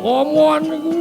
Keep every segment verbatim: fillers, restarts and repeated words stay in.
Omongan iku.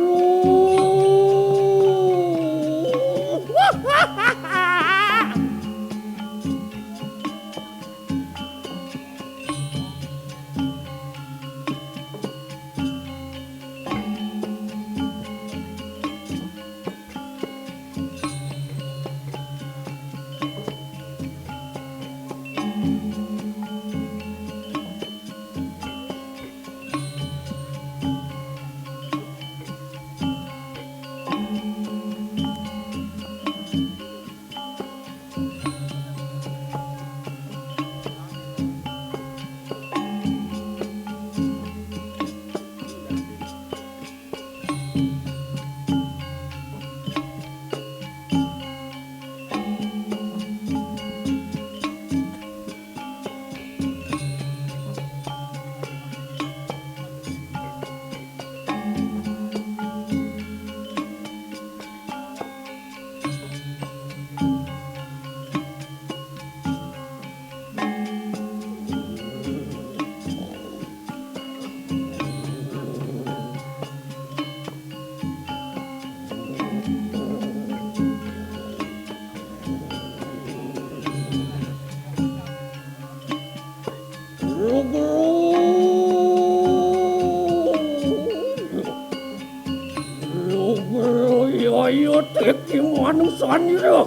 Lha iya, teki manusanira.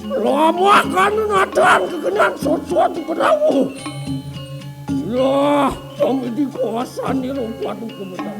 Lama kan natan kekenan sosot perahu. Lah, samedi kuasani lo padu kebenar.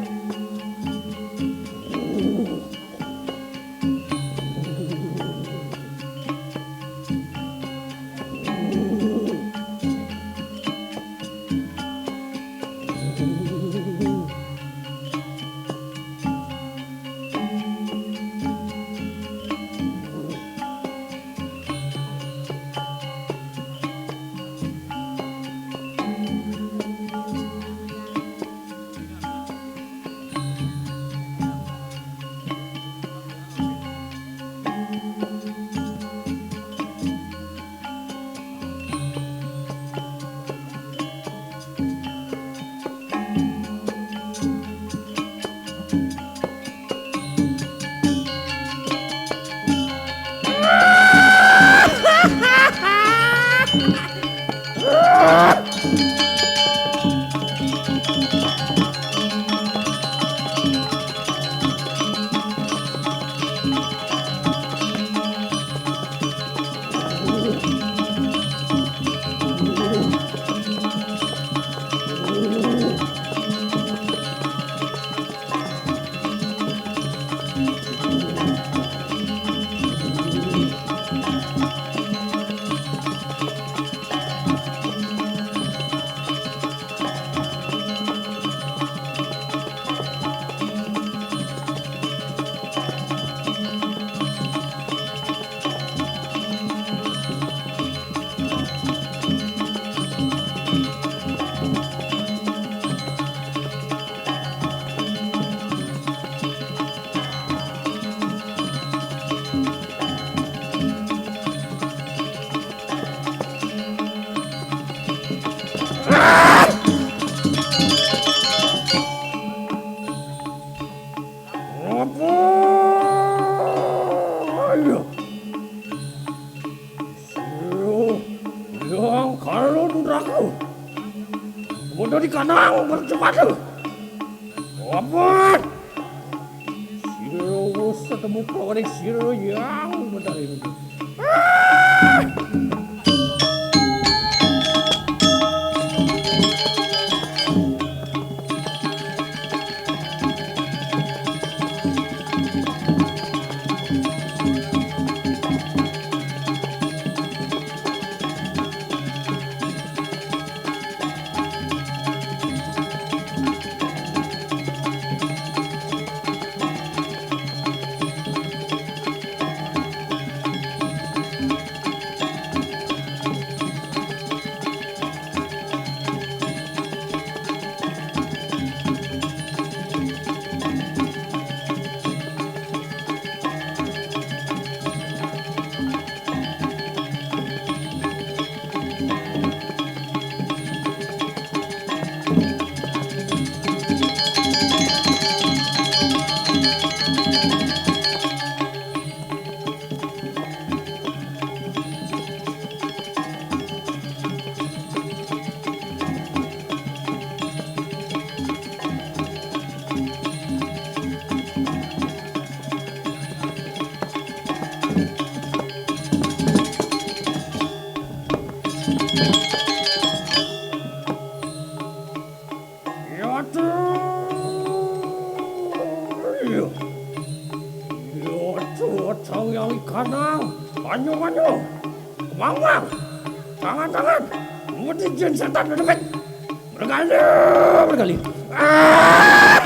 Apa? Ayo. Sira yang kalau dudaku. Bodoh di kanang bercepat. Apa? Sira wis ketemu kawan sira yang benar ini. Ya aduh. Iya. Ya aduh, aduh, yang ikanang. Manyo, manyo. Wang, wang. Tangan, tangan. Mudi jin setan demit. Berkali, berkali. Ah!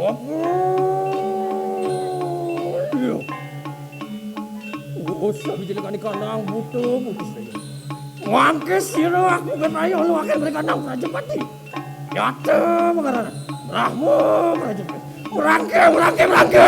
Apa? Iya. Oh, sabi jelekane kanang butuh putus saja. Mangke sira aku kan ayo lu akan mereka nang Prajapati. Nyata mengarana. Brahma Prajapati. Merangke, merangke, merangke.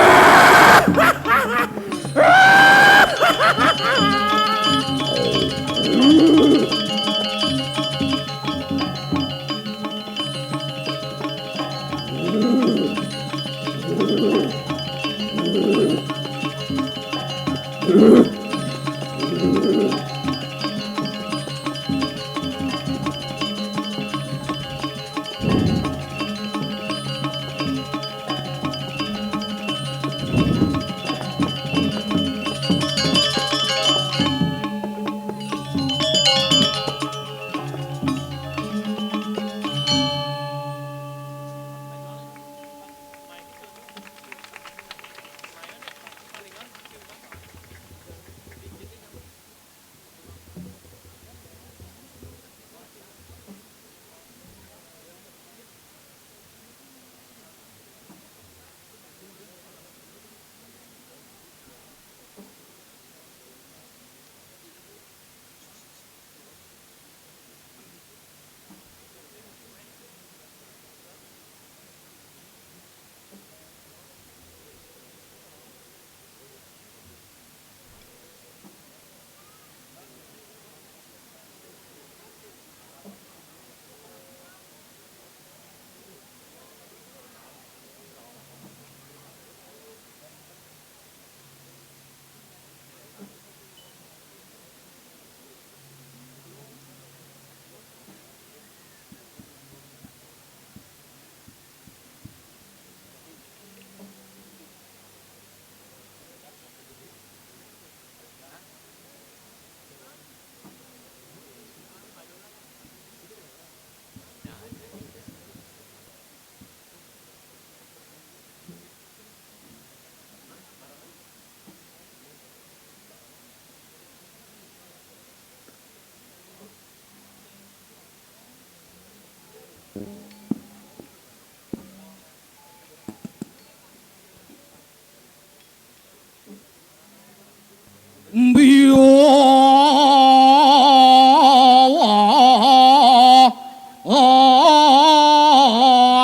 Mbiyo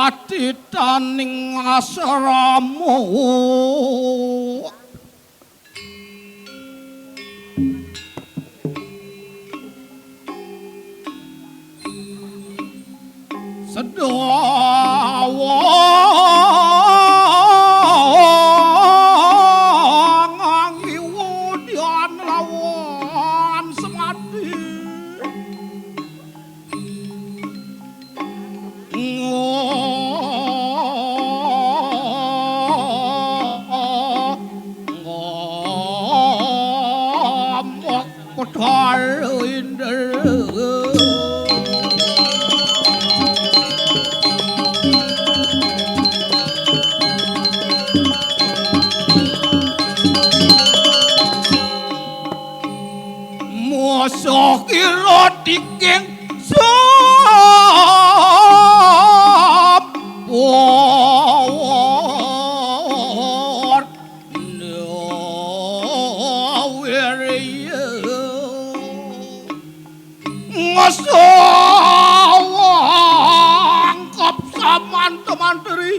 atitaning asrama. Halinder. Musuh kira tiking sampun. Ngesawang kap saman teman teri.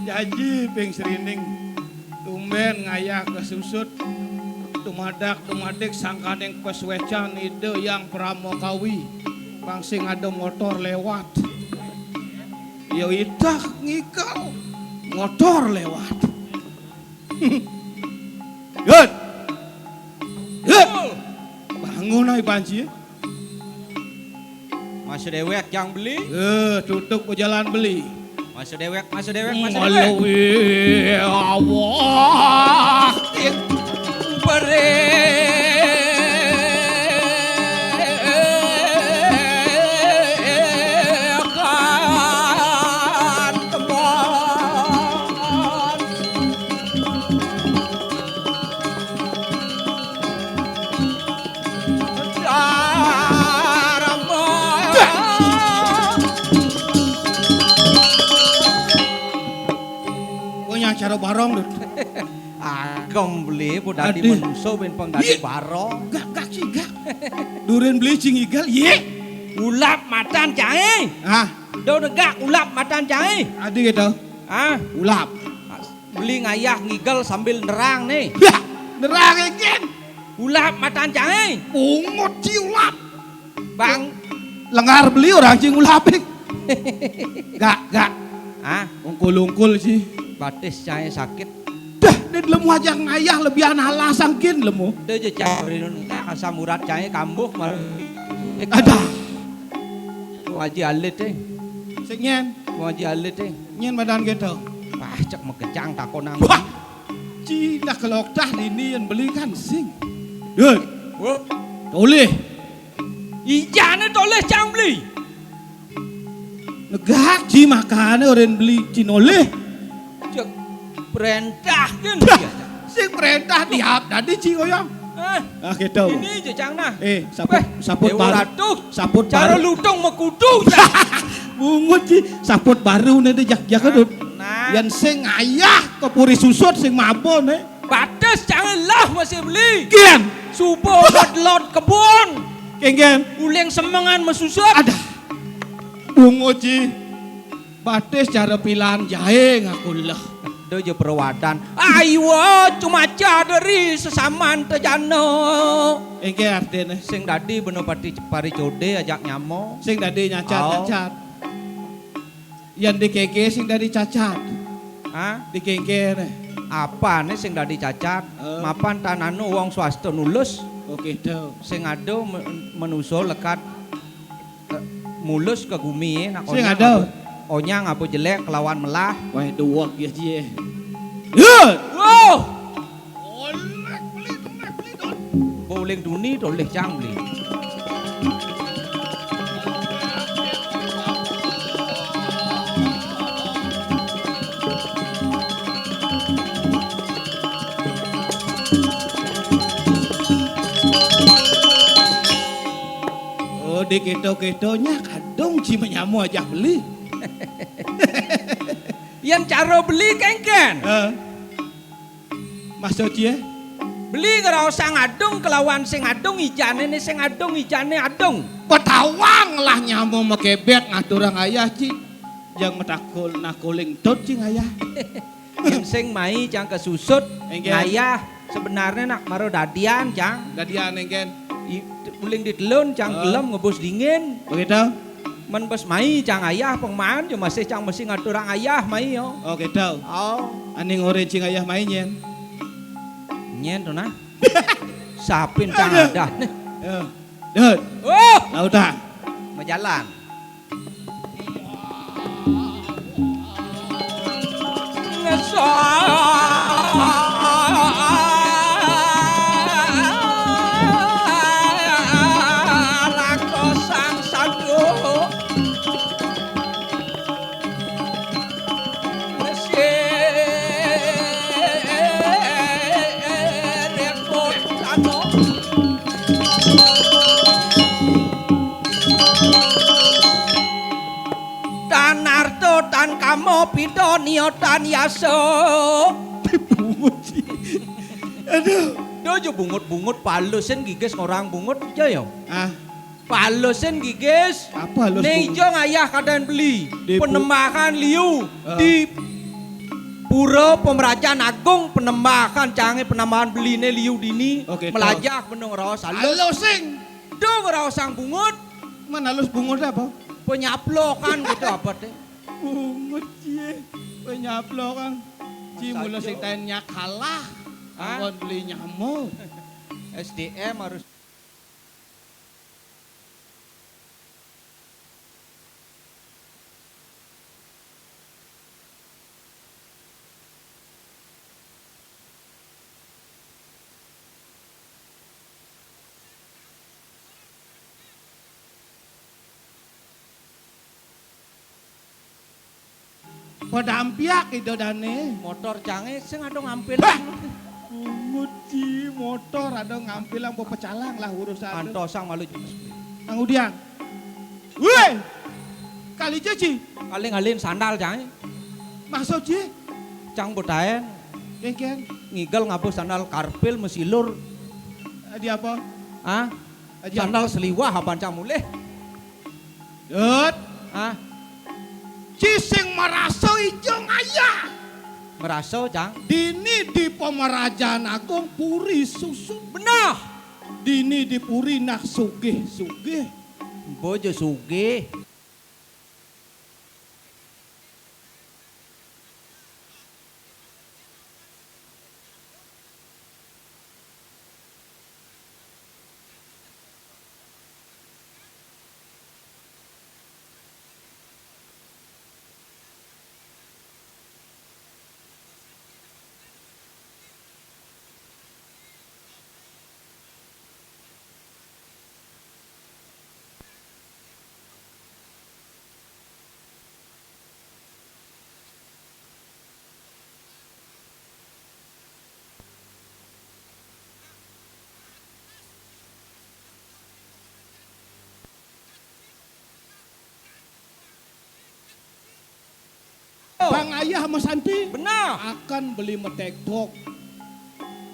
Jaji ping serining tumben ngayah ka susut, tumadak tumadik sangkaning pasuecan Ida Hyang Parama Kawi. Pang sing ada motor lewat. Ya idah ngikau motor lewat. Yud. Yud. Bangun ai banci. Masa dewek jang beli. Eh, tutup jalan beli. Masa dewek, masa dewek, masa dewek. Ngalawi awak. Beri. Punya cara barong, Dut. Agem beli, bu dadi manusa, ben pang dadi barong. Gak, gak, sih, gak. Durin beli cing igal, ye. Ulap matan cai. Ah. Do negak ulap matan cai. Adi gitu. Ah. Ulap. Beli ngayah ngigel sambil nerang nih. Yah, nerang engkin. Ulap matan cai. Bungut ci ulap. Bang. Lengar beli orang ci ngulapin. Gak, gak. Ah, ungkul-ungkul ci. Batis cai sakit. Dah, dia lemu aja ngayah lebihan alas angkin lemu. Dia je cai rinun asam urat cai kambuh malah. Ada. Ngaji alit eh. Sik nyen. Ngaji alit eh. Nyen madan gitu. Wah, cek makejang takonang. Wah. Cina kelok dah ini yang beli kan sing. Dun. Wo. Toleh. Ijane toleh cang beli. Negak ci makane orang beli ci noleh. Cek perintah kan. Dah, sing perintah diap tadi ci koyong. Eh, ah, gitu. Ini je cang nah. Eh, saput, saput baru. Saput baru. Cara lutung mekudu ya. Bungut ci, saput baru nih deh jak jak. Nah. Yang sing ayah ke puri susut sing mabon eh. Batis jangan lah masih beli. Kian. Subuh lot lot kebun. Kengken. Uling semengan mesusut. Ada. Bungut ci. Batis cara pilan jahe ngaku leh. Do je perwatan. Aywa cuma caderi sesaman tejana. Engke artine. Sing dadi beno pati pari code ajak nyamo. Sing dadi nyacat-nyacat. Yan dikeke sing dadi cacat. Hah? Dikeke ne. Apane sing dadi cacat? Eh. Mapan tananu wong swasta nulus. Oke, do. Sing ada me- menuso lekat mulus ke gumi nak. Sing onyang ada. Apa, onyang apa jelek kelawan melah. Wah, duwek ya cie. Yud. Wow. Oleh beli, oleh beli, don. Boling duni, oleh cang beli. Di kéto-kéto nyak adung ci manyama ajah beli. Yén cara beli kéngkén. Heh. Maksud cié? Beli ngraosang adung kelawan sing adung, ijané né sing adung, ijané adung. Patawang lah nyama makébét ngaturang ayah ci. Jang matakul nakuling tut cing ayah. Yén sing mai cang kasusut, éngkén. Ngayah sebenarné nak mara dadian, cang. Dadian, éngkén. I-, uling ditelun, cang. Heh. Gelem ngebus dingin. Begitu? Mén bes mai cang ayah, pang maan, ya masih cang mesti ngaturang ayah mai, yo. Oh, gitu. Oh. Ané ngorin cing ayah mai nyén. Nyén to nah. Sapin cang aduh. Adah né. Yo. Dut. Oh. Lautan. Majalan. Tan arta, tan kama, pida nia, tan yasa. Bungut, ci. Aduh. Dia aja bungut-bungut, palusin gigis ngorang bungut aja ya. Ah. Palusin gigis. Apa halus bungut? Né ija ngayah kadén beli. Di pu- Panembahan liu. Ah. Di Pura Pemerajan Agung, Panembahan cangé, Panembahan beliné liu dini. Oké, to. Melajah benung raos halus. Halus sing. Dong raosang bungut. Man halus bungut apa? Penyaplokan gitu apa té? Bungut, cie. Penyaplokan. Ci mula sing taén nyak kalah. Hah? Anggon beli nyamuk. S D M harus. Padampiak ida dané. Motor cangé sing ada ngampilang. Hah! Bungut, ci, motor ada ngampilang, pepecalang lah urusan. Antosang malu. Angudian. Wéh! Kali ja, ci. Kaling-alin sandal cangé. Maksud, ci? Cang betaén. Kéngkén. Ngigel ngaba sandal karpil masilur. Adi apa? Hah? Aja. Sandal seliwah aban cang mulih. Dut. Hah? Ci sing marasa ija ngayah. Marasa, cang? Dini di Pamarajan Agung puri susut. Benah. Dini di puri nak sugih-sugih. Bojo sugih. Bang ayah masanti. Benah. Akan beli metegdog.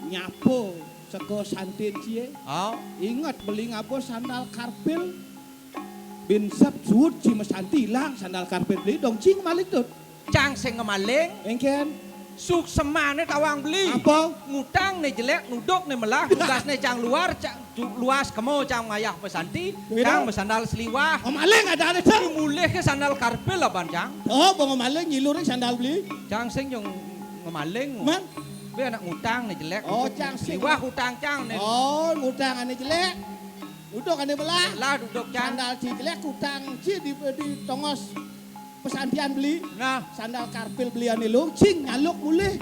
Nyapa seka santin cie. Oh. Ingat beli ngaba sandal karpil. Bin sep suud ci masanti ilang sandal karpil beli dong cing malik tut. Cang sing ngemaling. Éngkén. Suksemané tawang beli. Apa? Ngutang né jelék, nuduk né melah, tugas né cang luar, cang tu-, luas kemo cang ngayah masanti, begitu. Cang masandal seliwah. Ngemaling ada ada cang. Mulih ke sandal karpil lah ban cang. Oh, bang ngemaling nyilur sandal beli. Cang sing jong ngemaling. Man? Be anak ngutang né jelék. Oh, cang sing. Seliwah utang cang né. Oh, ngutang ané jelék. Duduk ané melah. Lah duduk cang. Sandal ci jelék utang ci di, di tongos. Pesantian beli. Nah. Sandal karpil beli ané lu, cing nyaluk mulih.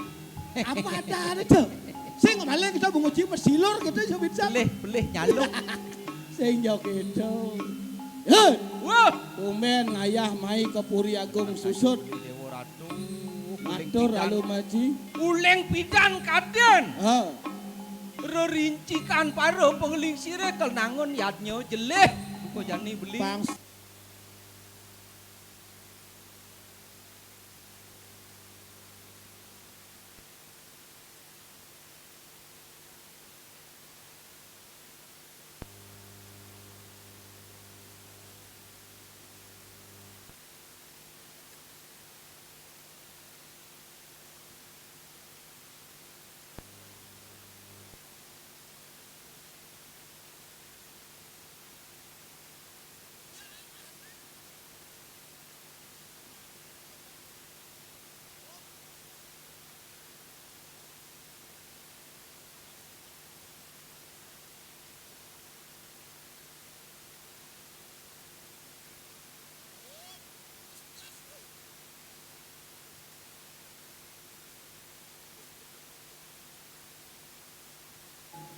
Apa ada ada tuh? Sing maling kita menguji mesilur kita sebinsa. Pelih, pelih nyaluk. Sing jauh gitu. Hei. Wah. Tumben ngayah mai ke Puri Agung Susut. Dewa Ratu. Matur lalu maji. Uling pidan kadén. Ha. Rerincikan para pengeling sirih kel nangun yadnya jelih. Jani beli.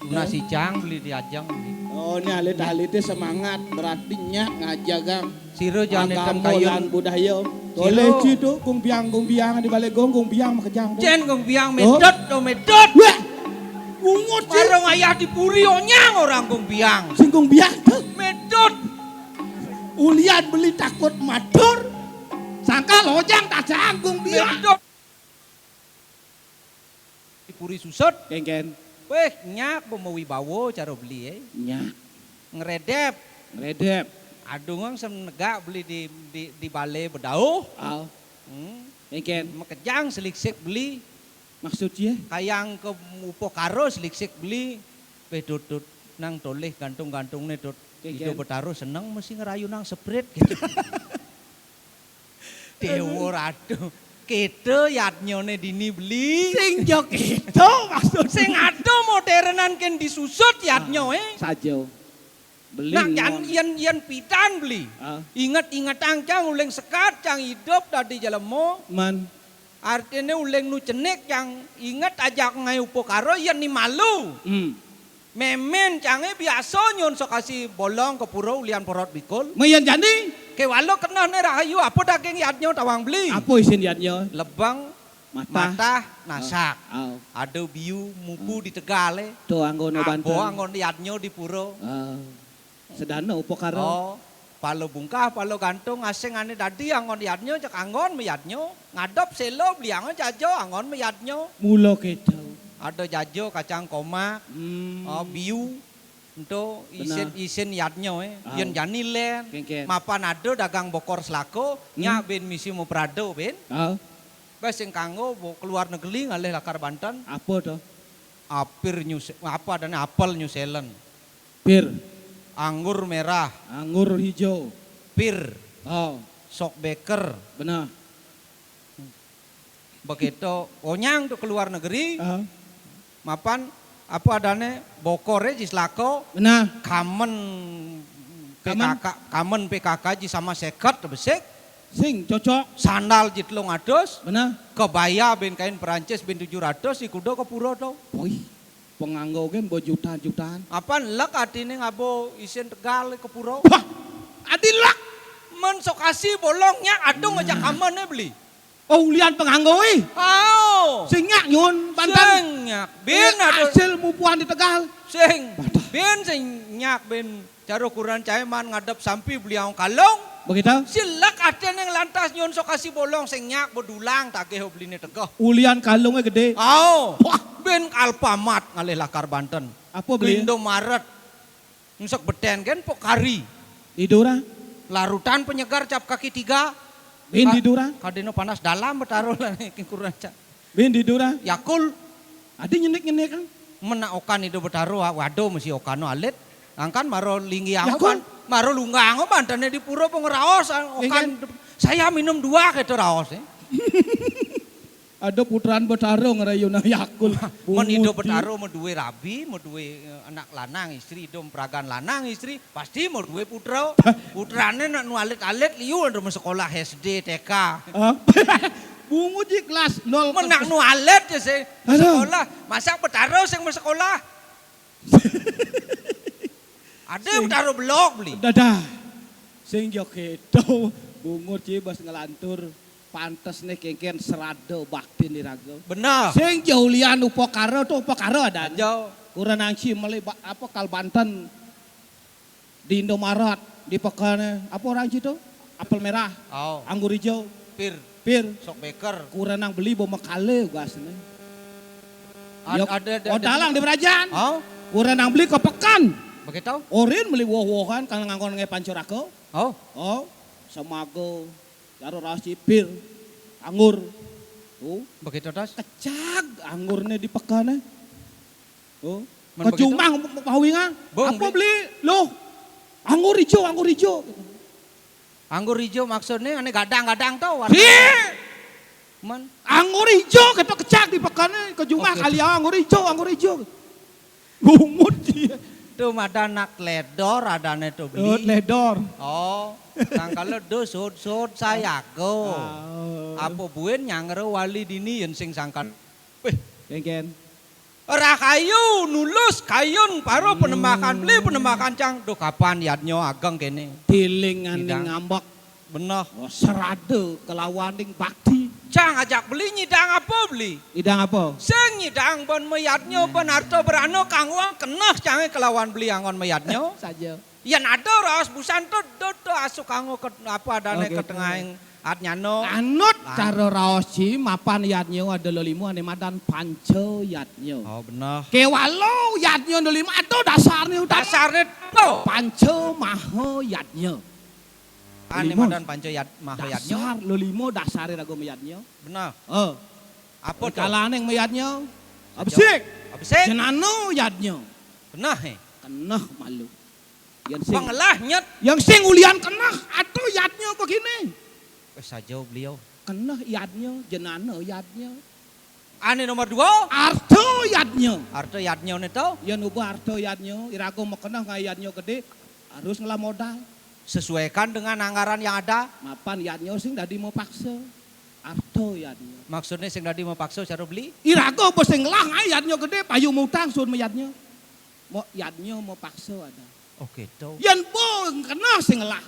Nah, si Cang beli diajeng. Oh, ini alit-alité semangat, berarti nyak ngajagang. Sira jani agama kayu lan budaya. Toleh ci tu, Gung Biang, Gung Biang di balé Gung, Gung Biang makejang tu. Cén Gung Biang medot tu, medot. Wah. Bungut ci. Marang ayah di puri onyang orang Gung Biang. Sing Gung Biang tu. Medot. Ulian beli takut matur. Sangkal ojang tajang Gung Biang. Medot. Di puri susut. Kénkén. Wéh, nyak pemawibawa cara beli, é. Nyak. Ngredep. Ngredep. Adung sem negak beli di, di, di balé bedauh. Ah. Hmm. Kénkén. Makejang seliksik beli. Maksud yé? Kayang ke upakara seliksik beli. Wéh, Dut, Dut, nang tolih gantung-gantungné, Dut. Kénkén. Ida Betara seneng mesti ngrayunang seprit gitu. Déwa Ratu. Kéto yadnyané dini beli. Sing ja kéto maksud. Sing ada modérenan kén disusut yadnya, ah, é. Saja. Beli. Nah, yén, yén pidan beli. Ah. Inget-ingetang cang uling sekat, cang idup dadi jelema. Man. Artiné uling nu cenik cang inget ajak ngaé upakara yén ni malu. Hmm. Mémén cangé biasa nyuwun sokasi bolong ka pura ulian porot bikul. Mén jani? Kéwala kenehné rahayu, apa daging yadnya tawang beli? Apa isin yadnya? Lebeng, matah, matah, nasak. Ah, ah. Ada biu mupu di tegalé. To anggona banten. Apa anggona yadnya di pura? Ah. Sedana upakara. Oh, pala bungkah, pala gantung, asing ané dadi anggon yadnya, cek anggon mayadnya. Ngadep séla belianga jaja anggon mayadnya. Mula kéto. Ada jaja kacang komak, hmm, oh, biu. Ento isin, benar, isin yadnya, é. Au. Yén jani lén. Kénkén. Mapan ada dagang bokor selaka, hmm, nyak bin misi maprada bin. Au. Bas sing kanggo bo-, keluar negeri ngalih lakar banten. Apa to? Apir New Se-, apa adané apel New Zealand. Pir. Anggur merah. Anggur hijau. Pir. Oh. Sok beker. Benar. Begitu onyang tu keluar negeri. Ah. Mapan apa adané bokoré ji selaka. Benar. Kamen. Kamen? P K K, kamen P K K ji sama seket besik. Sing cocok. Sandal ji telung atus. Benar. Kebaya bin kain Perancis bin tujuh ratus, di kuda ka pura to. Wih. Penganggo gén bo juta-jutaan. Apa lek atiné ngaba isin Tegal ka pura? Wah, adi lek. Mén sokasi bolong nyak adung aja kamané beli. Oh, ulian penganggo, é? Au. Sing nyak nyuwun banten. Sing nyak. Bin ada. Hasil mupuan di Tegal. Sing. Badah. Bin sing nyak bin. Cara ukuran cai man ngadep sampi beliau kalung. Begitu? Silek atiné lantas nyuwun sokasi bolong sing nyak bedulang tagih beliné tegeh. Ulian kalungé gedé. Au. Wah. Bin Alfamart ngalih lakar banten. Apa beli? Indomaret. Ngesek betén kén Pocari. Di dura. Larutan penyegar cap kaki tiga. Bin di dura. Kadéna panas dalam Betara lan ukuran cai. Bin di dura. Yakult. Adi nyenik-nyenik kan? Mén nak okan Ida Betara, wa-, waduh mesti okana alit. Angkan mara linggih angkan, Yakult. Mara lunggang bantené di pura apa ngraos, ah, okan. Inggih. Saya minum dua kéto raosé. Ada putran Betara ngrayuna Yakult. Mén Ida Betara madué rabi, madué, eh, anak lanang istri, Ida pragan lanang istri, pasti madué putra. Putrané nak nu alit-alit liu ada masekolah S D, T K. Hah? Bungut ji kelas nol. Mén nak nu alit ya sing masekolah. Masa Betara sing masekolah. Ada Betara belog beli. Dadah. Sing ja kéto bungut ji bas nglantur. Pantesné kénkén srada baktin iraga. Bener. Sing ja ulian upakara to upakara adan. Aja. Kurang angsi meli ba-, apa kal banten di Indomaret. Di pekene, apa orang situ? Apel merah, Oh, anggur hijau, pir, pir. Sok beker. Kurenang beli bawa mekale gasne. Ad-, Yok, ada, ada, ada. Odalang di Berajan. Oh, Kurenang beli ke pekan. Begitu? Orin beli woh-wohan kang ngangkon nge pancurako. Oh, Oh, semago, jaro raos cipir, anggur. Oh, begitu, Tas? Kecag anggurne di pekene. Oh, Men begitu? Kejumah pawingan. Bung, Apa beli? Beli? Loh, anggur hijau, anggur hijau. Anggur hijau maksudnya ane gadang-gadang to warna. Sih. Men. Anggur hijau kita kecak di pekene, kejumah Oke. Kali anggur hijau, anggur hijau. Bungut dia. Tuh ada anak ledor, adane tuh beli. Oh, ledor. Oh, sangkala do sud-sud sayago. Oh. Apa buin nyangre wali dini yen sing sangkan. Wih. Kengken. Rahayu nulus kayun paro Hmm. Penemakan beli penemakan cang. Duh, kapan yadnya ageng kene? Diling aning Idang. Ngambek. Beneh. Oh, serada kelawaning bakti. Cang ajak beli nyidang apa beli? Nyidang apa? Sing nyidang ban mayadnya Nah. Ban harta berana kang wong keneh cange kelawan beli angon mayadnya. Saja. Yen ada raos busan to do to asuk kanggo ke, apa adane Oke. Ketengahing adnyana. Anut Lah. Cara raos ci mapan yadnya ada lelima ane madan panca yadnya. Oh, beneh. Kewalo yadnya lelima ada dasarne utama. Dasarne to. Panca maha yadnya. Ane Lima. Madan panca yad-, maha yadnya. Dasar lelima dasare raga mayadnya. Beneh. Oh. Apa to? Kalane mayadnya. Abesik. Abesik. Jenana yadnya. Beneh, eh. Keneh malu. Yang sing Pengelah nyet. Yang sing ulian keneh atau yadnya begini. Wis saja beliau. Keneh yadnya, jenana yadnya. Ane nomor dua. Arta yadnya. Arta yadnya ne to? Yen uba arta yadnya, iraga makeneh ngae yadnya gede, harus ngelah modal. Sesuaikan dengan anggaran yang ada. Mapan yadnya sing dadi mapaksa. Arta yadnya. Maksudnya sing dadi mapaksa cara beli? Iraga uba sing ngelah ngae yadnya gede, payu mutang suud mayadnya. Mo yadnya mapaksa ada. Oh, gitu. Yen bo keneh sing ngelah.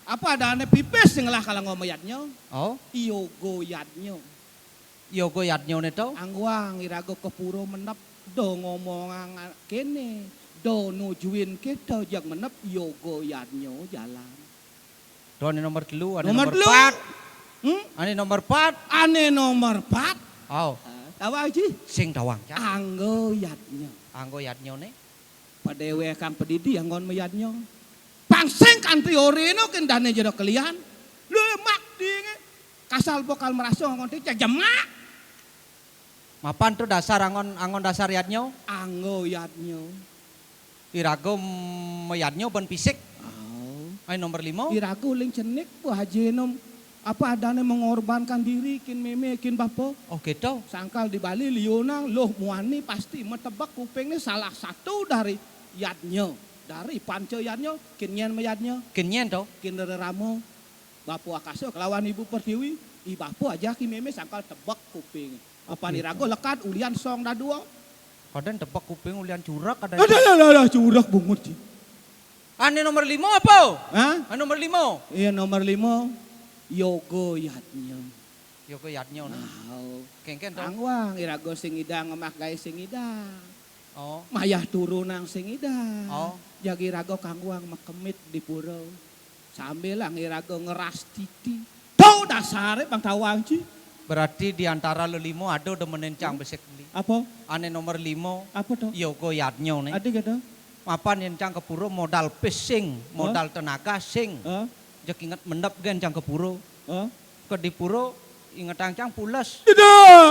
Apa adane pipis sing ngelah kala ngoma yadnya? Oh. Yoga yadnya. Yoga yadnya ne to? Angguang iraga ke pura menep do ngomongang kene. Do nujuin kita jag menep yoga yadnya jalan. To ane nomor telu, ane Nomor nomor telu. Empat. Hmm? Ane nomor empat. Ane nomor empat. Oh. Ah, tawang ci? Sing tawang, Cak. Angga yadnya. Angga yadnya ne? Padewe kang padidi anggon mayadnya. Pang sing kanthi orena kendane jero kelian. Lemak dinge. Kasal bokal merasa anggon ti jemak. Mapan to dasar anggon, anggon dasar yadnya? Angga yadnya. Iraga mayadnya ban pisik. Oh. Ai nomor lima. Iraga uling cenik, Bu Haji Enom. Apa adane mengorbankan diri kin meme kin bapa? Oh, gitu. Sangkal di Bali liunang loh muani pasti matebek kupingne salah satu dari yadnya, dari panca yadnya, kin nyen mayadnya. Kin nyen to? Kin rerama. Bapa Akasa kelawan Ibu Pertiwi, i bapa aja ki meme sangkal tebek kuping. Apan iraga lekad ulian song dadua. Kadang tebek kuping ulian curak kadang. Aduh, aduh, aduh, aduh, curak bungut ci. Ane nomor lima apa? Hah? Ane nomor lima? Iya, nomor lima. Yoga yadnya. Yoga yadnya, nah. Wow. Kengken to? Angwang, iraga sing idang ngemah gae sing idang. Oh. Mayah turunang sing idang. Oh. Jagi raga kangguang makemit di pura. Sambil lang iraga ngeras titi. Tau dasare bang tawang ci. Berarti di antara lelimo ada demen encang besik beli. Apa? Ane nomor limo. Apa to? Yoga yadnya ne. Ada gitu. Mapan encang ke pura modal pis sing, Hah? Modal tenaga sing. Hah? Jek inget mendep gen encang ke pura. Hah? Ke di pura inget encang pules. Tidak.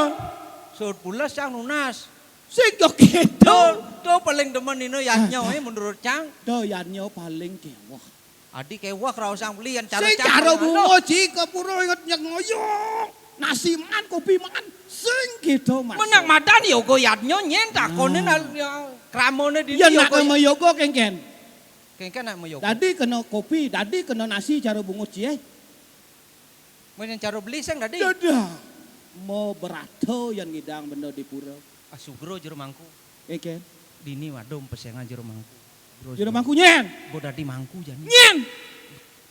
Sud pules cang nunas. Sing kok gitu. To, to paling demen ino yadnya, Ah, eh, menurut cang. To yadnya paling kewah. Adi kewah raosang beli yang cara Sing cang cara kayak bungo anu. Ci ke pura inget nyek ngoyong. Nasi man, kopi man. Sing gitu, Mas. Menang madan yoga yadnya nyen takone Nah. Nal-, ya, kramone di Ya yoga nak ya. Sama yoga kengken. Kengken nak sama yoga. Dadi kena kopi, dadi kena nasi cara bungo ci, eh. Mun yang cara beli sing dadi. Dadah. Mau berato yang ngidang benda di pura. Ah, sugro jero mangku. Kengken. Dini waduh pesengan jero mangku. Bro, Jero mangku nyen. Bo dadi mangku jani. Nyen.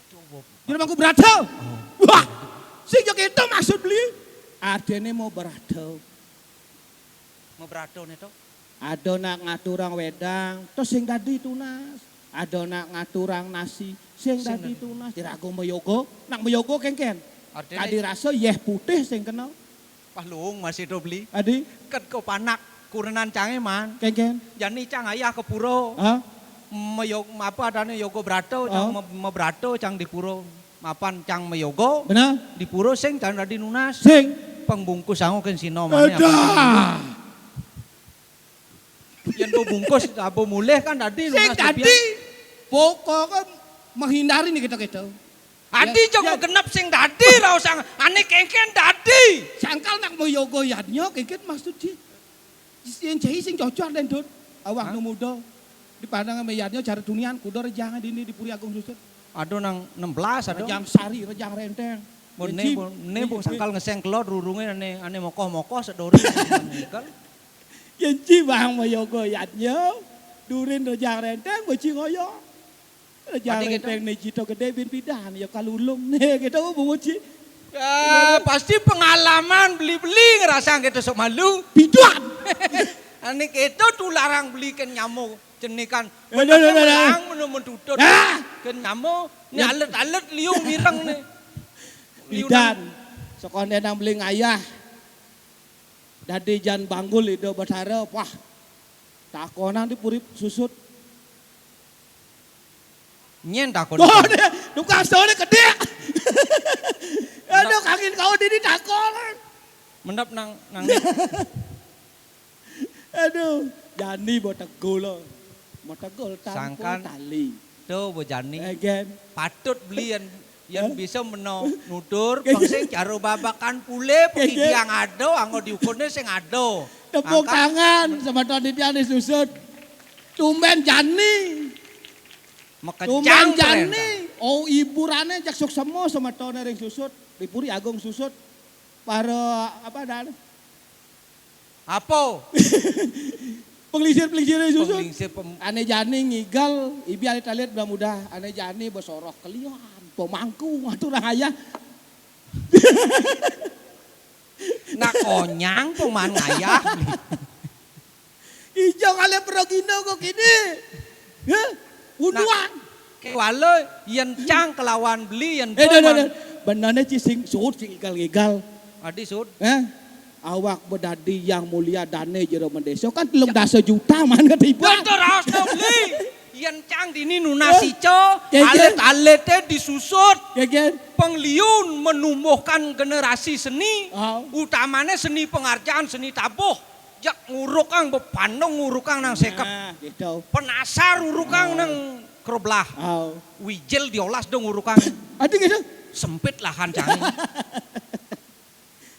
Coba. Jero mangku berato. Oh. Wah. Sing yo kento maksud beli. Artine mau berato. Mau berato ne to? Ada nak ngaturang wedang, terus sing dadi tunas. Ada nak ngaturang nasi, sing dadi tunas. Iraga mayoga, nak mayoga kengken. Kadi rasa yeh putih sing kena. Pah luung masih do beli. Adi. Ket ko panak kurenan cange man. Kengken. Jani cang ayah ke pura. Ha? Mayo-, apa adane yoga brata, cang me-, mebrata cang di pura. Mapan cang mayoga. Bener. Di pura sing cang dadi nunas. Sing. Pang bungkus sangu ken sino mane apa. Yen bo bungkus, abo mulih kan dadi. Sing nunas dadi. Pokoke menghindari nih kita-kita. Adi jog genep sing dadi, raos sang ane kengken dadi. Sangkal nak mayoga yadnya, kengken maksud ji. Sing jahi sing cocok den dut. Awak nu muda. Dipandang sama yadnya cara dunian, kuda rejang dini di Puri Agung Susut. Aduh nang enam belas, aduh. Rejang Sari, Rejang Renteng. Mun ne, mun ne, bung sangkal ngeseng kelod, rurunge ane, ane mokoh-mokoh, sedori. Yen ci bang mayoga yadnya, durin Rejang Renteng, beci ngoyo. Rejang Renteng ne cita gede bin pidan, ya kalulung ne, gitu, bung ci. Ya, pasti pengalaman beli-beli ngerasa gitu sok malu. Pidan. Ane gitu tularang beli ken nyamo, cenikan. Melang, menu mentutut. Ken nyamo, ni alet-alet liung mireng ne. Pidan. Sekonde nang beli ngayah. Dadi jan banggul Ida Betara, wah. Takonan di Puri Susut. Nyen takon. Oh, dia, tukang sore kedek. Aduh, kangin kau dini takonan. Mendap nang, nang. Aduh, jani bo tegul lo. Mo tegul tanpa sangkan tali. Tuh, bo jani. Egen. Patut beli yen, yen bisa meno nutur, peng sing jaro babakan pule, pengidang ado, anggo diukurne sing ado. Tepuk tangan, semeton di pian di Susut. Tumben jani. Tumben jani. Oh, hiburane jak suksema semetone ring Susut. Di Puri Agung Susut. Para, apa, dan Apa? Penglingsir-penglingsir Susut. Penglingsir pem- Ane jani ngigel, ibi ane talit mudah-mudah. Ane jani besoroh kelian. Pemangku, ngatur ayah. Nak konyang, peman ngayah. Ijo kali perogino kok kini. Hah? Unduan. Kewala yen cang kelawan beli yen. Eh, dah, dah, dah. Benane ci sing Sud sing igal-igal. Adi Sud. Eh? Awak bedadi yang mulia dane jero mendesa kan telung dasa juta man ketiba. Betul, raos dong, beli. Yen cang dini nunas ica, alit-alite disusut. Kegen. Pengliun menumbuhkan generasi seni, utamane seni pengarjaan, seni tabuh. Jak ngurukang bepandung ngurukang nang sekep. Nah, gitu. Penasar urukang nang keroblah. Au. Wijil diolas dong urukang. Ada gitu. Sempit lahan canggih.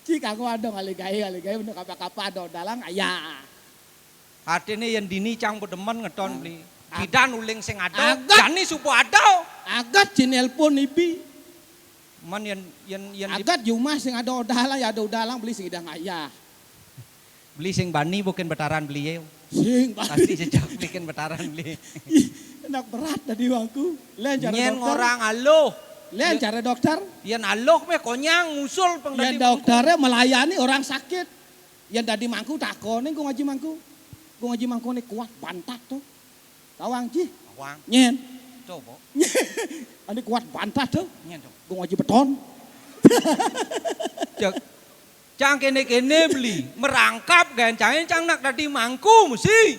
Ci kanggo ada ngaligai, ngaligai bener kapa-kapa ada dalang, ya. Artine yen dini cang bedemen ngeton beli. Bidan uling sing ada, jani supo ada. Agat ci nelpon ibi. Man yen, yen, yen di- Agat jumah sing ada odalang, ya ada odalang beli sing idang ayah. Beli sing bani bukan betaran beli ye. Sing bani. Pasti jejak bikin betaran beli. Ih, enak berat tadi wangku. Len cara nyen dokter. Orang aluh. Len cara dokter. Yen aluh meh konyang ngusul peng. Yen dokternya melayani orang sakit. Yen tadi mangku takone, Gung Haji Mangku. Gung Haji Mangku ne kuat bantat tuh. Tawang ji. Tawang. Nyen. Coba. Ane kuat bantat tuh. Nyen tuh. Gung Haji beton. Cek. Cang kene-kene beli, merangkap gancangin cang nak dadi mangku mesti.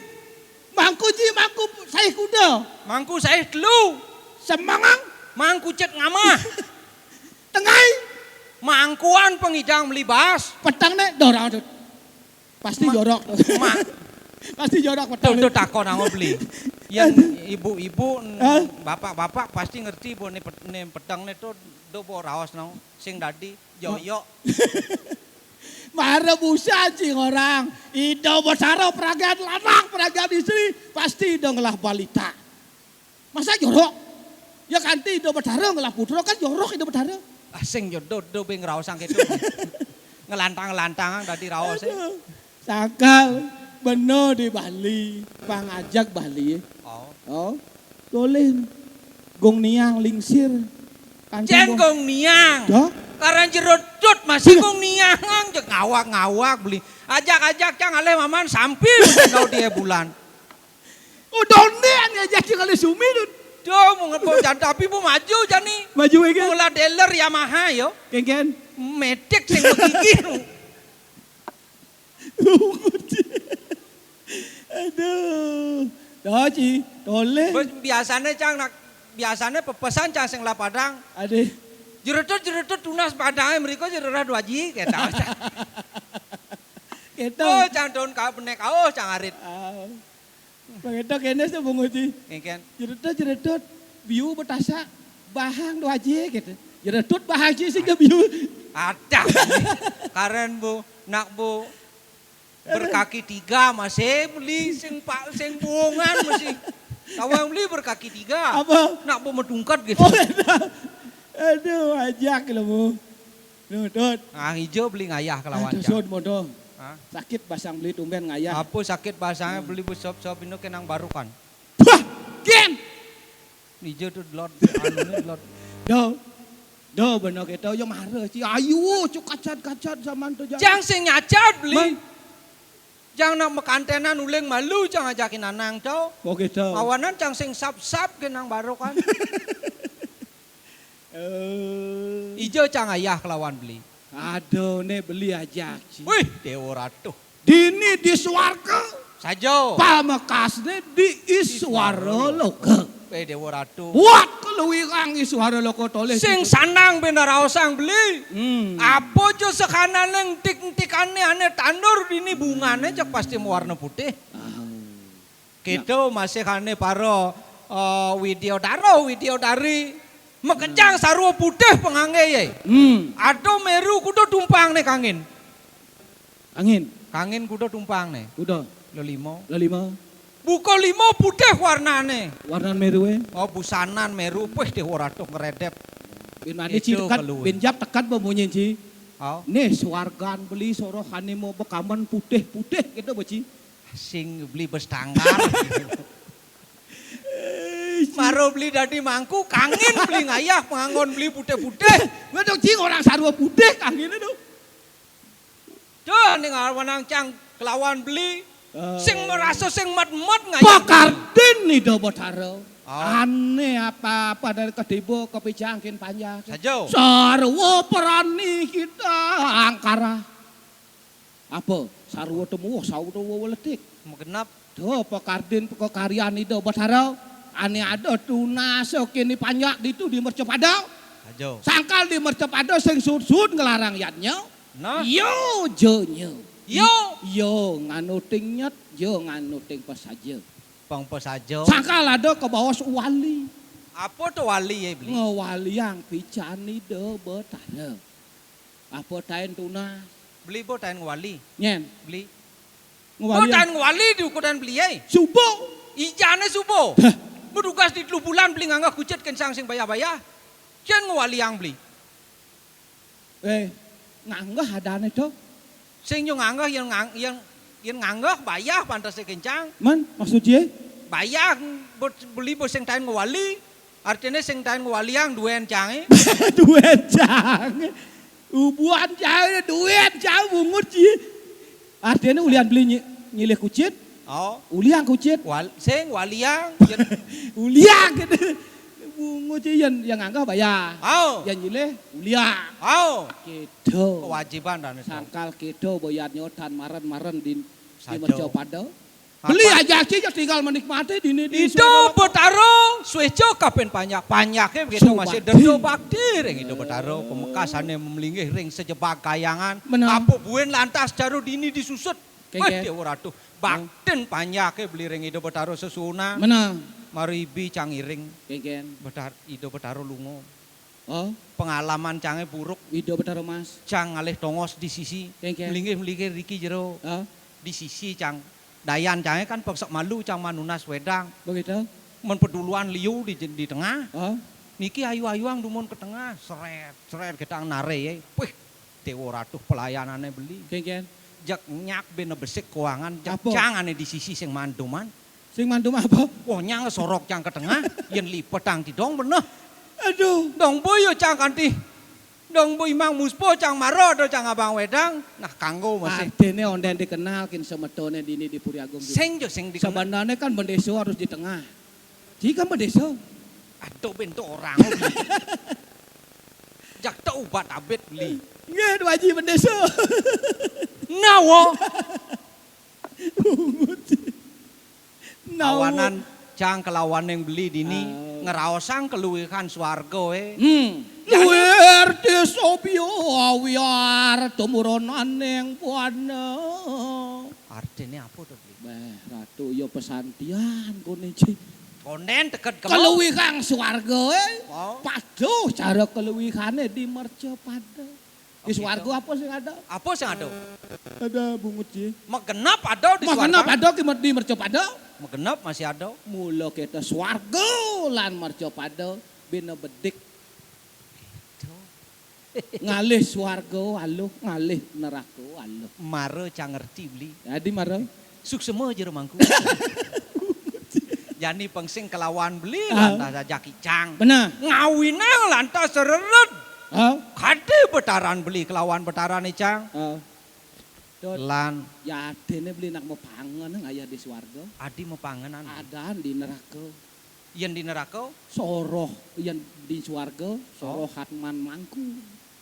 Mangku ji, mangku saih kuda. Mangku saih telu. Semangang. Mangku cet ngamah. Tengai. Mangkuan pengidang melibas. Petang nek dorong tu. Pasti jorok tu. Pasti jorok petang. Tuh, tuh takon aku beli. Yang ibu-ibu, bapak-bapak pasti ngerti bu ni petang ni tu do bo raos nang sing dadi. Joyok. Mara busa cing orang. Ida besara peragat lanang, peragat istri, pasti ida ngelah balita. Masa jorok? Ya kanti ida betara ngelah putra kan jorok ida betara. Ah, sing jodoh do bing raosang gitu. Ngelantang-ngelantang dadi raos. Sangkal beno di Bali, pangajak Bali. Oh. Oh. Dolin. Gung Niang lingsir. Kancing Jen Gung Niang. Dah? Karan jero dut masih Gung Niang, jek ngawak-ngawak beli. Ajak-ajak cang aleh maman sampil kau dia bulan. Dondéan ya, jadi kali sumi, Dun. Duh, mau ngepo jan tapi mau maju jani. Maju ya, kan? Mula dealer Yamaha yo. Kengken. Metik sing begigi. Aduh. Doci, toleh. Bos, biasane, Cang, nak, biasane pepesan, Cang, sing lapadang. Ade. Jeretut, jeretut tunas padange mriko jererah dua ji, keta. Keta. Oh, Cang, don ka benek, oh, Cang arit. Ah. Begitu kene sih, Bung Uci. Kengken. Jeretut, jeretut, biu betasak, bahang dua ji, gitu. Jeretut bahang ji sing biu. Ada. Karen, Bu, nak, Bu. Berkaki tiga masih beli sing pak sing bongan masih. Tawang beli berkaki tiga. Apa? Nak Bu medungkat gitu. Oh, ada. Aduh, ajak lo, Bu. Duh, Dut. Ah, ijo beli ngayah kelawan. Aduh, Cang. Sun, modo. Hah? Sakit basang beli tumben ngayah. Apa sakit basangnya beli bu sop-sop ino kenang barukan. Wah, gen. Ijo tuh delot, anu nih delot. Do. Do, bener kita ya mara, Ci. Ayu, cuk kacat-kacat zaman tuh, Jang. Jang sing nyacat, beli. Man. Jang nak mekantenan uling malu, Jang ajakin anang, tau. Oh, gitu. Awanan Jang sing sap-sap ke nang barukan. Eh. Ijo Jang ayah kelawan beli. Aduh, ne beli aja, Ci. Wih, Dewa Ratu. Dini di swarga. Saja. Pamekasne di Iswara Loka. Eh, Dewa Ratu. Buat keluwiran Iswara Loka toleh. Sing sanang ben raosang beli. Hmm. Apa jo sekanane entik-entikane ane tandur dini bungane cek pasti mewarna putih. Ah. Gitu masih ane para, eh, Widyodara, Widyodari. Mekejang sarwa putih pengangge ye. Hmm. Aduh meru kuda tumpang ne kangin. Angin. Kangin kuda tumpang ne. Kuda. Lelima. Lelima. Buka lima putih warnane. Warnan meru e. Oh, busanan meru pih deh ora tuh ngeredep. Bin mani Ci tekat, bin jap tekat bemunyi Ci. Oh. Nih swargan beli sorohane mau bekaman putih-putih gitu, Bo Ci. Sing beli bestanggar. Maro beli dadi mangku, kangin beli ngayah, pengangon beli putih-putih. Betul, Ci, orang sarwa putih kangin itu. Duh, ning awanang Cang kelawan beli. Eh. Sing merasa sing mat-mat ngayah. Pakardin Ida Betara. Oh. Ane apa-apa dari kediba kepijangkin panjang. Saja. Sarwa prani kita angkara. Apa? Sarwa temu, sarwa temu weledik. Megenap. Duh, pakardin pekakaryan Ida Betara. Ane ada tunas kene panjak ditu di mercapada. Ajo. Sangkal di mercapada sing sud-sud ngelarang yadnya. Nah. Yo, jo, nyo. Yo. Yo, nganuting nyet, yo, nganuting pesaja. Pang pesaja. Sangkal ada ke bawah wali. Apa tuh wali ya, beli? Ngewaliang pican Ida Betara. Apa tain tunas? Beli bo tain ngwali. Nyen. Beli. Ngwali. Bo tain ngwali di ukuran beli ai. Subuh. Ijane subuh. Hah. Bedugas di telu bulan beli nganggah kucit kencang sing bayah-bayah. Jen ngwali yang beli. Eh, nganggah adane to. Sing yo nganggah yang ngang, yang, yang nganggah bayah pantas kencang. Man, maksud ye? Bayah bo, beli bo sing tain ngwali. Artine sing tain ngwaliang duen cange. Duen cange. Ubuan cange, duen cange bungut sih. Artine ulian beli nyi-, nyilih kucit. Oh. Uliang kucit. Wal-, sing waliang. Uliang gitu. Bungut sih yang, yang nganggah bayar. Oh. Yang nyilih uliang. Oh. Gitu. Kewajiban dan itu. Sangkal gitu bayar nyotan maren-maren di, di Sajo. Mercapada. Beli aja sih, ya tinggal menikmati dini di Ida Betara, sueco kapen panjak. Panjake begitu masih bakti. Derdo bakti ring Ida Betara, pemekasane melinggih ring sejebak kayangan. Benar. Apa buen lantas jaro dini disusut. Kengken. Wah, Dewa Ratu. Baktin panjake beli ring Ida Betara sesuna. Benar. Maribi cang iring. Kengken. Betar, Ida Betara lunga. Oh. Pengalaman cange buruk. Ida Betara Mas. Cang ngalih tongos di sisi. Kengken. Melinggih-melinggih riki jero. Oh. Di sisi cang. Dayan cange kan peksek malu cang manunas wedang. Begitu. Men peduluan liu di, di tengah. Oh. Niki ayu-ayuang dumun ke tengah. Seret, seret ketang nare ye. Wih, Dewa Ratu pelayanane beli. Kengken. Jek nyak bene besik kuangan. Jek apa? Cang ane di sisi sing manduman. Sing mandum apa? Wah, nyang sorok cang ke tengah, yen lipet tang tidong beneh. Aduh. Dong boyo cang kanti. Dong Bu Imang Muspo cang mara ada cang abang wedang. Nah, kanggo masih. Artine onden dikenal kin semetoné dini di Puri Agung. Sing jo sing dikenal. Sebenarnya kan bendesa harus di tengah. Ji kan bendesa. Aduh, bentuk orang. Jak tak ubat abet beli. Nggih, Dua Ji bendesa. Nawa. Bungut. Nawa. Awanan cang kelawaning beli dini. Ah. Ngeraosang keluwihan swarga, eh. Hmm. Luwih R T Sobya awiar tumurunaning buana. Artine apa to, Bli? Beh, Ratu, ya pesantian koné, Ji. Konden teked kemo. Keluwihan swarga, eh. Oh. Paduh, cara keluwihane di mercapada. Di swarga apa sing ada? Apa sing ada? Ada bungut, Ji. Magenep ada di swarga. Magenep ada ki di mercapada. Magenep masih ada. Mula kita swarga lan mercapada bina bedik. Ngalih swarga aluh, ngalih neraka aluh. Mara cang ngerti, Bli. Dadi mara. Suksema jero mangku. Jani pengsing kelawan beli. Ah. Lantas aja kicang. Bener. Ngawinang lantas serered. Ah. Kade betaran beli kelawan betaran icang. Ah. Dot. Lan. Ya adene beli nak mepangen ngayah di swarga. Adi mepangenan. Adan di neraka. Yen di neraka? Soroh yen di swarga, soroh. Oh. Hatman mangku,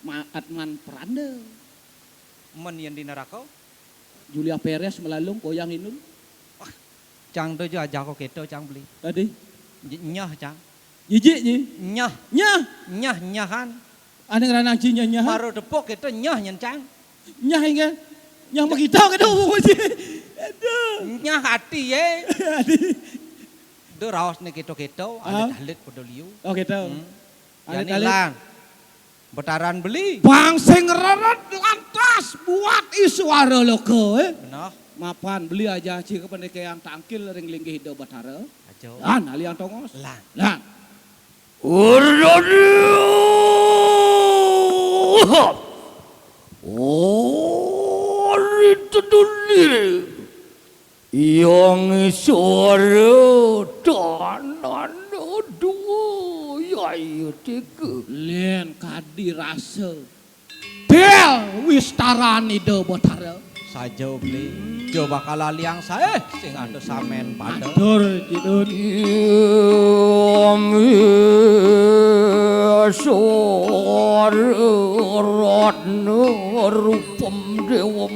ma-, hatman peranda. Men yen di neraka? Julia Perez melalung goyang inul. Wah, cang to jo ajako keto, cang beli. Tadi? Ny-, nyah, cang. Jijik, Ji? Nyah. Nyah? Nyah, nyahan. Ane ngranang Ji nyah, nyah. Maro depok keto nyah nyen, cang. Nyah inggih. Nyah makita keto, Ji. Aduh. Nyah ati, ye. Ati. Do raos ne keto-keto, ah. Alit-alit padha liu. Oh, keto. Hmm. Alit-alit. Jani lan. Betaran beli. Bang sing rered lantas buat iswara loka, eh. Benah. Mapan beli aja cika pendekeyang tangkil ring linggih Ida Betara. Aja. Lan aliang tongos. Lan. Lan. Ora. Ora teduli. Yang suara tanana dua yai tiga. Len kadi rasa. Del wistaran Ida Betara. Saja beli. Jo bakal aliang sae sing ada samen pada. Matur, Ji Dun. Yang suara ratna rupam dewam.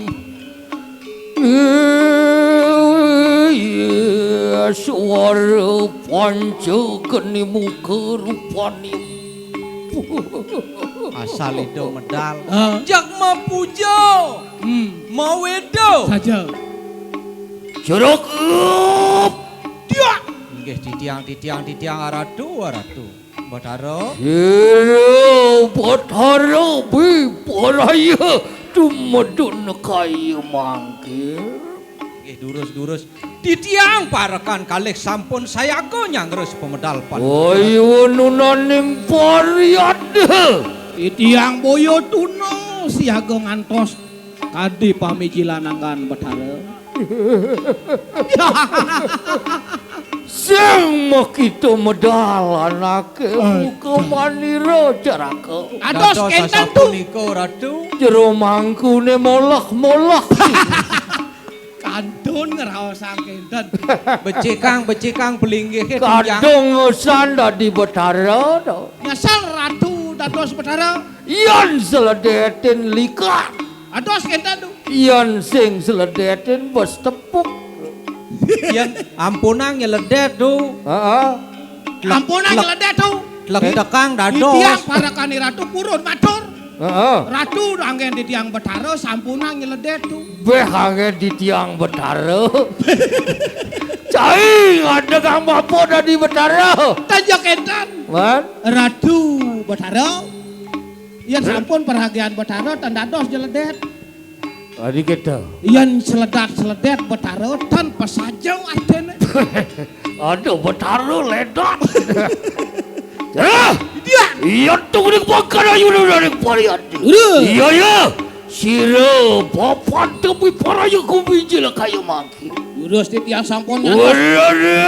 Iya, suara panca geni muka rupani. Asal Ida medal. Ah. Jak mapuja. Hmm. Maweda. Saja. Jeruk. Dia. Inggih titiang, titiang, titiang, aratu, aratu. Batara. Sira Batara biparaya tumedun kaya mangkin. Nggih, durus, durus. Titiang parekan kalih sampun sayaga nyangres pamedal pan. Wayununaning pariada. Titiang boya tuna siaga ngantos kadi pamijilan anggan Batara. Sing makita medal anake. Aduh. Muka manira caraka. Ados dados kenten tu. Sasapunika, Ratu. Jero mangkune molek-molek. Kantun ngraosang kenten. Becikang, becikang pelinggihe tunjang. Kadung usan dadi betara to. Nyesel Ratu dados betara. Yan seledetin likat. Ados kenten tu. Yan sing seledetin bes tepuk. Yan ampunang nyeledet tu. Heeh. Ampunang nyeledet tu. Tlek tekang dados. Titiang parekane Ratu purun matur. Heeh. Ratu anggen titiang betara sampunang nyeledet tu. Beh anggen titiang betara. Cai ngadeg ang bapa dadi betara. Tanjak enten. Wan? Ratu betara. Yen sampun perhagian betara tan dados nyeledet. Adi kita. Yen seledat-seledet betara tan pesaja artine. Aduh, betara ledat. Ya. Iya. Iya, tunggu di bakar ayu dari parian. Iya. Iya, iya. Sira papan tepi paraya kubi jila kaya mangki. Durus titiang sampun nyantos. Ora, ora.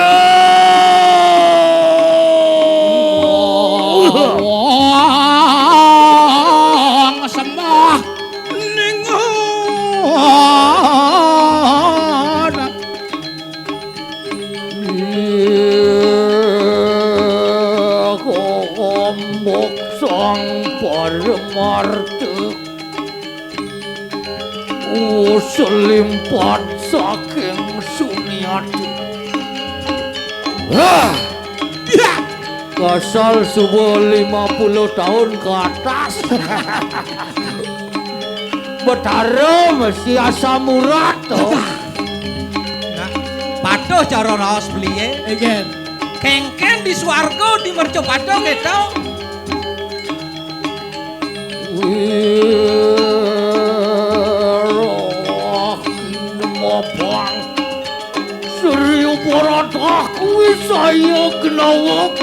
Paramarta. Oh, selimpat saking Sumiati. Hah! Ya! Kasal subuh lima puluh tahun ke atas. Betara mesti asam urat to. Nah, patuh cara raos belié. Nggih. Kéngkén di swarga di mercapada kéto. Wirah Kinmabang. Sri Uparatah kuwi saya genawak.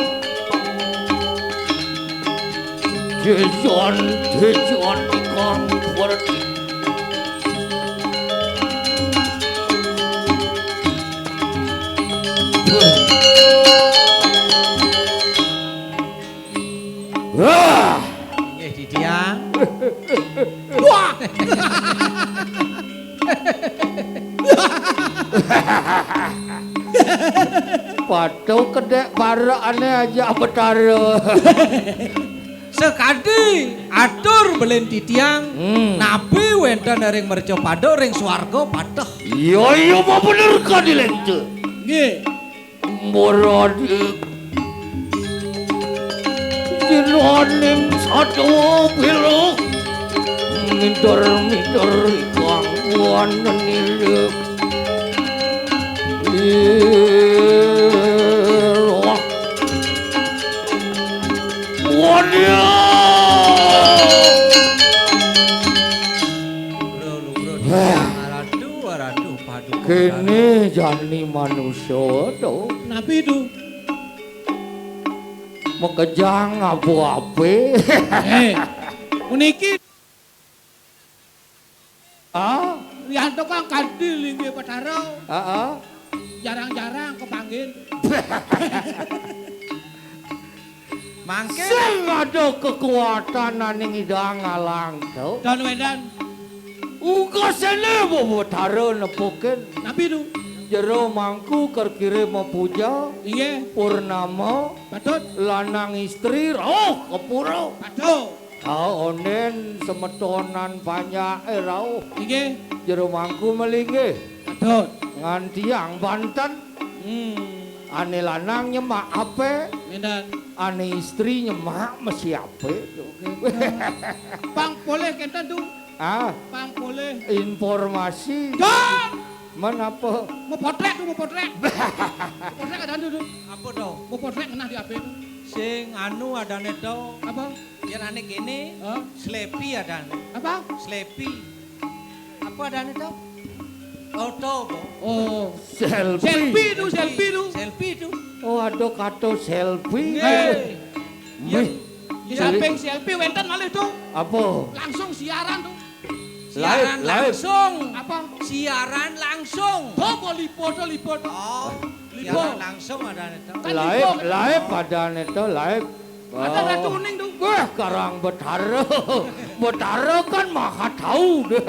Dejan, dejan ikang berarti. Wah. Nggih, Didiang. Wah. Patuh kedék parekané ajak Betara. Sakadi atur belin titiang, hmm, napi wénten ring mercapada ring swarga patuh. Iya, iya, mabener kadi lénte. Nggih. Muradi. Jinaning sadwa bila. Mider-mider ikang wanenila. Ira. Waduh. Bro, lu, bro, wah. Ratu, ratu, paduka. Kéné jani manusa to. Napi to? Makejang apa-apa. Eh, puniki. Ah? Rianto kang kanthi linggih Betara. Heeh. Jarang-jarang kepanggil. Mangké sing ada kekuatan aning Ida Ngalang to. Don Wendan. Uga séné Betara nepukin. Napi to? Jero mangku kerkire mapuja. Inggih. Purnama. Patut. Lanang istri rauh ke pura. Patut. Ah, ondén semetonan panjaké rauh. Inggih. Jero mangku malinggih. Patut. Ngantiang banten. Hmm. Ané lanang nyemak apé? Ménten. Ané istri nyemak mesi apé to. Oke. Pang polih kénten to. Ah. Pang polih. Informasi. Don! Men apa? Mau potrék to, mau potrék. Mau potrék adané to. Apa to? Mau potrék ngenah di apé to. Sing anu adané to. Apa? Yén ané kéné, hah? Slepi adané. Apa? Slepi. Apa adané to? Foto apa? Oh. Selfie. Selfie to, selfie to. Selfie to. Oh, ada kata selfie. Nggih. Wih. Di samping selfie wénten malih to. Apa? Langsung siaran to. Siaran live, live. Langsung. Apa? Siaran langsung. To, apa lipo to, lipo to. Oh, lipo. Siaran langsung adané to. Kan live, lipo, kan? Live adané to, live. Ada, oh. Ratu Uning to. Wah, karang Betara. Betara kan maha tahu deh.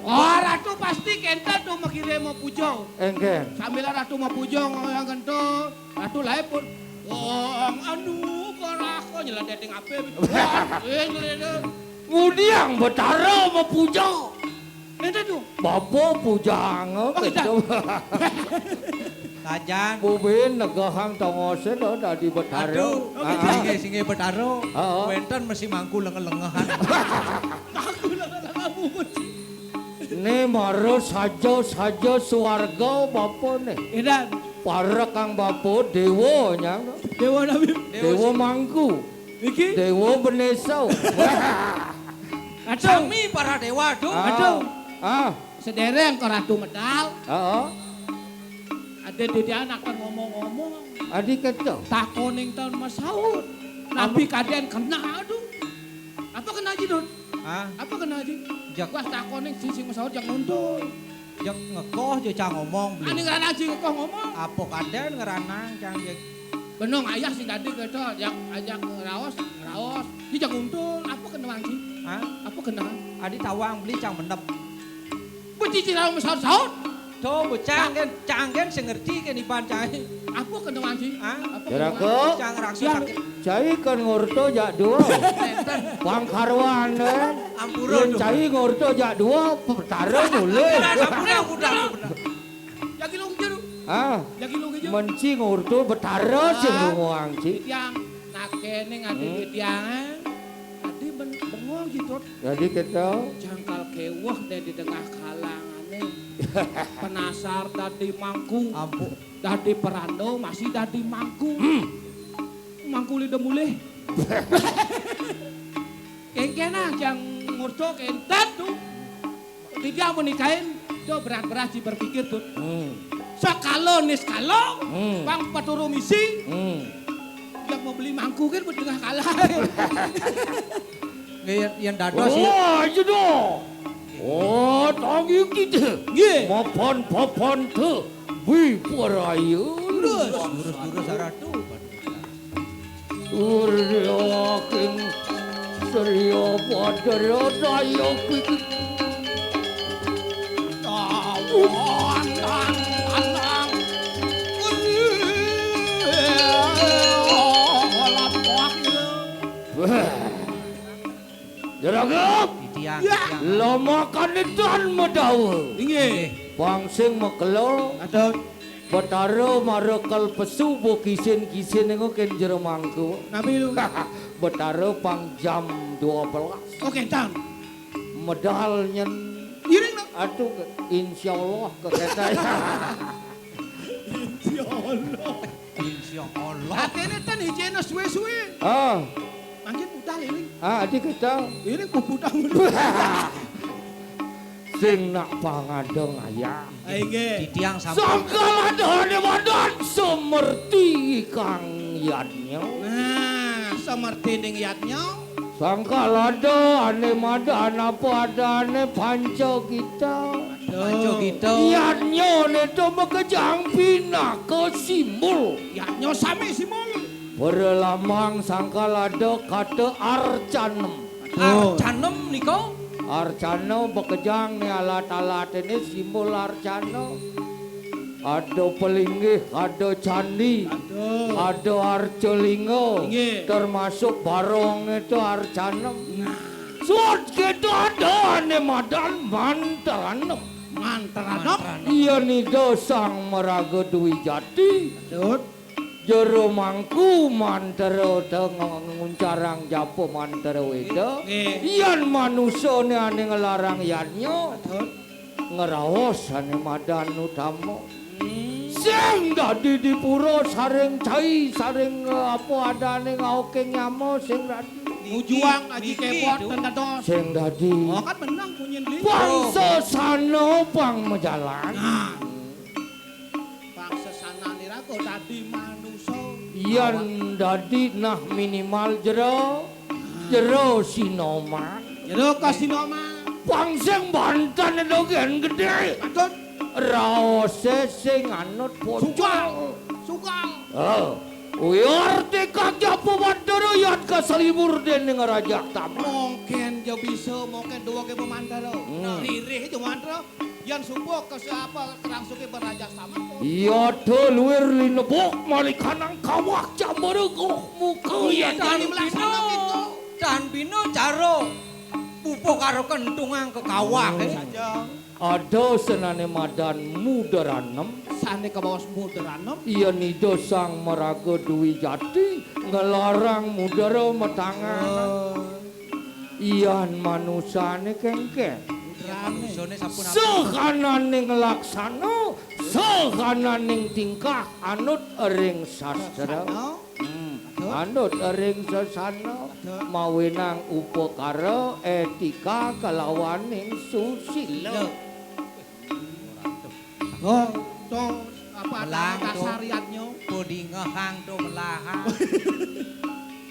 Oh, Ratu pasti kénten to makire mapuja. Enggih. Sambil Ratu mapuja ngoyang kento. Ratu laé pun, "Wong anu kok nyeledeting apé." Wah, eh, nyeledeting. Ngudiang Betara mapuja. Énten to. Bapa pujang, oh, kéto. Sajan. Bubin negahang tongosé to dadi Betara. Aduh, oh, kéto. Ah, ah. Singgih, singgih Betara. Heeh. Wénten mesti mangku lengeh-lengehan. Mangku lengeh-lengehan. Né mara saja-saja swarga bapa né. Édan. Parek kang bapa déwa nyang. Déwa nabi. Déwa mangku. Iki? Déwa benesa. Aduh. Sami para déwa, aduh. Ah. Aduh. Ah. Sedereng ke Ratu Medal. Heeh. Ada di anak kan ngomong-ngomong. Adi kéto. Takoning taun masaut. Nabi kadén kena, aduh. Apa kena aji, Dun? Hah? Apa kena aji? Jak. Wah, takoning sing masaut jak nguntul. Jak ngekoh, jak cang ngomong, beli. Ani ngranang aji ngekoh ngomong. Apa kadén ngranang, cang, jak. Benong ayah sing dadi kéto, jak ajak ngeraos, ngeraos. Di jak nguntul, apa kena aji? Hah? Apa kena? Adi tawang beli cang mendep. Becici lalu masaut-saut. Do bocah kan, cang kan sing ngerti kan iban cai. Apa kena wanci? Hah? Apa Jeraga. Cang raksasa. Cai kan ngorta jak dua. Nénten. Pangkarwan, eh. Ampura. Yén cai ngorta jak dua, Betara mulih. Ampura, ampura, ampura. Jagi lo kejar. Ah. Jagi lo kejar. Menci ngorta Betara sing ngomong, Ci. Yang nak kéné ngadé Hmm. tiang. Adi ben bengong gitu. Jadi kita Jangkal kéweh deh di tengah kalangané. Penasar dadi mangku. Ampun. Dadi perando masih dadi mangku. Hmm. Mangku lidah mulih. Kéngkén ah jang ngurco kénten tuh. Tiga menikahin tuh berat-berat sih berpikir tuh. Hmm. Sekalo niskalo, Hmm. bang peturu misi. Hmm. Yang mau beli mangku kan buat tengah kalah. Nggih, yén, yén dados ya. Oh, iya dong. Oh, tangi kita. Nggih. Mapan-papan te. Wi paraya. Terus. Terus, terus, arah tuh. Surya king Surya Badara daya piki. Tawan nang anang. Wah. Jeraga. Titiang, Ya. titiang. Lama kanitan medawa. Inggih. Pang sing makelo. Aduh. Betara mara kal pesu bo kisin-kisin engko kén jero mangku. Nabi lu. Betara pang jam dua belas. Oke, tang. Medal nyen. Iring no. Aduh, ke, insyaallah ke kata. Insyaallah. Insyaallah. Atene ten ijeno suwe-suwe. Ah. Mangkin budal iring. Ah, adi kita. Iring ku budal. Sing nak pangadeng ayah. Ah, inggih. Titiang sampun. Sangkal ada ane madan semerti kang yadnya. Nah, semerti ning yadnya. Sangkal ada ane madan apa adane panca kita. Panca kita. Yadnya neto makejang pinaka simbol. Yadnya sami simbol. Para lambang sangkal ada kata arcanem. Aduh. Arcanem nika? Arcana makejang ne alat-alat ini simbol arcana. Ada pelinggih, ada candi, Aduh. ada arcalinga, Inggih. termasuk barong itu arcanem. Nah. Suat kita ada ane madan mantranem. Mantranem? Iya nida sang maraga dwi jati. Betul. Jero mangku mantra te nguncarang japa mantra weda. Nggih. Yan manusane ane nglarang yadnya. Betul. Ngraos ane madan utama. Hmm. Sing dadi dipura saring cai, saring, eh, apa adane ngaoking nyama sing dadi. Mujuang aji Niki, kebot Duk. Tendados. Sing dadi. Oh, kan menang punyen beli. Pang sesana pang majalan. Nah. Pang sesana nira kok dadi manusa. Yan dadi nah minimal jero, jero sinoman. Jero kasinoman. Pang sing banten dogen gede. Patut. Raose sing anut pocong. Sugal. Sugal. Oh. Wiar tekak japa Batara yat kasalibur dening Raja Taman. Mungkin ja bisa, mungkin duweke pemantara. Hmm. Nah, lirih itu mantra. Yan subuh ke siapa kerang suki beraja sama. Iya, luir linebok malikanang kawah jambara goh muka. Iya, iya, dan dan bina, melaksanakan itu. Dan bina cara pupuh karo kentungang ke kawah, eh. Saja. Ada senane madan mudaranem. Sane kabaos mudaranem. Iya nida sang maraga dwi jati nglarang mudara matangan. Oh. Iyan manusane kengken. Putrane. Manusane sampun apa? Sehananing laksana, sehananing tingkah anut ring sastra. Sastra. Hmm. Aduh. Anut ring sasana, Aduh. mawenang upakara, etika kalawaning susila. Lho. Oh, to apa Melang, dasar to. Yadnya? Bodingehang to melahang.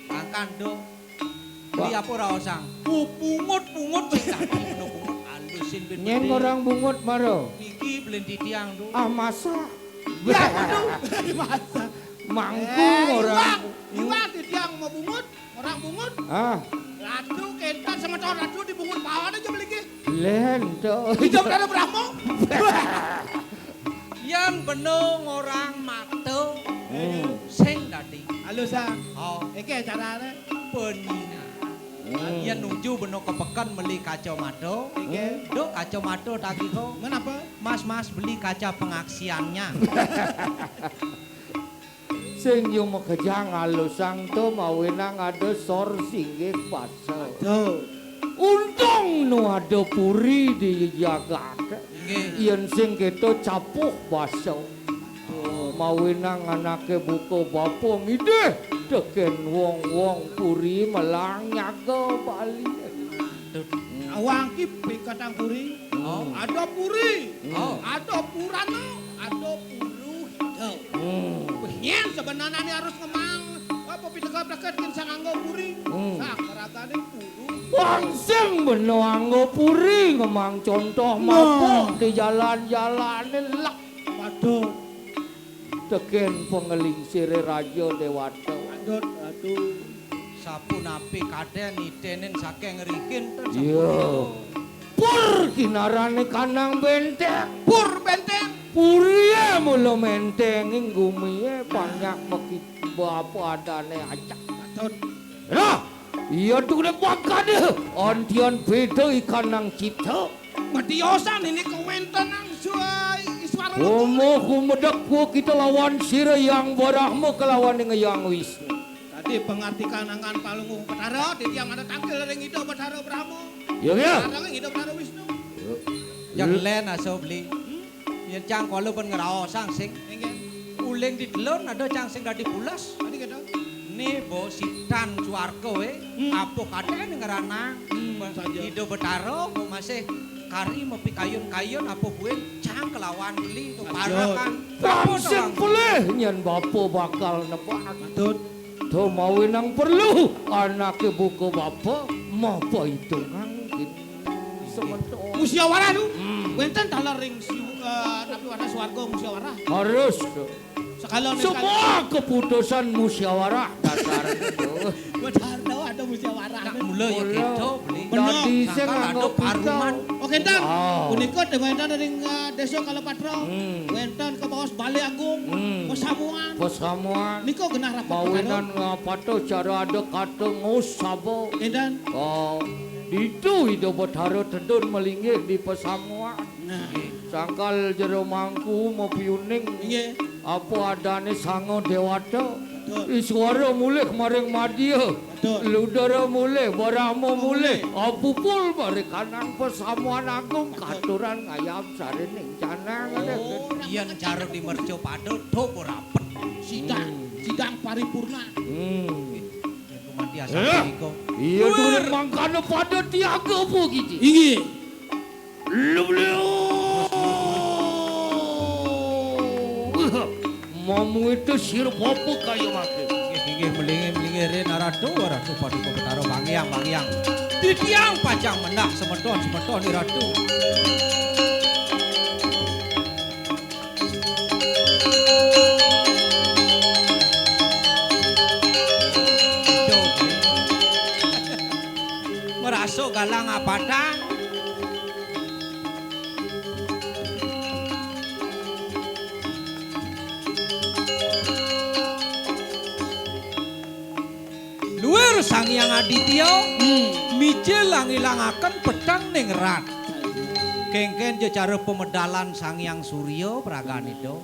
Makan to. Pak. Beli apa raosang? Pungut-pungut sing tadi pungut alusin ben Nyeng gede. Orang bungut maro. Iki belen titiang to. Ah, masa? Ya, betul. Masa? Mangku eh, orang. Iwak, iwak titiang mau bungut, orang bungut. Ah. Ratu kentan semeton ratu dibungut pawan aja beli ki. Lento. Hidup ada Brahmo. Yén beno ngorang mata, hmm, sing dadi. Halo, Sang. Oh. Iki carane. Penyina. Hmm. Yén nuju beno ka peken meli kacamata. Iki. Duh, kacamata tagih ko. Menapa? Mas, Mas, beli kaca pengaksiannya. Sing yo makejang alusang to mawenang ada sor singgih basa. Aduh. Untung nu ada puri di jagat. Nggih. Yen sing keto capuh basa. Mawenang anake buka bapa ngidih teken wong-wong puri melang nyaga Bali. Awang ki pingkatang puri. Oh. Ada puri. Oh. Ada purana, ada puru hidang. Hmm. Wih, nyen sebenarnya harus ngemang apa pidega-pidega kin sang anggo puri. Hmm. Sang meragane puru. Wong sing beno anggo puri ngemang contoh. Nah. Mabok di jalan-jalane lek. Waduh. Teken pengelingsire Raja Dewata. Aduh, aduh. Sapunapi kaden itenin saking rihin ten. Iya. Sapunika. Pur kinarane kanang benteng. Pur benteng. Purie mula menteng ing gumie panyak mekit apa adane acak. Aduh. Nah, iya tuh bakade antian beda ikan nang cipta. Matiosan ini kewentenan suai iswara. Omo kumedek ku kita lawan sira yang Brahma kelawan yang yang Wisnu. Tadi pengartikan angan palungguh Betara, titiang ada tangkil ring Ida Betara Brahma. Ya, ya. Sareng Ida Betara Wisnu. Yang len aso beli. Hmm? Yen cang kala pun ngraosang sing. Inggih. Uling di delon ada cang sing dadi pules. Tadi gitu. Ni bo sitan swarga we. Hmm. Apa katene ngrana? Hmm, saja. Ida Betara kok masih kari mepikayun-kayun apa buin cang kelawan beli kok. Saja. Parekan. Langsung pelih nyen bapa bakal nebak. Betul. To mawenang perlu anake buka bapa mapa hitungan gitu. Semeton. Musyawarah lu. Hmm. Wenten taler ring si, eh, napi warna swarga musyawarah. Harus. Sekalian. Semua keputusan musyawarah dasar itu. Benar tahu ada musyawarah. Nak mula ya gitu, beli. Bener. Dadi sing sangkal nganggo ada paruman. Oke, Ntan. Ah. Punika wenten ring, eh, Desa Kalapatra. Hmm. Wenten kebaos Balai Agung. Hmm. Pesamuan. Pesamuan. Nika genah rapat. Mawinan ngapata cara ada kata ngusaba. Nggih, Ntan. Oh, ditu Ida Betara tedun melinggih di pesamuan. Nah. Sangkal jero mangku mapiuning. Nggih. Apa adane sanga dewata. Betul. Iswara mulih maring madya. Betul. Ludara mulih, Brahma mulih. Mulih. Apupul maring kanang pesamuan agung. Betul. Katuran ngayam sarining canang. Oh, yen cara di mercapada, dok ora pet. Sidang, hmm, sidang paripurna. Hmm. Yen mati asal. Eh, iko. Iya, dur mangkana pada tiaga apa gitu? Inggih. Lulio. Mamuita sira bapa kaya mati. Inggih, inggih, melinggih, melinggih, rin, aratu, aratu, paduka Betara, bangyang, bangyang. Titiang pacang mendak semeton, semeton, iratu. Merasa galang apatang. Luir Sang Hyang Aditya, hmm, mijil langilangaken peteng ning rat. Kengken ja cara pemedalan Sang Hyang Surya praganita.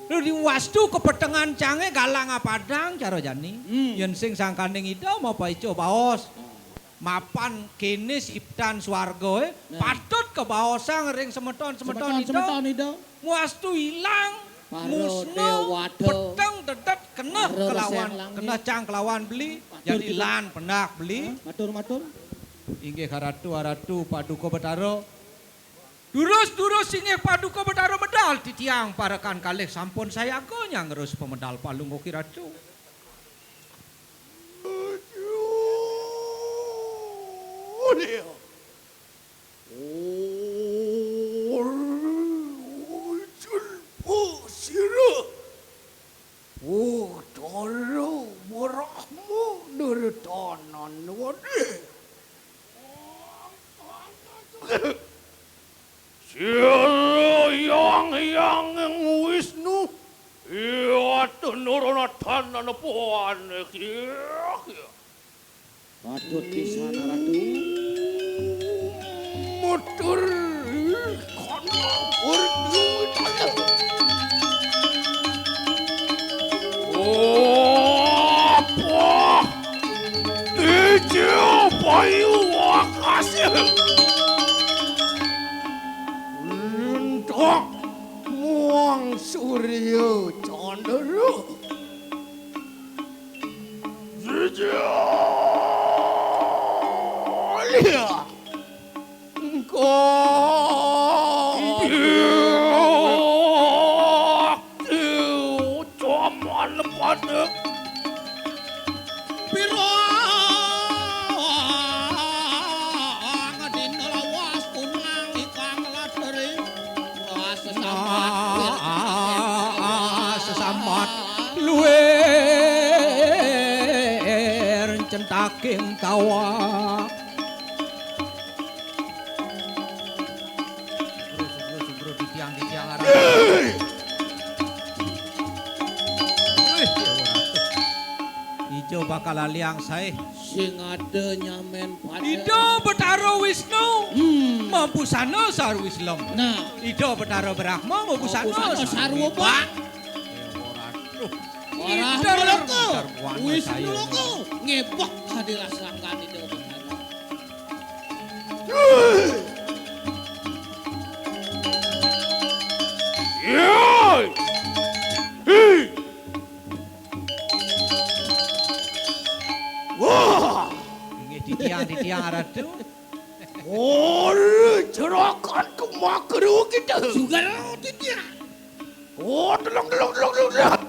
Lho diwastu kepetengan cange galang apadang cara jani. Hmm. Yen sing sangkaning ida mapa ica baos. Mapan kene siptan swarga, eh, nah, patut kebaosang ring semeton-semeton ida. Semeton-semeton ida. Muastu ilang, para musna, dewata, peteng dedet kena para kelawan, resen langit, kena cang kelawan beli. Matur. Jadi kita lan pendak beli. Hah? Matur, matur. Inggih karatu aratu paduka Betara. Durus-durus inggih paduka Betara medal titiang parekan kalih sampun sayaga nyanggerus pemedal palungguh kiratu. Sira Utara Brahma Nirtana Wadi. Sira yang yang Ronatan nenepuan iki. Patut pisan, Ratu. Mutur kono urdu tala. Apa? Tija payu akase. Lintak muang surya candra. Jejal. Engko. Iya. Jaman panik. Pira dina lawas kunang ikang lateri. Wah, sesambat. Ah, sesambat. Luwih centaking tawa. Sugro, sugro, sugro, titiang, titiang, arang. Wih, Dewa Ratu. Ijo bakal aliang sae. Sing ada nyamen pada. Ida Betara Wisnu. Hmm. Mabusana sarwa Islam. Nah. Ida Betara Brahma mabusana. Mabusana sarwa sarwa bang. Bang. Dewa Ratu. Ora Ida loka. Sarwana Wisnu saya. Loka. Ngebok hadiras langgan Ida Betara. Yoi. Hi. Wah. Inggih titiang, titiang Ratu. Ora jerakan kemakeru kita. Sugar titiang. Oh, delok, delok, delok, delok, delok.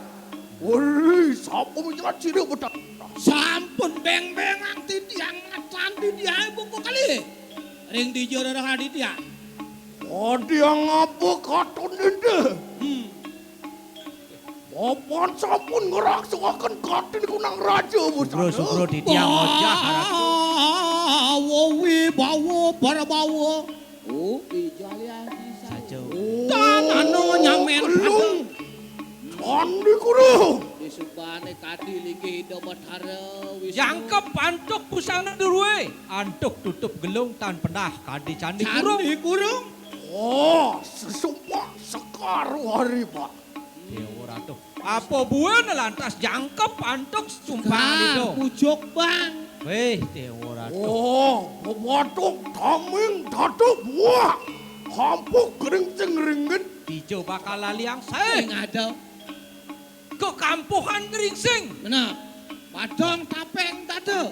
Wih, sapa minyak ciri bedak? Sampun beng-bengang titiang ngatan titiang buku kali. Ring dija rerah titiang. Oh, tiang apa katon dende? Hmm. Papan sampun ngrangsukaken katon kunang raja, Sugro, Busana. Sugro, titiang ngojah, Ratu. Bawa wibawa perbawa. Oh, ijalian saja. Saja. Oh, tanana nyamen gelung. Candi Kurung. Disubane kadi linggih Ida Betara Wisnu. Jangkep antuk busana duruwe, antuk tutup gelung tan pendah kadi Candi Kurung. Candi Kurung. Oh, sesumpah sekar wari, Pak. Dewa Ratu. Apa buana lantas jangkep antuk sumpah Kang, itu? Pucuk, Bang. Weh, Dewa Ratu. Oh, bebatuk taming datu buah. Hampuk geringsing ringin. Ijo bakal laliang sae. Sing ada. Kekampuhan geringsing. Benar. Padang tapeng dada.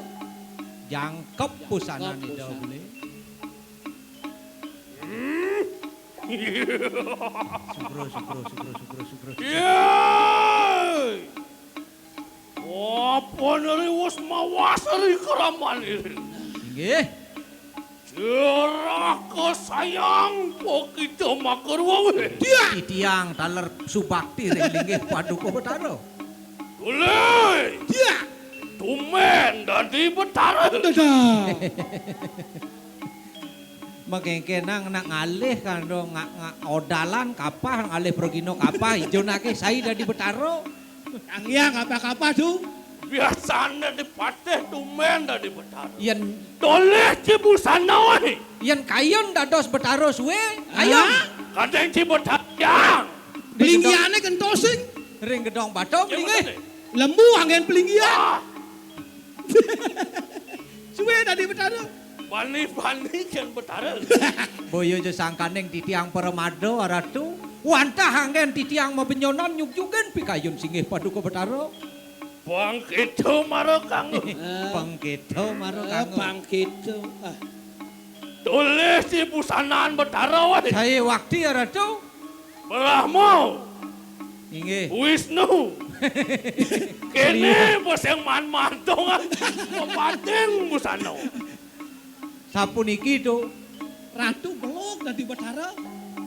Jangkep pusanan jangkep ida pusan. Beli. Hmm. Sugro, sugro, sugro, sugro, sugro. Yey! Apa neri wis mawas ri kraman iri? Inggih. Jerah kesayang pokita makarwawe. Dia. Titiang taler subakti ring linggih Paduka Betara. Dulih. Dia. Tumen dadi Betara. Dadah. Makengkenang nak ngalih kandung nga-, nga-, odalan kapah, ngalih pragina kapah, ijo nake sai dadi Betara. Kang Hyang kapah-kapah, Du. Biasane dipatih tumen dadi Betara. Yen dolih ci busana wae. Yen kayun dados Betara suwe, ayo. Hah? Kadang ci Betara. Ring Pelinggiane gedong, kentosing. Ring gedong batu, ci pelinggi. Betara. Lembu anggen pelinggian. Ah. Suwe dadi Betara. Bani-bani jan Betara. Boya ja sangkaning titiang pramada, Ratu. Wantah anggen titiang mabenyonan nyugjugin pikayun singgih Paduka Betara. Bangkita mara kanggo. Bangkita mara kanggo. Bangkita. Ah. Tulis di busanan Betara wae. Sae wakti, Ratu. Brahma. Inggih. Wisnu. Kene bos yang man-mantung. Pepating busana. Sapuniki, Tu. Ratu belog dadi Betara.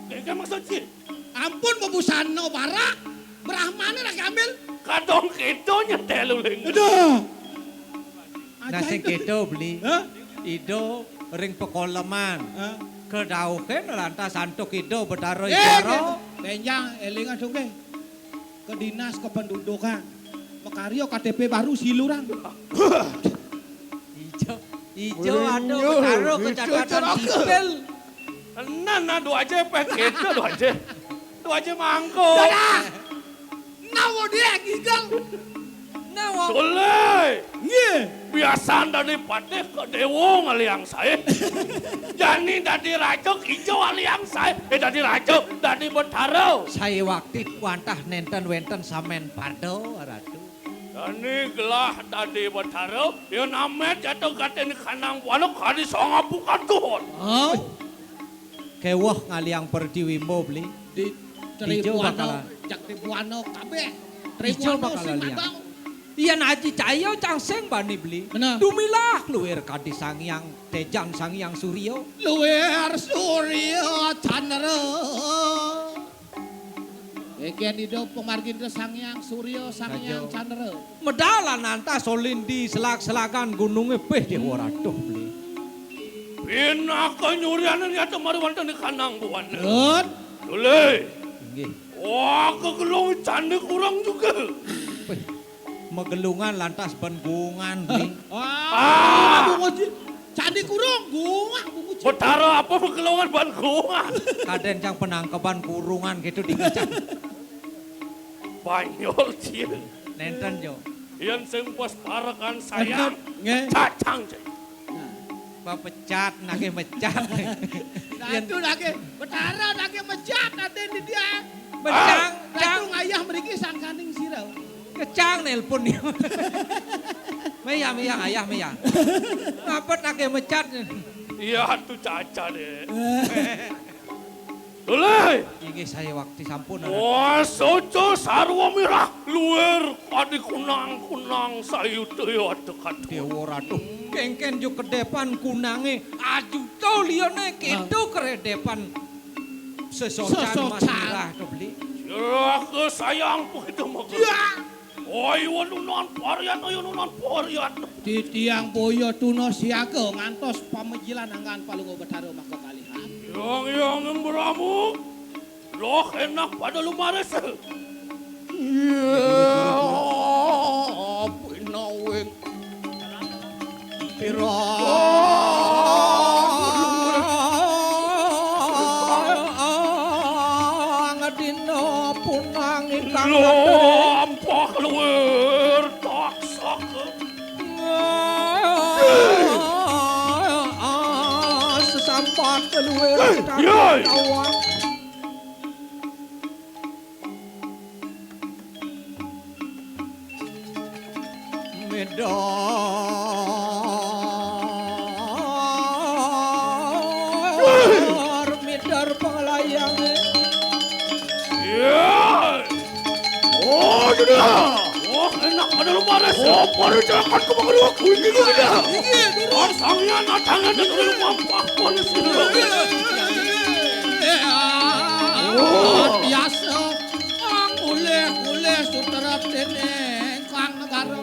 Kene maksud sih. Ampun bebusana barak. Brahmane lagi ambil. Kadong kita nyetel uling. Aduh. Nah, sing keto beli. Hah? Ido ring pekoleman. Hah? Kedauhen lantas antuk Ido Betara. Eh, Ido. Benjang elingan sungke. Ke dinas kependudukan. Makarya K T P baru siluran. Ijo, ijo, aduh, karo kecacatan sipil. Tenan, nah, duh aja, peh, gitu, duh aja. Duh aja mangko. Dadah. Nawa dia gigel. Nawa. Dole. Nggih. Biasan dadi patih kok dewa ngaliang sae. Jani dadi raja ijo aliang sae. Eh, dadi raja, dadi betara. Sae wakti wantah nenten wenten samen pada, Ratu. Jani gelah dadi betara, ya namet jatuh gatene kanang buana kadi sangapukan Tuhan. Oh. Keweh ngaliang Pertiwi Mbo, Beli. Di Ijo Tribuana, bakal. Jak Tribuana kabeh. Ijo Tribuana bakal sing liang. Matang. Yen aji cahya cang sing bani, Beli. Bener. Dumilah luwir kadi Sang Hyang Tejan, Sang Hyang Surya. Luwir Surya Candra. Iki ida pamargin Sang Hyang Surya, Sang Hyang Candra. Medal lan antah solindi selag-selagan gununge peh Dewa Ratuh, Beli. Pinaka nyuriane nyata mari wonten ing kanang buana. Nun. Dole. Inggih. Wah, kegelung candi kurang juga. Peh, magelungan lantas ben gungan, Beli. Ah. Bunguci. Candi kurung, gungah, bunguci. Betara apa magelungan ban gungah? Kaden cang penangkeban kurungan gitu di kecang. Banyol, Cil. Nenten, Jo. Yen sing pas parekan sayang, nggih. Cacang, Cil. Nah. Bapecat, nake mecat. Yen Ratu nake, Betara nake mecat, aten di dia. Mecat, Ratu cang. Ngayah mriki sangkaning sira. Kecang nelpon dia. Meya, meya, ayah, meya. Ngapet nake mecat. Iya, tu caca deh. Dole. Inggih, saya waktu sampun. Wah, soco sarwa mirah luwir kadi kunang-kunang sayuta ya adekat. Dewa Ratu, kengken jo kedepan kunange ajuta liyane keto keredepan sesocan. Sesocan. Mas mirah to, Beli. Sira ke sayang begitu maka. Ya. Ayo nunan parian, ayo nunan parian. Titiang boya tuna siaga ngantos pamejilan anggan Palungguh Betara maka kalihan. Yang, yang, yang beramu. Loh, enak pada lumaris. Iya, pinawing. Pira ngedina punang ingkang lampah luwir taksak. Sesampat luwir taksak. Midar, midar panglayange. Iya. Oh, sudah. Oh, enak pada lumaris. Oh, pada jangan ke mengeluarkan ini sudah. Inggih, durus. Arsangnya natangan dan rumah pun sudah. Iya. Oh. Biasa. Mulih-mulih sutra dening Kang Negara.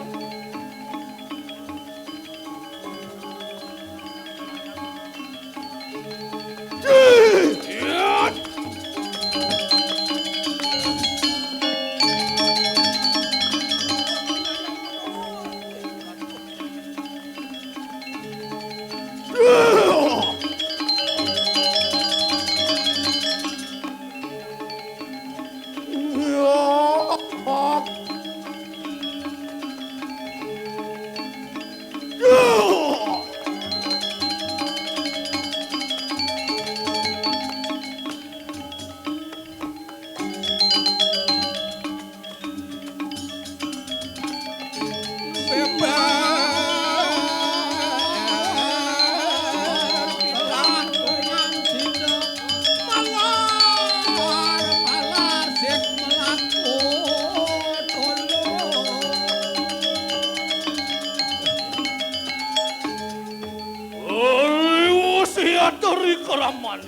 Riwus yatri keraman.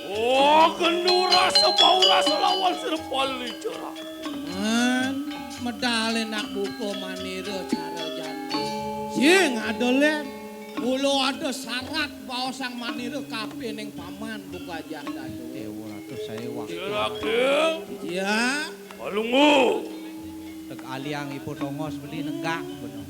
Oh, gendu rasa bau rasa lawan sira pali cerah. Man, medale nak buka manira cara jani. Sing ada len, mula ada syarat baosang manira kape ning paman buka ajah dadu. Dewa Ratu saya waktu. Kira-kira. Ya. Palungguh. Teg aliang ipo tongos beli negak bener.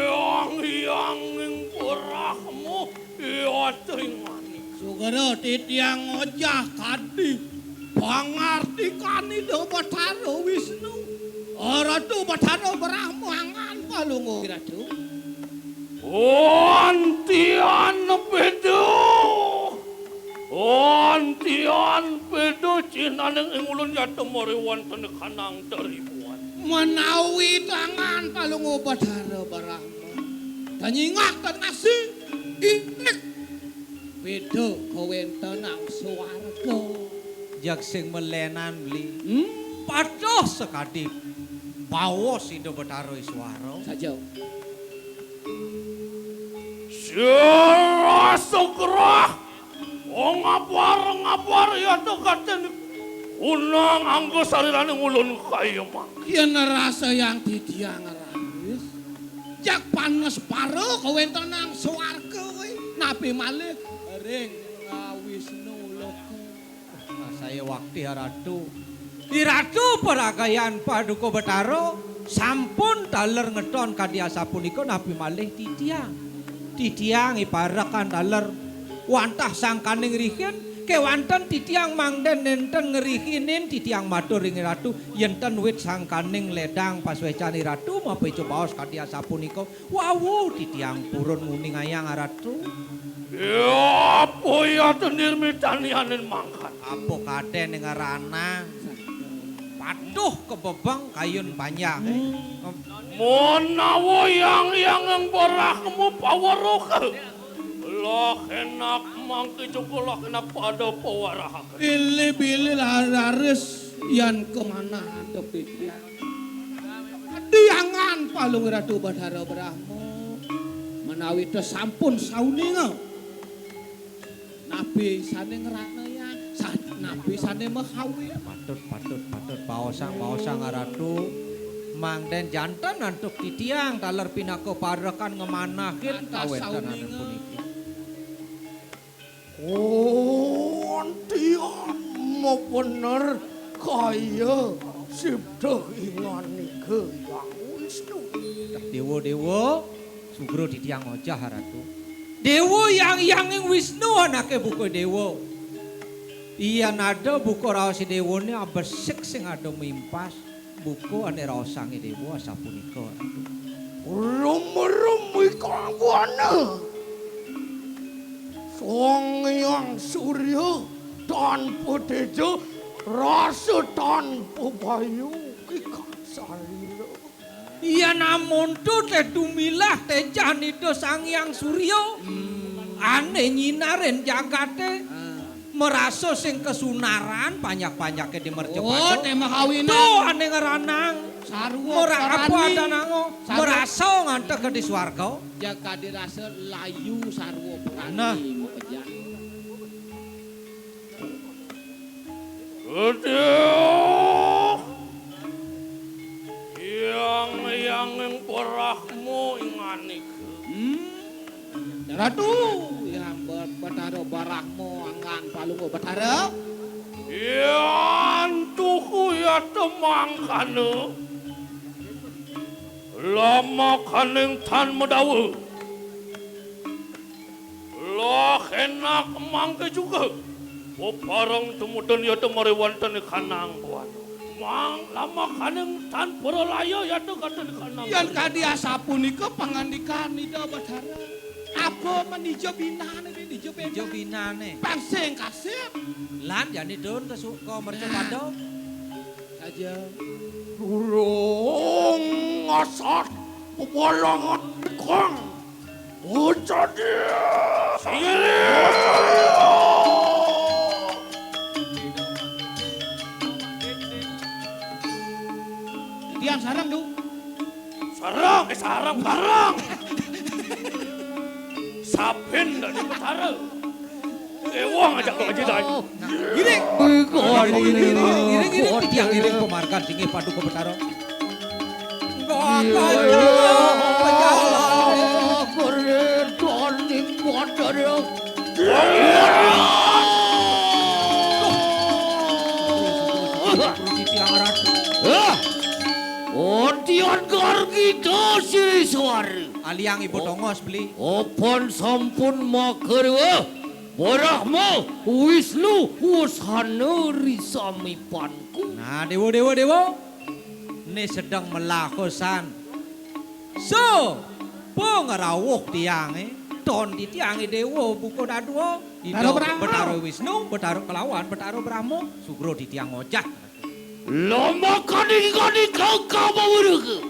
Yang yang ing berahmu, ya ing manik. Sugera titiang ngojah kadi pangartikan Ida Betara Wisnu. Ratu Betara Brahma angan palungguh Ratu. Antian beda. Antian beda cinaning ing ulun yata mari wonten kanang daribuan. Menawi tangan palungguh Betara Brahma. Tanyingak tan ngasih. Indik. Beda kawentenan swarga. Jag sing melenan beli. Hmm? Patuh sakadi baos Ida Betara Iswara. Saja. Sira sugrah. Oh, ngabar-ngabar ya to katen. Unang anggo sarirane ngulun kaya mangke. Yen rasa yang titiang rawis. Jak panes para kawentenan swarga kuwi. Napi malih ring ngawisnu loka. Nah, saya wakti Ratu. Di Ratu peragayan Paduka Betara sampun taler ngeton kadi asapunika napi malih titiang. Titiang iparekan taler wantah sangkaning rihin, kewanten titiang mangden nenten ngerihinin titiang matur ring Ratu, yenten wit sangkaning ledang pasuecan Ratu, mapeca baos kadi asapunika. Wawu, titiang purun nguningayang Ratu. Ya, apa ya tenir mitanianin mangkat? Apa kaden ing ranang? Patuh kebebeng kayun panjang. Menawa yang yang ing berahmu paweruka. Lah enak mangke juga lah enak pada pawarahaken. Pilih-pilih lah raris yan kemana ada pikiran. Diangan palung Ratu Bathara Brahma. Menawi tesampun sauninga. Napi sane ngranaya, sa-, napi sane mahawi. Patut, patut, patut. Baosang, baosang, Ratu. Mangden janten antuk titiang taler pinaka parekan ngemanahin kawentenan puniki. Kuntian mabener kaya sibda inganika Hyang Wisnu. Dah dewa-dewa, sugra titiang ngojah, Ratu. Dewa yang yanging Wisnu anake buka dewa. Yen ada buka raos dewane abesik sing ada mimpas. Buka ane raosang dewa sapunika, Ratu. Rum-rum ikang buana. Sang Hyang Surya tanpa teja, rasa tanpa bayu, kikang sarira. Iya namun tu te dumilah tejanida Sang Hyang Surya. Hmm. Ane nyinarin jagate. Ah. Merasa sing kesunaran, panjak-panjake di mercapada. Oh, te mahawina. Tuh, ane ngeranang. Sarwa merasa parani. Adanango. Sarwa. Merasa ngantek di swarga. Jaga dirasa layu sarwa parani. Nah. Mepejah. Aduh. Yang, yang ing berahmu inganika. Hmm. Ratu, yang ber-, Bathara Barahma anggan palungguh Bathara. Yan tuhu ya temangkana. Lama kaning tan medawa. Lah enak mangke juga. Bebareng tumudun ya temari wonten kanang buana. Mang lama kaning tan berlaya ya te katen kanang. Yan kadi asapunika pangandikan Ida Bathara. Apa menija binane, menija binane. Menija binane. Pangsing kasih. Lan jani dun ke su-, ke mercapada. Nah. Aja. Durung ngasat pepolangan kang. Ucap dia. Siri. Tiang sarang, Du. Sarang, eh, sarang, sarang. Sapin dari Betara. Eh, wah, ngajak lo aja, Dai. Giring. Giring, giring, giring, giring, giring, giring, pemargan singgih Paduka Betara. Bakal pejalan. Titiang Ratu. Hah? Ontian gargita siri suara. Aliang ibu tongos beli. Opan sampun makarwa. Brahma, Wisnu, Wusana risamipanku. Nah, dewa, dewa, dewa. Ini sedang melakosan. So, pengrawuh tiange, ton di tiange dewa buka dadua. Ida Betara Brahma. Betara Wisnu, Betara kelawan, Betara Brahma, sugro di tiang ngojah. Lomba kadi kadi kau kau bawerege.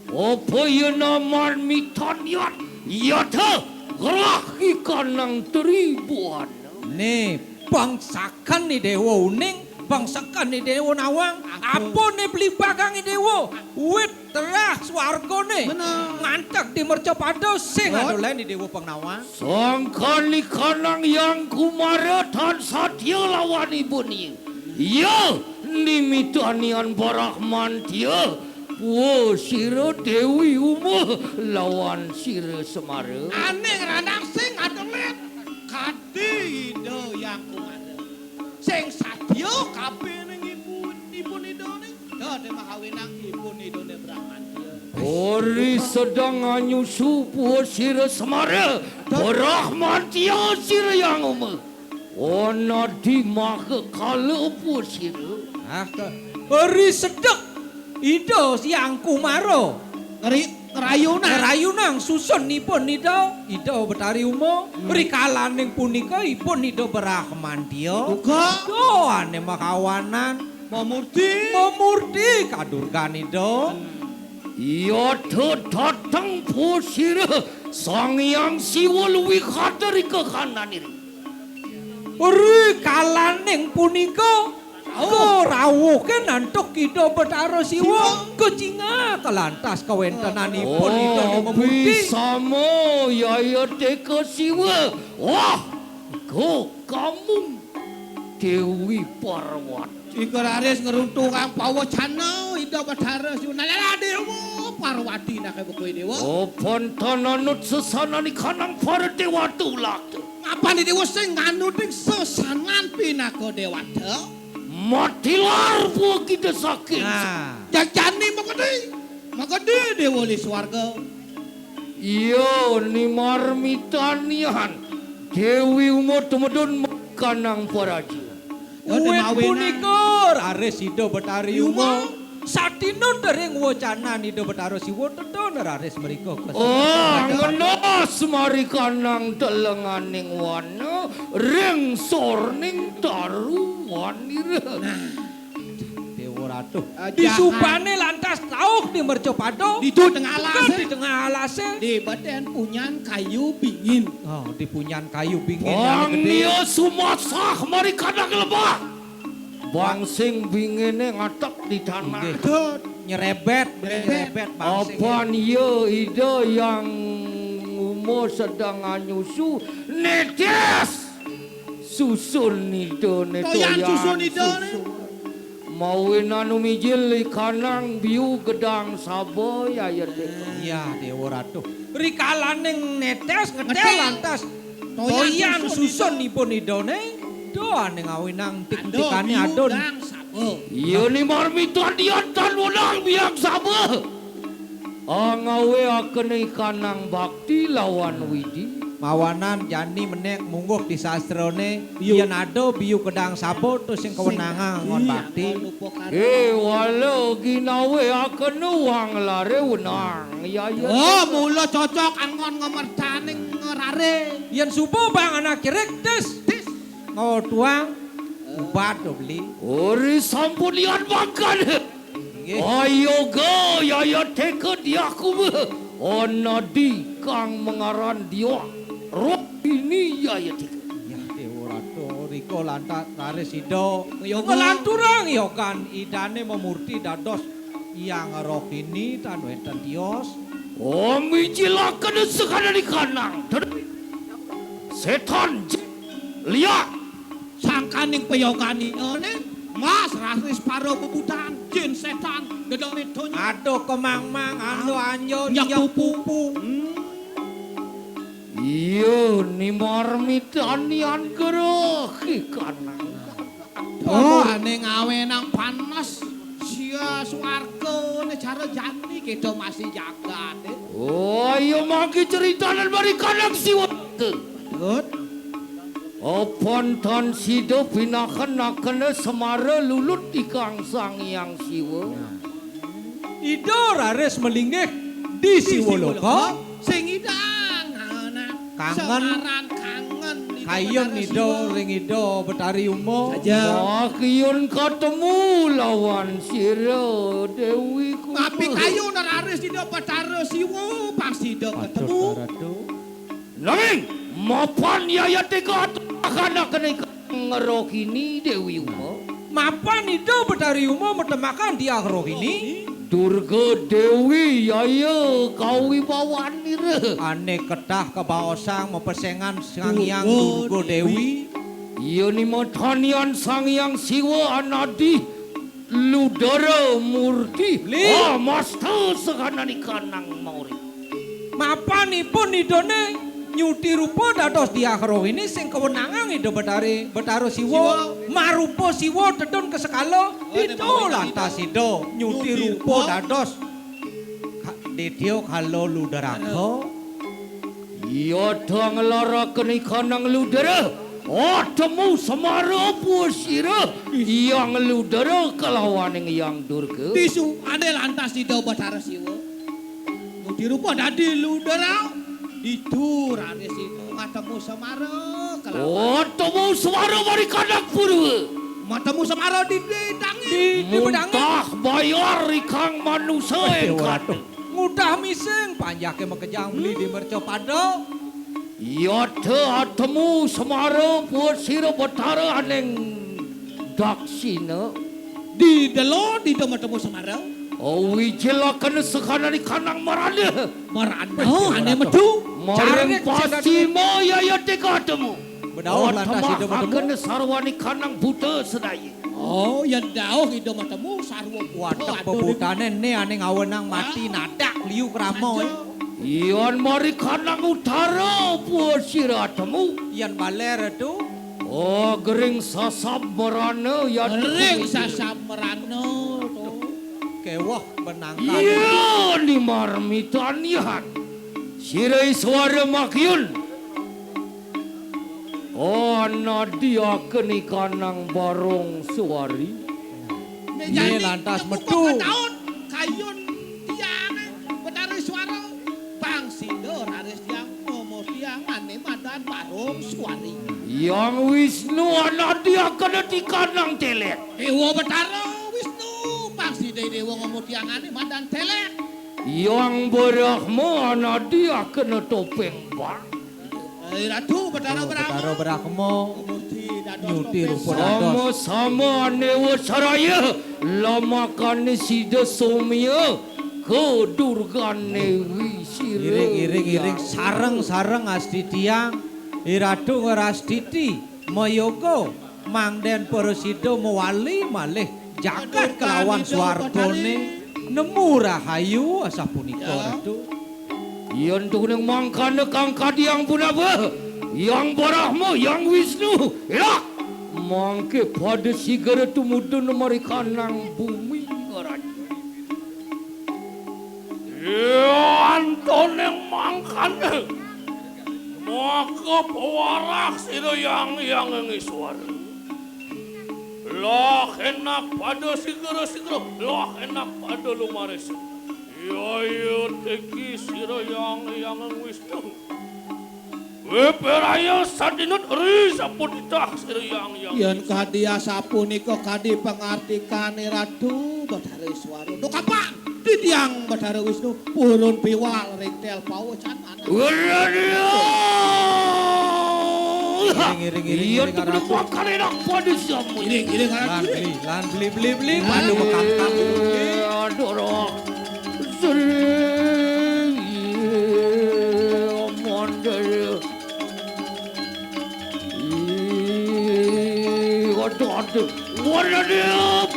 Apa ya naman mitanian? Yata, gerah ikanang tribuan. Nih, bangsakan nih dewa uning, bangsakan nih dewa nawang. Apa nih beli bagang nih dewa? Wit terah swargane. Bener. Ngantek di mercapada sing ada lain di dewa pengnawang. Sangkan ikanang yang kumara tan satya lawan ibun iya. Iya, nimitanian barah mantia. Wa sira Dewi Uma lawan sira Semara. Aning ranang sing adelet. Kadi ida yang kumara. Sing satya kabeh ning ibun, ibun idane. Dadi mahawinang ibun idane Brahmandia. Ori sedang anyusu puwa sira Semara. Brahmantia sira yang uma. Ana di maha kala puwa sira. Ah, ke-, ori sedek. Ida Hyang Kumara. Ngeri-, ngerayunang. Ngerayunang susunipun Ida, Ida Betari Uma. Hmm. Rikalaning punika ipun Ida Brahmantia. Uga. Doane makawanan. Mamurti. Mamurti kadurgan Ida. Hmm. Yata dateng pusira Sang Hyang Siwa luwih kater ing kakananira. Rikalaning punika, oh, karawuhe nantuk Ida Betara Siwa, Siwa. Kecingak lantas kawentenanipun Ida Dewa Murti. Abhisama Yayateka Siwa. Wah, go kamung Dewi Parwati. Ika raris ngruntuhang pawacana Ida Betara Siwa. Nalala Dewa Parwati nake bekoy Dewa. Oh, pantananut sesanani kanang para dewata ulata. Mapan Dewa sing nganuting sesanan pinaka dewata? Matilar buah kita sakit. Nah. Jajani makadi. Makadi Dewa li swarga. Iya, ni marmitanian. Dewi Uma tumedun kanang paraja. Wit punika raris Ida Betari Uma. Uma. Satinut ring wacanan Ida Betara Siwa tetun raris mrika ka. Oh, ngenas marikanang telenganing wana ring sorning taruwanira. Nah. Dewa Ratu. Eh, disupane lantas rauh di mercapada. Di tengah alase. Di tengah alase. Di badan punyan kayu bingin. Oh, di punyan kayu bingin. Pang yang gede. Dia sumasah marikanang lebah. Bang sing bingine ngatek di tanah. Inggih. Aduh. Nyerebet, beli nyerebet, bang sing. Apan iya Ida yang Uma sedang anyusu netes susun Ida ne. Toyan toyan susun Ida ne. Susun. Mawinan umijil ikanang biu gedang saba Yayateka. Iya, Dewa Ratu. Rikalaning netes ngetel. Ngetel. Lantas. Toyan toyan susun susun ipun Ida ne. Doane ngawinang tik-tikane adun. Adun biu gedang saba. Iya ni marmita dian tan wenang biang saba. Angawe akene ikanang bakti lawan widi. Mawanan jani menek mungguh di sastrane, iya. Yen ada biu gedang saba to sing kawenangan ngon bakti. Iya, lupa karo. Eh, wala ginawe akene wang lare wenang. Ya, ya. Oh, mula cocok angon ngemertaning ngerare. Yen suba bang anak cerik, tis. Tis. Ngotuang ubat do beli. Ori sampun lian makan. Nggih. Ayo ga Yayateka diaku. Ana di kang mengaran dia. Roh ini Yayateka. Ya Dewa Ratu, rika lantas raris sida. Ya, ngelanturang ya kan idane memurti dados Hyang Rohini tan wenten tios. Om ijilakene sekadane kanang. Setan j-, liak. Sangkaning payogane ngene, Mas raris para bebutan, jin setan, gedone donya. Aduh kemang-mang, ando anjo, nyak pupu. Hmm. Iya, nimarmitani angkara ki kanang. Oh, ane ngawenang panas. Sia swarga ne cara jani kedo masih jagat, eh. Oh, iya mangke ceritanen mari kanang Siwa. Dut. Apan tan sida pinaken-akene semara lulut ikang Sang Hyang Siwa. Ida raris malinggih di Siwaloka. Sing idang, nah, kangen. Semarang kangen Ida kayun Betara Ida Siwa. Ring Ida Betari Uma. Saja. Wah, kiyun katemu lawan sira, Dewi Kupa. Tapi kayun raris Ida Betara Siwa, pas Ida ketemu. Aduh, aduh. Nanging mapan yayate katuk anak-anak nika ngerokini Dewi Uma. Mapan Ida Betari Uma metemakan Diah Rohini. Durga Dewi yaya kawibawanira. Ane ketah kebaosang mapesengan Sang Hyang Durga Dewi. Iya nimatanian Sang Hyang Siwa anadi ludara murti. Beli. Ah, masta sekanani kanang maurip. Mapanipun idane nyuti rupa dados Diah Rohini sing kewenangang Ida Betari, Betara Siwa, Siwa. Marupa Siwa tedun kesekala, oh, ida lantas ida nyuti rupa dados ka-, Ditya Kala Ludaraga. Iya dang laraken ikanang ludara. Atemu semara puasira, Hyang Ludara kelawaning Hyang Durga. Disu ane lantas Ida Betara Siwa. Dirupa dadi ludara, ditu raris Ida matemu semara kelawan. Oh, temu semara mari kanang Purwa. Matemu semara di, di dangi. Di, di bedangi. Muntah bayar ikang manusa. Waduh, engkang waduh. Ngudah mising, panjake makejang beli di mercapada. Yata atemu semara puasira Betara aning daksina. Di delo, di do matemu semara. Oh, wijilaken sekanani kanang marana. Marana, oh, ane metu. Maring pasima yayate katemu. Bedauh lantas Ida matemu. Atemahakene sarwani kanang buta sedaya. Oh, yen dauh Ida matemu sarwa buta. Watek bebutane ne ane ngawenang mati nadak liu krama, eh. Yan mari kanang utara puasira temu. Yan baler tu. Oh, gering sasab merana ya. Gering sasab merana tu. Kewah benangkan. Iya, ni marmitan yan. Sira Iswara makyun. Oh, nadiaken ikanang barong suari. Iya, lantas metu. Taun kayun tiange Betara Iswara. Bang sida raris tiang momo tiangane madan barong suari. Hyang Wisnu anadiaken tikanang telet. Dewa Betara Wisnu, bang sida dewa ngomo tiangane madan telet. Hyang Brahma anadiaken topeng bang. Eh, Ratu Betara Brahma. Betara Brahma. Nyuti rupa dados. Sama-sama anewa saraya, lamakane sida somya ka Durgane wisira. Iring, iring, iring, sareng-sareng astitiang, Iratu ngrastiti, mayoga, mangden prasida mawali malih jagat kelawan swargane, nemu rahayu asapunika, ya. Ratu. Yen tuning mangkana kang kadiang punapa, Hyang Brahma, Hyang Wisnu, ya. Mangke pada sigara tumudun marikanang bumi, Ratu. Yen tuning mangkana, maka pawarah sira Hyang Hyang Iswara. Lah enak pada sigara-sigara, lah enak pada lumaris. Yaya teki sira Hyang Hyang Wisnu. Weperaya sadinut ri saputitah sira Hyang Hyang. Yen kadi asapunika kadi pangartikane Ratu Betara Iswara. Duh kapan titiang Betara Wisnu purun piwal ring tel pawacan. Iring, iring, iring, iring, iring, aratu. Iring, iring, aratu. Lan beli, lan beli, beli, beli, padu bekangkang. Aduh, roh. Sering, iya, mondar. Iya, aduh, aduh. Waduh, aduh.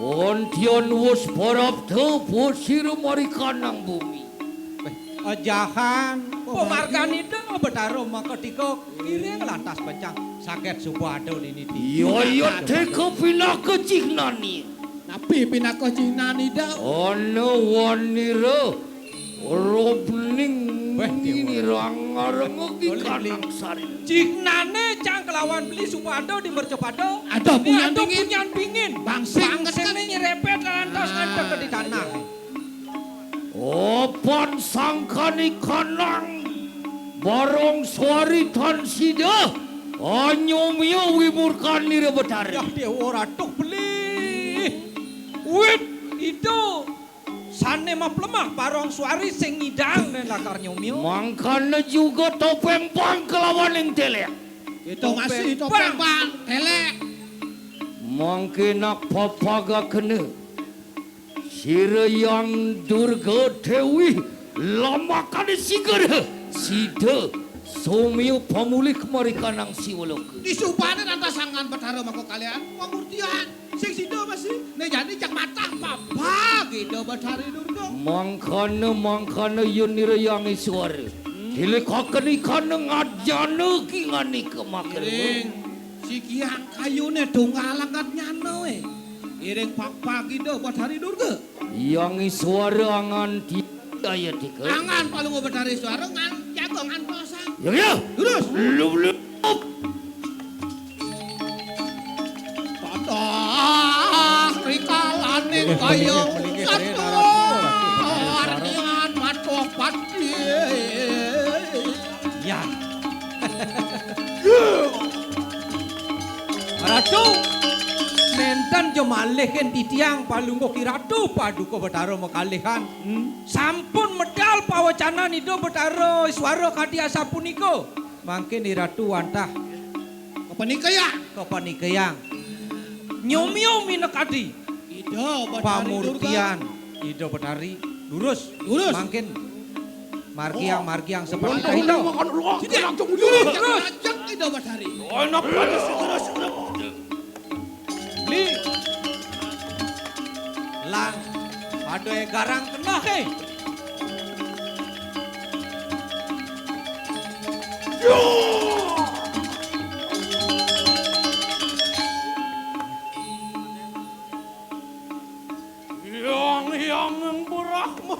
Ontian wus parapta, pusir marikanang bumi. Ejahan, pamargan Ida Betara makatika ngiring lantas pencang saget suba ada nini titi. Ya, ya, teka pinaka cihnane. Napi pinaka cihnane, Ida? Ana wanira rubning Weh, Dewa. Ngirangarenga Oleh kanang sari. Cihnane cang kelawan beli suba ada di mercapada. Ada punyan pingin. Punyan pingin. Bangsing. Bangsing nyerepet lantas ngantek di tanah. Apan sangkanikanang Barong Suari tan sida anyumia wimurkan nira Betara. Yah, Dewa Ratu beli. Wit, Ida sane maplemah Barong Suari sing ngidang nen lakar nyumia. Mangkana juga topeng pang kelawaning telek. Ida masih topeng pang telek. Mangke nak papagakena. Sira Hyang Durga Dewi lamakane sigera sida somia pamulih marikanang Siwa Loka. Disubane rantas angan Betara maka kalian pamurtian sing sida masih ne jani jak matah papa Ida Betari Durga. Mangkana, mangkana yen nira Hyang Iswara. Hmm. Dilekaken ikana ngajana ki nganika makrewa. Iring sikiang kayune tunggal angkat nyana we. Iring papa Ida Betari Durga. Hyang Iswara angan ti-, daya tika. Angan Palungguh Betari Iswara ngan jaga ngantosan. Ya, ya. Terus. Lup, lup. Tadah rikalaning kayang satru ardian matuh pati. Ya. Ratu, nenten ja malihin titiang Palungguh Ki Ratu Paduka Betara makalihan. Hmm. Sampun medal pawecanan Ida Betara Iswara kadi asapunika. Mangkin Iratu wantah kapanikayang. Kapanikayang. Nyumya minakadi Ida Betari Durga. Pamurtian Ida Betari. Durus. Durus. Mangkin margiang, oh, margiang seperti itu. Makan ruang. Sini. Langsung dulu. Terus. Ajak Ida Betari. Enak aja segera, segera. Beli. Lang, pada garang kena, eh. Yo! Hyang Hyang Brahma.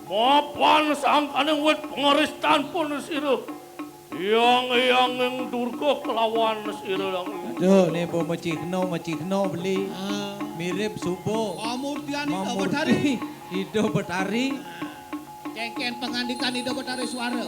Mapan sangkaning wit pangaristan pun sira. Hyang Hyanging Durga kelawan sira Hyang. Aduh, ne bo mecihno, mecihno beli. Ah. Mirip suba. Pamurtian Ida Betari. Mamurti Ida Betari. Kengken pangandikan Ida Betari Suara.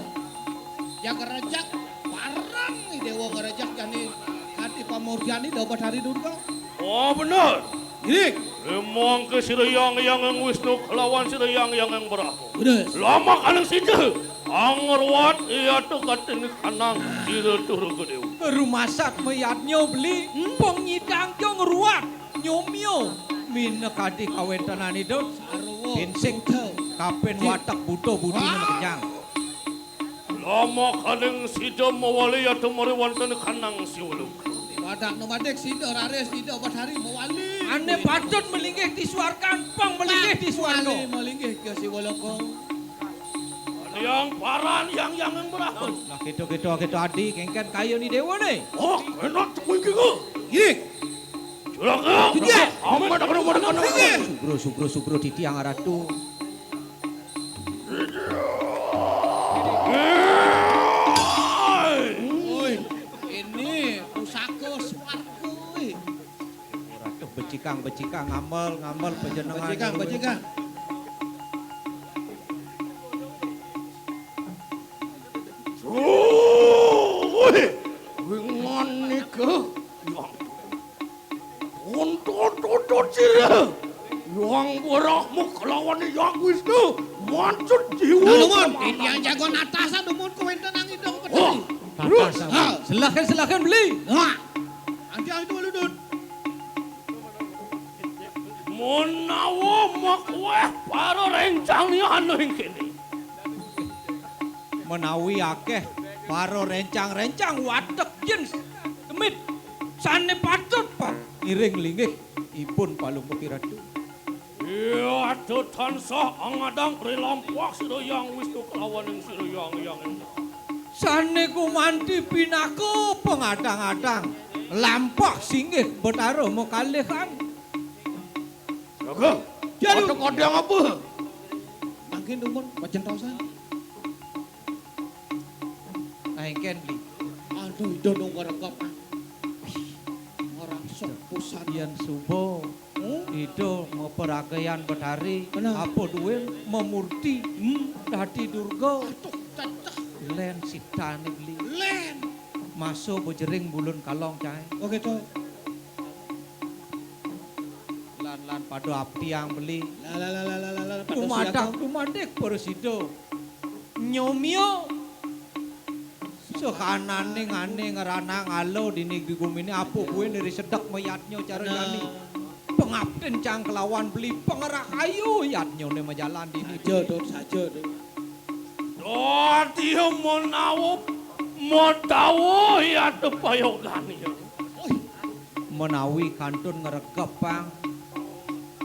Jaga rejak, parang Dewa ngerejak jani hati pamurtian Ida Betari Durga. Oh, bener. Iring. Limang ke sira Hyang Hyanging Wisnu kelawan sira Hyang Hyanging Brahma. Bener. Lama kaning sida. Angruat iya tu kating kanang sira Durga Dewa. Rumasat mayadnya beli, hmm? Pengidang jo ngruat, nyomyo. Mina kadih kawentenan Ida. Sarwa. Pinsik. Buta. Kapin watek buta budine. Wah. Kenyang. Lama kaning sida mawali yata mari wonten kanang Siwaluk. Wadak numadik sida raris sida Betari mawali. Ane patut malinggih di swarga, pang malinggih di swarga. Mawali malinggih ke Siwaluk. Yang paran yang yang murah. Lah, keto-keto, keto adi, kengken kayune dewa ne. Oh, enak temu iki kok. Iki. Juragan. Iki. Amat aku mau. Sugro, sugro, sugro, titiang ratu. Woi, ini pusaka swarga, woi. Ora tuh becikang, becikang, ngambel, ngambel, panjenengan. Becikang, becikang. Woi, wingan nika. Tuntut-tuntut sira. Hyang Brahma kelawan Hyang Wisnu mancut jiwa. Nah, numun, titiang jago natasan numun kawéntenan Ida Betari. Oh, terus. Natasan. Ha. Silakan, silakan beli. Ha. Anti itu ludut. Menawa makuweh para rencang anu ing kene. Menawi akeh para rencang-rencang watek yen demit sane patut pa-, ngiring linggih ipun Palungguh Ratu. Iya, Tansah angadang ri lampah sira Hyang Wisnu kelawan ing sira Hyang Hyang. Sane gumanti pinaka pangadang-adang lampah singgih Betara makalihan. Jaga. Jalu. Ada kodang apa? Mangkin dumun pacentosan. Engken, Beli. Aduh, ida dong ngeregep. Ngerasuk pusat. Yen suba, hmm? Ida maperagayan Betari, apa duwin memurti, hmm, dadi Durga. Aduh, cacah. Len sitane, Beli. Len. Masa bejering bulun kalong, cai. Oh, gitu. Lan-lan pada abdiang, Beli. La, la, la, la, la, la, la, pada dumadak siaga. Dumadik prasida. Nyomia sakanane ngane ngrana ngala dini di gumine apa buin dari sedek mayatnya cara jani. Pengabden cang kelawan Beli pengerahayu yatnyone majalan dini. Saja, Dut, saja, Dut. Dadi menawa, menawa yat payogane. Menawi kantun ngregep, Pang.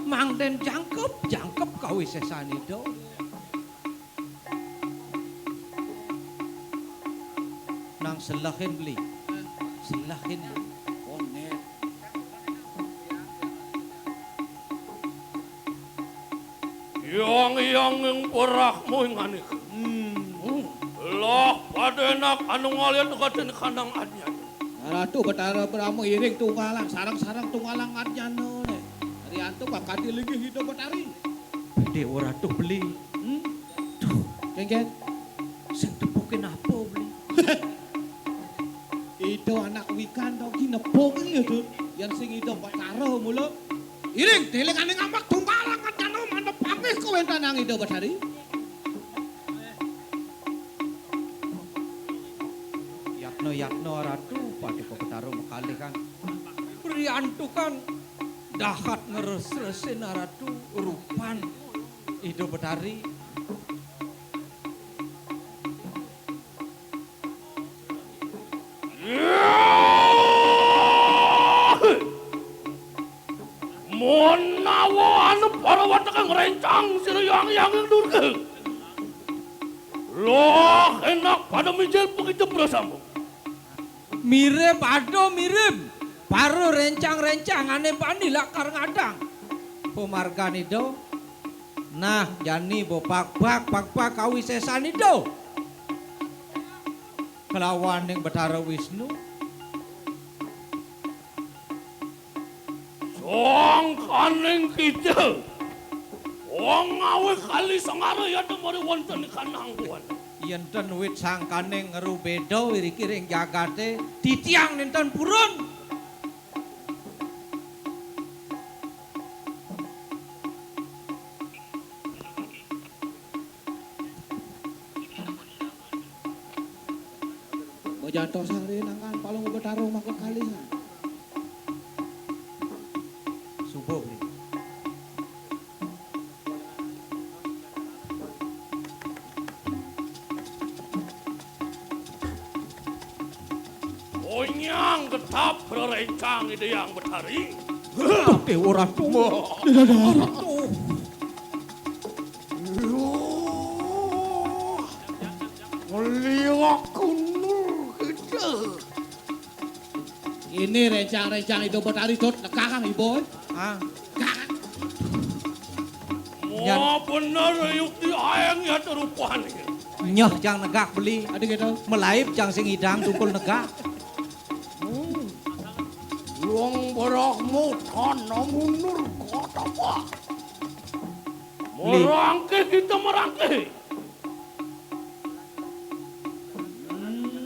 Mangden jangkep, jangkep kawisesan Ida. Nang selehin, Beli. Selehin. Konet. Yang yang ing perahmu ing anik. Hmm. Lah padenak anu ngalian kaden kanang anyanya. Ratu Betara Brahma iring tunggalang, sareng-sareng tunggalang anyana ne. Riantuk kakadi linggih Ida Betari. Dewa Ratu Beli. Hmm? Duh. Kengken. Sing tepukin apa, Beli? Ida anak wikan to ki nepung iki lho, Dut. Yen sing Ida Betara mula. Iring, deling aning amak tunggalang anyana mandhep pangih kawentenan Ida Betari. Yatna-yatna Ratu, Paduka Betara makalih kan. Priantukan dahat ngres-resin Ratu rupan Ida Betari. Menawa anu para watekan ngrencang sira yang yang ing durga. Loh, enak pada mijil begitu bersambung. Mirip, aduh, mirip. Para rencang-rencangane pani lakar ngadang. Pemargan Ida. Nah, jani bo pakpak, pakpak kawisesan Ida. Kelawaning Betara Wisnu. Sangkaning kija. Wong ngawe kali sengara ya temori wonten kanangguan. Yen ten wit sangkaning ngeru beda wiriki ring jagate, titiang nenten purun. Bajantos hari nangkan palung Betara maka kalihan. Subuh, Bli. Onyang getap rerencang Ida Hyang Betari. Tuh, Dewa Ratu. Wah. Ratu. Loh. Ngeliwak kunur kita. Ini rencang-rencang Ida Betari, Dut, negah kang ibu. Ah. Kang. Nyan. Wah, bener, yukti aeng ya terupane. Nyeh jang negah, Bli. Adi gitu. Melaib jang sing idang tungkul negah. Hmm. Wong berahmu tanah mundur kota, Pak. Bli. Merangkih kita merangkih.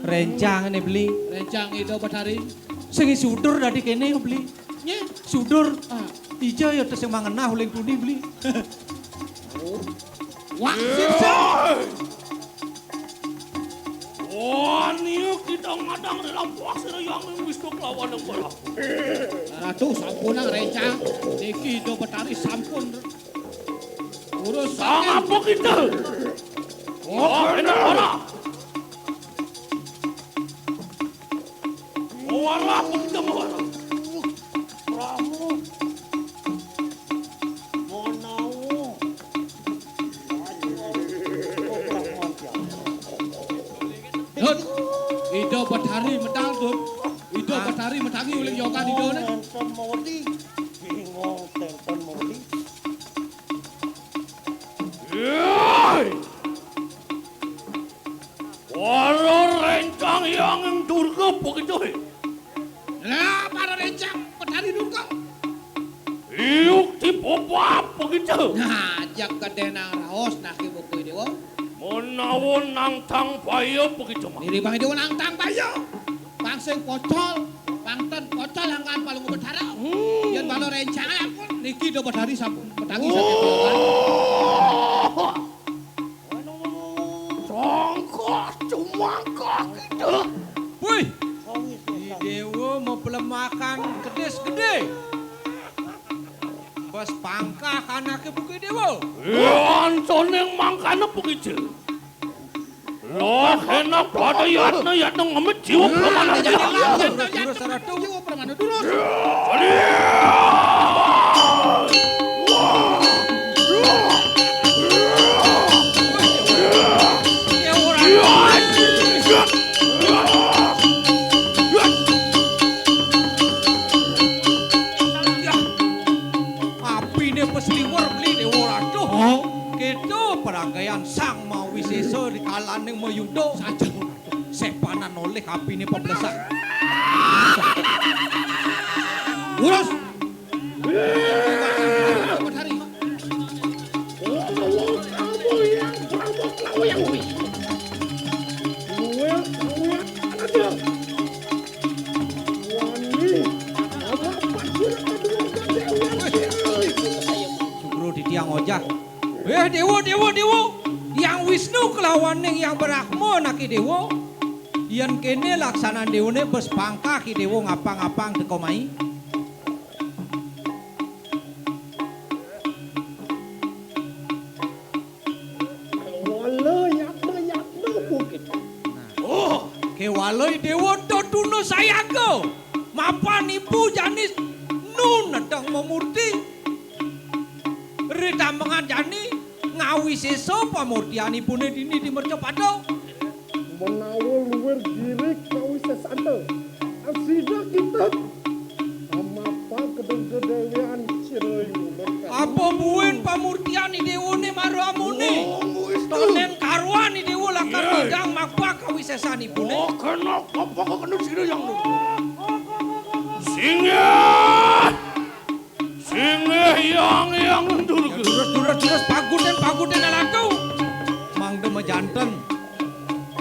Rencang ini, Bli. Rencang Ida Betari. Sing sudur dadi kene, Bli. Nye? Sudur. Ah. Ija ya tes sing mangenah uling puni, Bli. Oh. Wah, sirsa. Wah, niku kita ngadang dalam puas yang wis kelawan yang berapa. Ratu sampun rencang. Niki Ida Betari sampun. Urus sang apa kita? Oh, enak ora? Ora apa kita mau ora? Pramu. Mau nau. Dut, Ida Betari medal, Dut. Ida Betari medangi uling yogan Ida né. Tenten modi. Bingung tenten modi. Yai! Para rencang Hyang Durga begitu. Lah, para rencang Betari Durga. Iyuk dipopap begitu. Nah, jak gedé nang raos nah ki buku Déwa. Menawa nangtang baya begitu mah. Diri Bang Déwa nangtang baya. Pang sing pocol, pang ten pocol angkan palung Betara. Hmm. Yén bala rencang ampun niki do Betari sampun medangi sampun. Oh. Congkok cumangkok kita. Wih, I Déwa mapelemakan kedis gedé. Bes pangkah anaké buké Déwa. Anconing mangkana buké Cil. Loh, enak pada yatna, yatna ngemit jiwa permana. Durus, durus, Ratu. Jiwa permana, durus. Apiné pesliwer beli Déwa Ratu. Oh. Kéto peranggayan Sang Mawisésa di kalaning mayuda. Saja. Sepanan olih apiné peblesak. Urus. Sugro titiang ojah. Eh, Déwa, Déwa, Déwa. Hyang Wisnu kelawaning Hyang Brahma naké Déwa. Yén kéné laksanan Déwané bes pangkah I Déwa ngapang-ngapang teka mai. Kéwala yatna, yatna bukit. Oh, kéwala I Déwa tetuna sayaga. Mapan ibu jani nu nedeng mamurti. Ritambengan jani ngawisésa pamurtian ibuné dini di mercapada. Menawa luwir girik kawisésanta. Asida kita. Amapa kedeng gedéwéan cira yumet. Apa buin pamurtian I Déwané mara amuné? Oh, muistu. Tonen karuan I Déwa lakar Yé. Midang mapa kawisésan ibuné. Oh, kena apa kena sira yang nu. Singgih. Singgih Hyang, Hyang Durga. Durus, durus, durus, paguten, paguten, Ratu. Mangda majanten.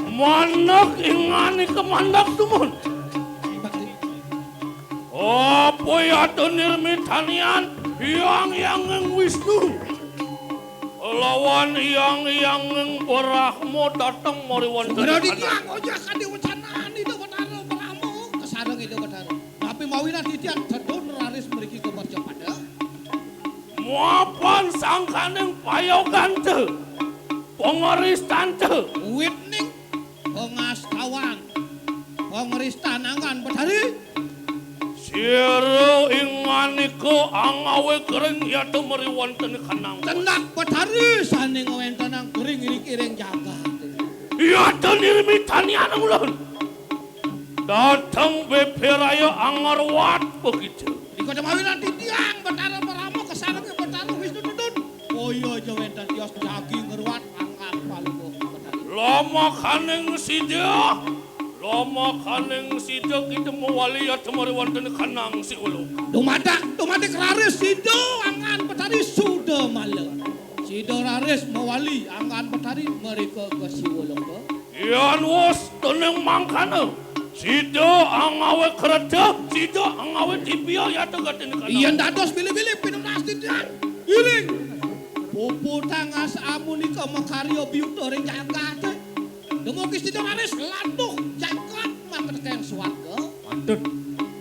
Mandak inganika mandak tumun. Apa yata nirmitanian Hyang, Hyang Wisnu. Lawan Hyang, Hyang Brahma dateng mari wonten. Sugra di tiang ojah kadi wecanan Ida Betara Brahma. Kesareng Ida Betara. Tapi mawinan titiang sedun raris mriki ka mercapada. Mapan sangkaning payoganta, pangaristanta. Witning pangastawan, pangaristan anggan Betari. Sira inganika angawé kering yata mari wonten kanang. Cenak Betari sané ngawéntenang kering iriki ring jagat. Yata nirmitanian ulun. Dateng beberaya angarwat begitu. Nika demawinan titiang Betara Parama kasarengé Betara Wisnu Tutun. Kaya aja wénten tios jagi ngerwat angkat palungguh Betari. Lamakaning sida, lamakaning sida kita mawali yata mari wonten kanang si ulung. Dumadak, dumadik raris sida angkat Betari suda mala. Sida raris mawali angkat Betari mrika ka Siwa Loka. Yan wus tuning mangkana, sida angawé kredeg, sida angawé dibya yata gatine kana. Yen dados bilih-bilih pinunas titiang. Iring. Puputang asa amunika makarya biyuta ring jagaté. Dumugi sida raris lantuh jagat maketeng swarga. Pantut.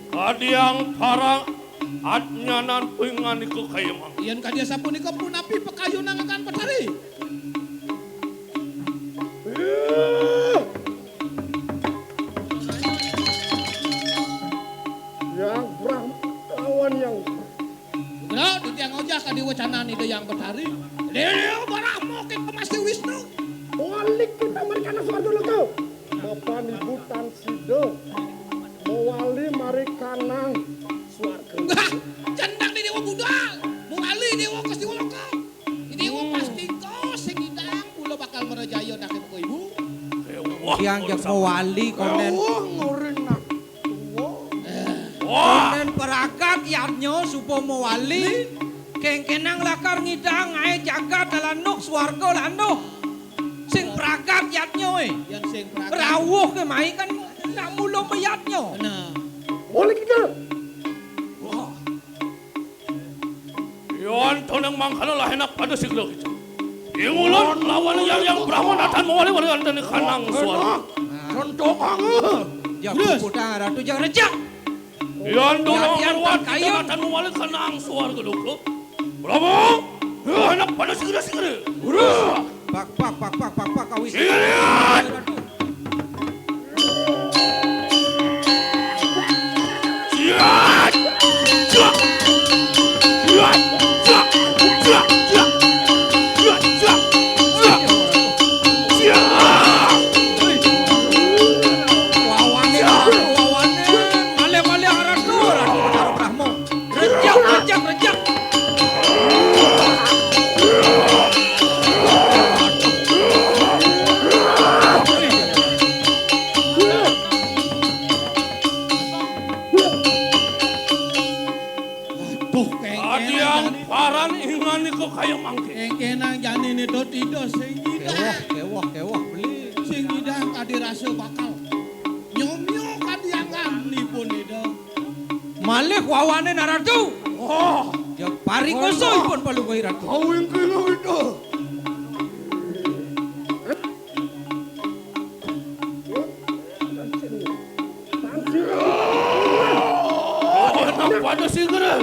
Kadiang parang adnyanan pinganika kayemang. Yen kadi asapunika punapi pakayunan angkan Betari? Yang Brahma lawan yang Nugra, titiang ojah kadi wecanan Ida Yang Betari. Dewa Brahma kita masih Wisnu. Balik kita mereka swarga loka. Bapak Tiang jak mawali konden. Oh, ngurin nak tua. Wah. Konden pragat yadnya suba mawali. Kengkenang lakar ngidang ngaé jagat dalanduh swarga landuh. Sing pragat yadnya, eh. Yang sing pragat. Rawuh ké mai kan nak mula mayadnya. Nah. Boleh kita. Wah. Yan tonang mangkana lahenak pada sigra kita. Ing ulun lawan yang yang Brahma natan mawali wali antani kanang suara. Contoh kang. Ya putang ratu jangan rejak. Yan tonang mawali kita natan mawali kanang suara keduka. Brahma, anak pada sigra sigra. Pak, pak, pak, pak, pak, pak, kawis. Siap! Siap! Siap! Siap! Siap! Siap! Siap! Siap! Wawané, wawané. Malih, malih, Ratu, Ratu Batara Brahma. Rejak, rejak, rejak. Aduh, kengkenang jani. Paran ingan niku kaya mangke. Kengkenang jani nida tida sing nyidang. Kéwah, kéwah, kéwah, beli. Sing nyidang kadi rasa bakal nyomyo kadi angan nipun nida. Malih wawané Naratu. Oh. Ya parikosa ipun palungguh Ratu. Kawin kena itu. Pada sigra.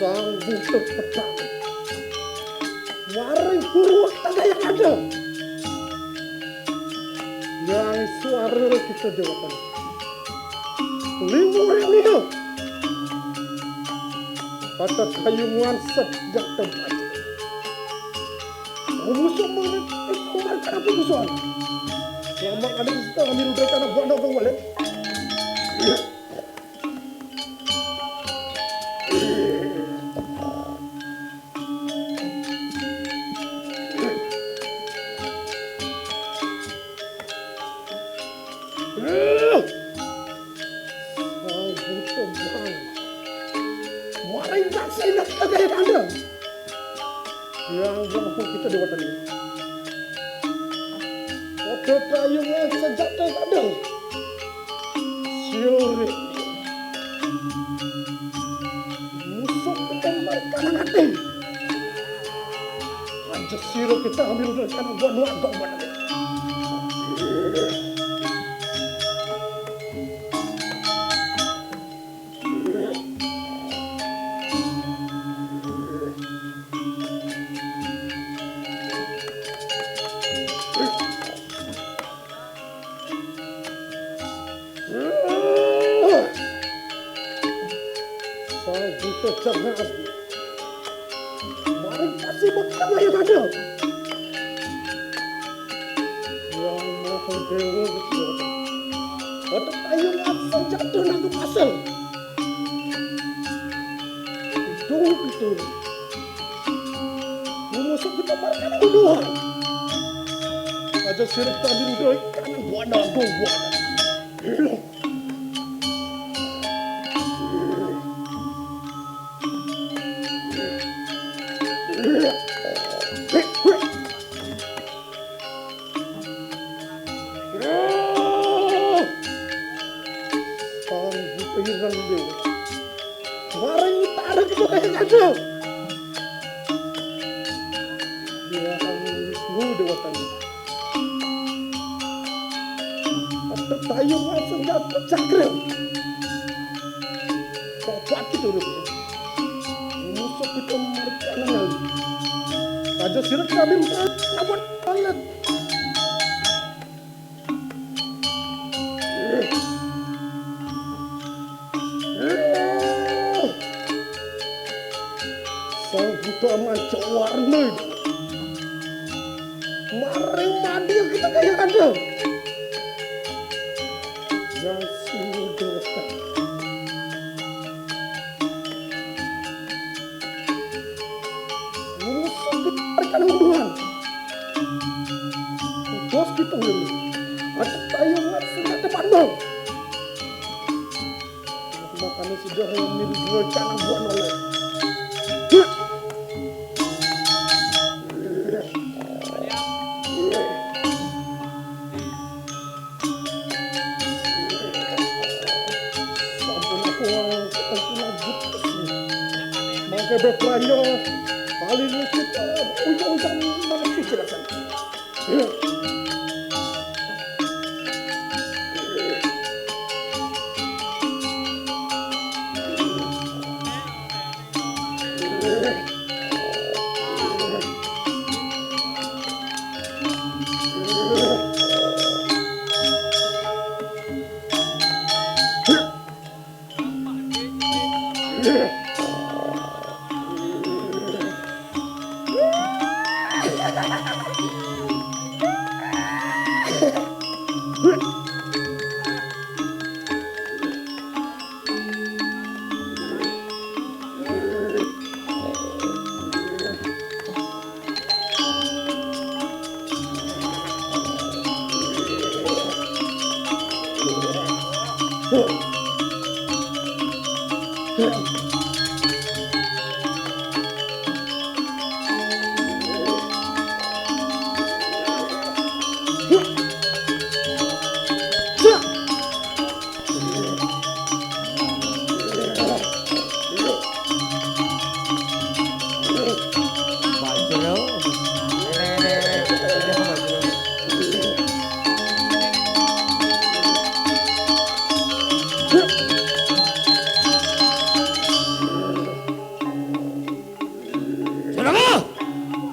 Sang buntut pedang. Waring purwa tegayang ada. Yang suara kita dewatan. Limu ring liya. Patut kayungan sedek tempat. Rumusuk mana? Eh, kembar kana putusan. Lama kada kita ngambil udah tanah buat nak kembali. Sinak kagaya kandang. Yang berangkul kita Dewa Tani. Kode payungan senjata kandang. Silurit. Musuh kita mereka nanti. Aja siro kita ambil dari kanan gua nuat gua nanti. Sang buta jangan. Mari kasih bekal yang ada. Yang maha dewa. Ada payung asal jatuh nanti pasal. Itu betul. Musuh kita markana uduhan. Aja sirip tadi udah kanan buana, buana. Pang buta hirang dewa. Waring tarik itu kayak kacau. Dewa kami Wisnu dewa kami. Ada payung senjata cakra. Bapak itu rupanya. Musuh kita mereka nang. Aja sirip kami lawan banget. Sang buta manca warna. Mari mandi kita kayak ada. Yang sini dewa. Musuh kita mereka nang uduhan. Bos kita ini. Ada tayangan senjata pandang. Makanya sudah mirip dua canang buat nolak. Sampun aku, aku lanjut. Mangke bepraya kali ini kita ujung-ujung mana sih jelasan. Jenenga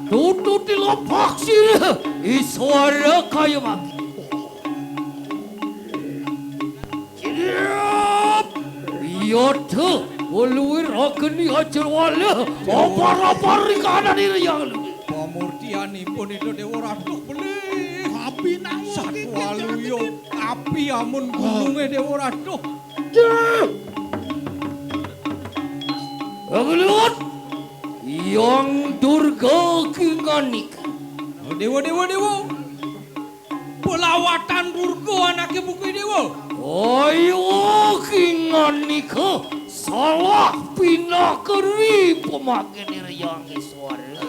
tututi lopak sirih Iswara kaya mangke. Iya, weluwir ageni ajar wala, opar-opar ri kanan ira yang lu. Pamurtianipun Ida Dewa Ratu beli. Api nang satwaluya, api amun gununge Dewa Ratu. Kebelut, Yang Durga kinganika. Dewa, Dewa, Dewa. Pelawatan Durga anake buku Dewa. Ayo kinganika Salah pinaka ri pamangkin Ira Hyang Iswara.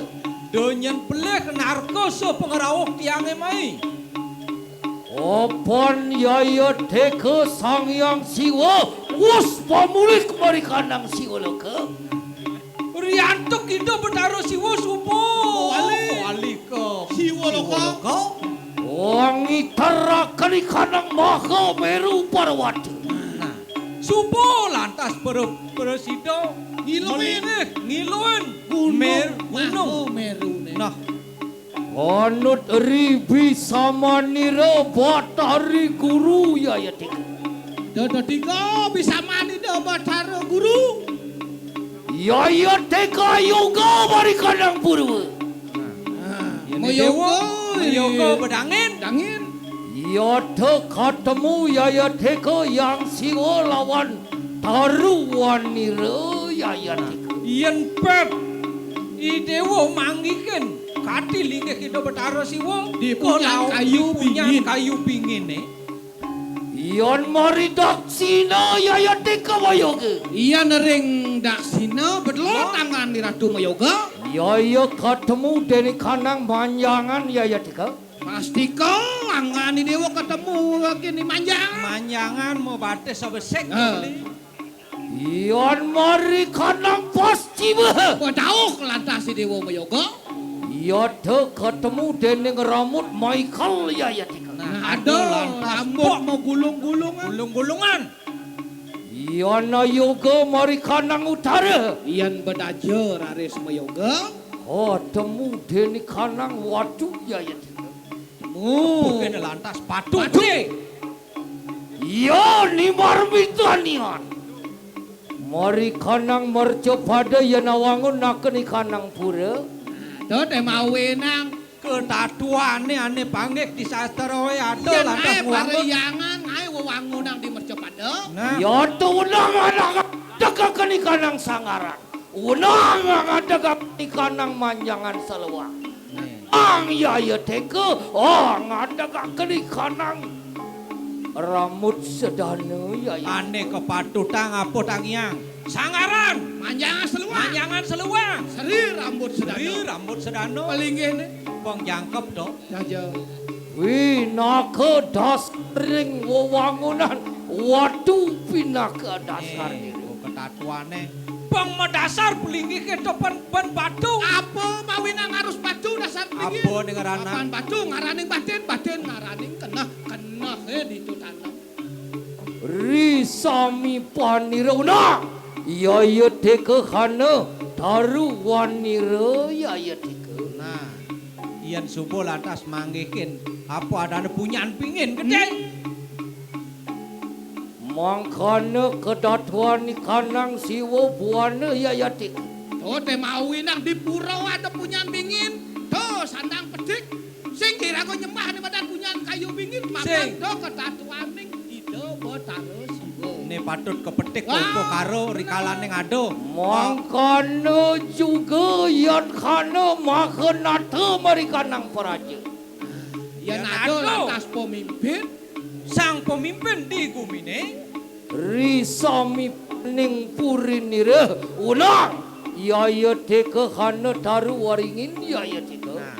Donyan pelih narka sapangrauh tiange mai. Apan yaya teka Sang Hyang Siwa, wus pamulih mari kanang Siwa Loka. Riantuk Ida Betara Siwa suba. Wali. Wali ka Siwa Loka. Wangiteraken ikanang Maha Meru Parwata. Nah, suba lantas para, para sida ngiluin, ngiluin Gunung Mer-, Gunung Maha Merune. Nah, Anut ribi samanira Batari Guru yaya teka. Dadadika bisamanira Batara Guru. Yaya teka yoga mari kanang Purwa. Nah, mayoga, mayoga bedangin. Dangin. Yata katemu yaya teka Hyang Siwa lawan Taru wanira yaya teka. Yen pep I Dewa manggihin kati linggih Ida Betara Siwa, dipunyan kayu bingin. Kayu bingine. Yan mari daksina yaya teka mayoga. Yan ring daksina bedlo tangan di Ratu Mayoga. Yaya katemu dene kanang manjangan yaya teka. Pastika anggane Dewa ketemu kene manjangan. Manjangan mau batis besek. Yan mari kanang pascima. Padauh lantas I Dewa Mayoga. Yata ketemu dening Ramut Michael yaya teka. Nah, ada lantas Ramut mau gulung-gulungan. Gulung-gulungan. Yan yoga mari kanang utara. Yan bedaja raris mayoga. Ketemu dening kanang watu yaya teka. Temu. Bukan lantas patu. Patu. Iya, ni marmitanian. Mari kanang mercapada yen awangun nakeni kanang pura. Tuh, te mawenang. Ketatuane ane panggih di sastra wae ada. Yen lantas ae ngwangun. Pariangan, ae wewangunan di mercapada. Nah. Ya tuh wenang anak teka keni kanang sangaran. Wenang anak teka keni kanang manjangan seluang. Ang yaya teka, oh, ngadegake di kanang Ramut Sedana yaya. Ane kepatutang apa tang yang? Sangaran. Manjangan seluang. Manjangan seluang. Sri Ramut Sedana. Sri Ramut Sedana. Palinggihne. Pang jangkep to. Jaja. Pinaka dasar ring wewangunan watu pinaka dasar. Eh, oh, ketatuane. Pang madasar palinggih kita pen, pen batu. Apa mawinang harus batu dasar tinggi? Apa ning ngaranan? Papan batu ngaraning batin, batin ngaraning keneh, keneh, eh, ditu tanah. Ri sami panira una. Yaya teka khana taru wanira yaya teka. Nah, yen suba lantas manggihin apa adane punyan pingin gedeng. Hmm. Mangkana kedatuan ikanang Siwa buana yayatik. Tuh, te mawi nang di pura ada punyan bingin. Tuh, sandang pedik. Sing kira kok nyembah ni madan punyan kayu bingin. Sing. Makan tuh kedatuaning Ida Betara Siwa. Ini patut kepetik. Wah. Apa karo rikalaning ada. Mangkana juga yan kana makanata marikanang praja. Yan ada lantas pemimpin. Sang pemimpin di gumine. Ri samipaning purinira unang. Yaya teka khana taru waringin yaya teka. Nah,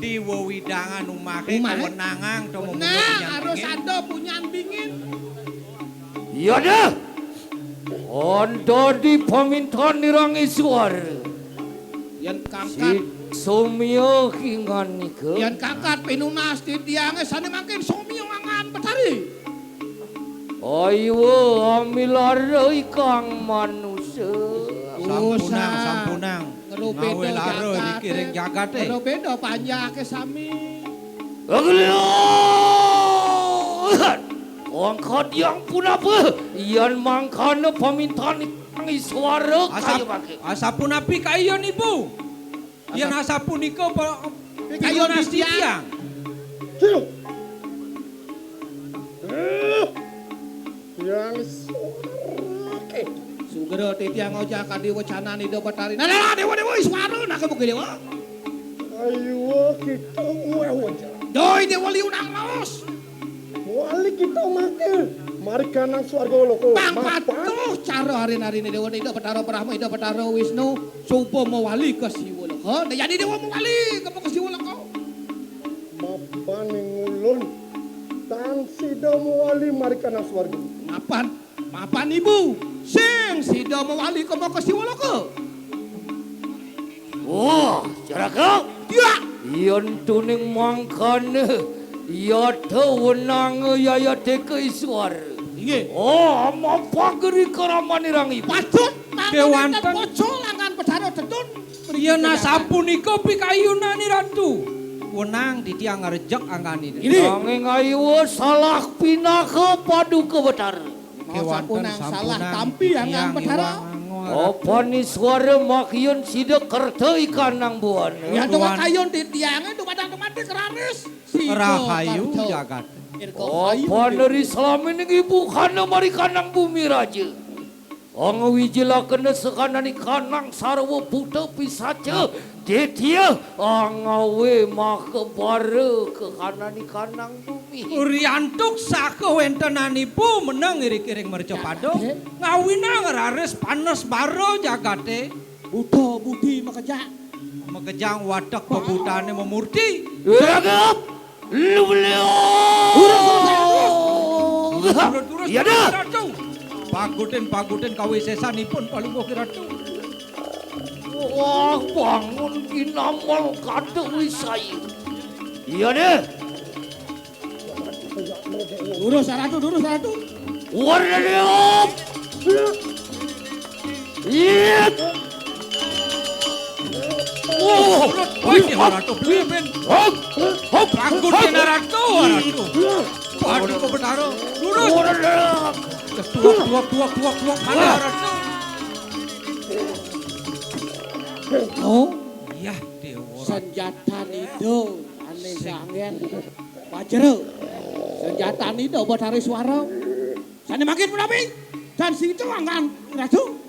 di wewidangan umahe. Umahe? Kewenangan to. Nah, harus ada punyan bingin. Iya deh. Anda di pamintan nirang iswar. Yan kangkat. Si somya hingan nika. Yan kangkat pinunas titiange sane mangkin somya angan Betari. Aywa amilara ikang manusa. Sampunang, sampunang. Ngerupeda ngawe lara jagate. Iki ring jagate. Ngerupeda panjake sami. Agelan! Angkat yang punapa? Yan mangkana pamintan ikang iswara. Asap-, kaya mangke. Asapunapi kaya nipu? Yan asapunika pa-, kaya pinunas titiang. Titiang. Hiu. Eh, yang suarake. Sugra titiang oja kadi wecanan Ida Betari. Nah, nah, nah, dewa, dewa, iswara, nah, kemuke dewa. Ayo kita uweh wajar. Doi dewa liunang laos. Wali kita mangke. Mari kanang swarga loka. Pang patuh cara Ari-arine Dewa, Ida Betara Brahma, Ida Betara Wisnu, sapa mawali ka Siwaloka. Dayani Dewa mawali ka, ka Siwaloka. Mapan ing ulun. Tan sida mawali marikana swarga. Mapan, mapan ibu, sing sida mawali ka, ka Siwaloka. Oh, Jaraga. Ya. Yen tuning mangkane, yata wenang yayate ka Iswara. Inggih. Oh, mapageri karamanirang ibu. Patut kewanten. Poco langan Betara Tetun. Yen asapunika pikayunane Ratu. Wenang titiang ngrejek angkane. Inggih. Nanging ayuwa salah pinaka Paduka Betara. Kewanten sampunang salah tampi angkang Betara. Apa niswara makyun sida kerta ikanang buana. Ya, tuwa kayun titiange dumateng temate keraris. Sida rahayu kerta. Jagat. Apa neri salamining ibu kana marikanang bumi raja. Angwijilakena sekanani kanang sarwa buta pisaca. Ditya angawe makabara kekanani kanang bumi. Riantuk saka wentenanipu meneng iring-iring mercapada. Jagate. Ngawinang raris panes bara jagate. Buta budi makejang. Makejang watek bebutane memurti. Ragap! Lu beliau! Turun, turun, turun, turun. Iya dah. Ratu. Pagutin, pagutin kawisesanipun palungguh Ki Ratu. Wah, bangun kinamel kada wisaya. Iya deh. Durus, Ratu, durus, Ratu. Warnaliop. Iya. Oh, woi, Ratu, beli, Ben. Hop, hop, Ratu, Ratu. Waduh, kok betara. Durus. Warnaliop. Tuak, tuak, tuak, tuak, tuak. Mana, Ratu? Oh, iya, Dewa. Senjata nido ane sangen. Wajra. Senjata nido Betara Iswara. Sane mangkin punapi? Dan sing itu angkang Ratu.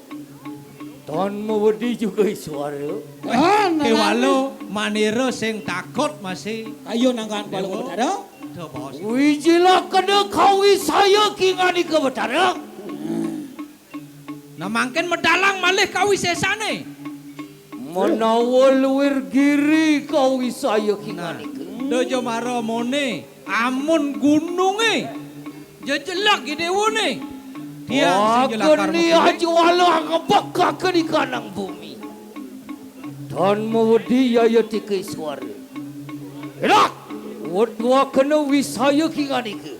Tan mawedi juga Iswara. Dan kewalo manira sing takut masih. Ayo nangkan Dewa. Bala Betara. Wijilakena kawisaya kinganika Betara. Nah, mangkin medalang malih kawisesane. Menawa luwir giri kawisaya kinganika. Nah, da ja mara mone, amun gununge jejelak dewane. Tiang sing jelakar. Ageni ajwala ngebek kake di kanang bumi. Tan mawedi yaya tika iswara. Enak! Wedwa kena wisaya kinganika.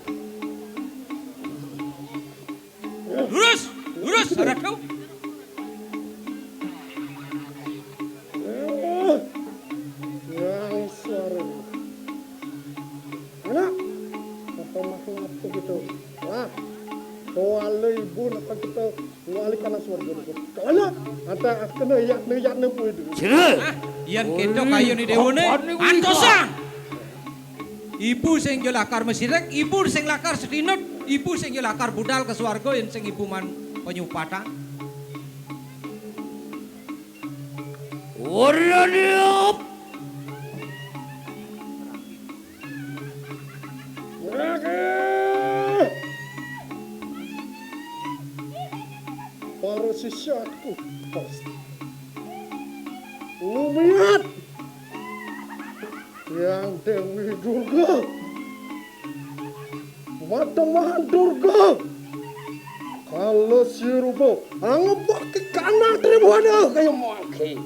Lurus, lurus, Ratu. Yang suara. Anak, apa makna begitu? Wah, kuala ibu nak kita wali kana swarga niku. Kuala, anta kena yak ne yak ne pun itu. Cere. Ah, yen ketok kayune dewane, antosang. Ibu sing ya lakar mesirik, ibu sing lakar sedinut, ibu sing ya lakar budal ke swarga yen sing ibu man penyupatan. Ora diop. Para sisyaku, pasti. Lumiat. Yang Dewi Durga. Matembahan Durga. Kalau sirupa, angebak ke kanan tribuana kaya mangke.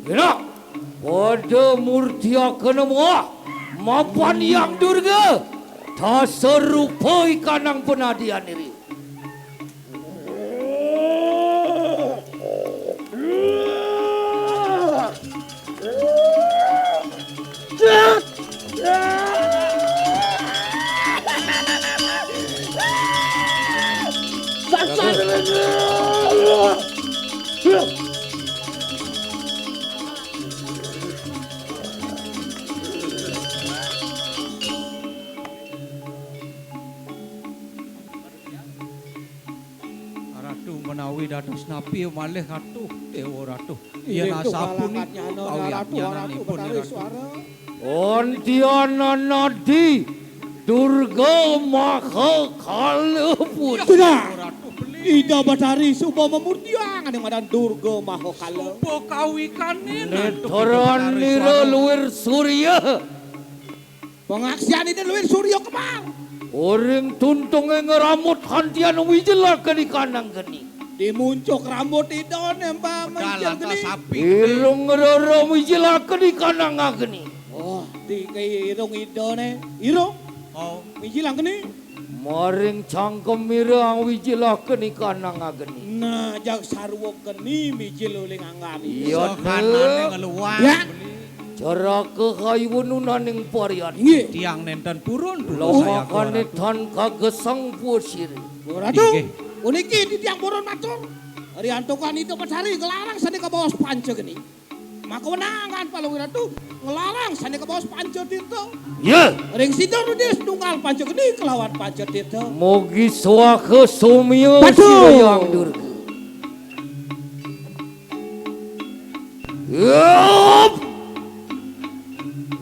Gila, pada murtiakana muah, mapan Yang Durga, dasa rupa ikanang penadian diri. Ratu menawi dados napi malih Ratu, Dewa Ratu. Yen asapunika kawiatnyananipun Ratu. Antiana nadi Durga Maha Kala. Sudah. Ida Batari suba mamurtiang ning madan Durga Maha Kala. Suba kawikanin. Neteran nira luir surya. Pangaksian ida luir surya kemang. Uring tuntunge ngeramut hantian wijil akeni kanang geni. Dimuncuk rambut ida nembang wijil geni. Irung ngeroro wijil akeni kanang ageni. Oh, di ke irung ida ne. Irung. Oh. Wijil akeni. Maring cangkem irang wijil akeni kanang ageni. Nah, jag sarwa geni mijil uling anggani. Iya, sakanane ngeluang. Ya. Ceraka kayuwenunaning parian. Inggih. Tiang nenten purun dulu saya. Lomakane tan kagesang puasire. Ratu, inggih. Puniki titiang purun matur. Riantukan ida Betari ngelarang sane kabaos panca geni. Maka wenangan Palungguh Ratu ngelarang sane kabaos panca tirta. Ya. Ring sida rudi setunggal panca geni kelawan panca tirta. Mugi swaha sumya. Patuh. Sira Hyang Durga. Yup.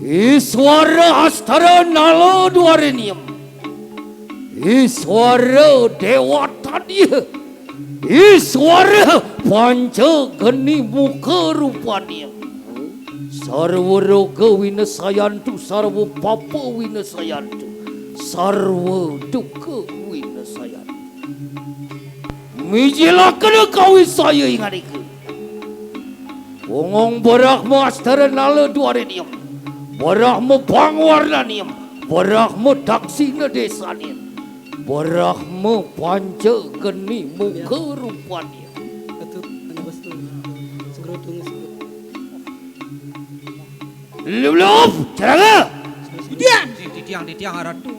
Iswara Astara Nala Dwareniem. Iswara Dewa Tadya. Iswara Panca Geni Muka Rupaniem. Sarwa roga winasayantu, sarwa papa winasayantu, sarwa duka winasayantu. Mijilakena kawisaya inganika. Ungong Brahma Astara Nala Dwareniem, Brahma Bangwarnaniem, Brahma Daksina Desaniem, Brahma Panca Geni Muka Rupaniem. Ketut, anu, bestu. Segera tunggu, segera. Lulup, ceranga. Titiang. Titiang, titiang, Ratu.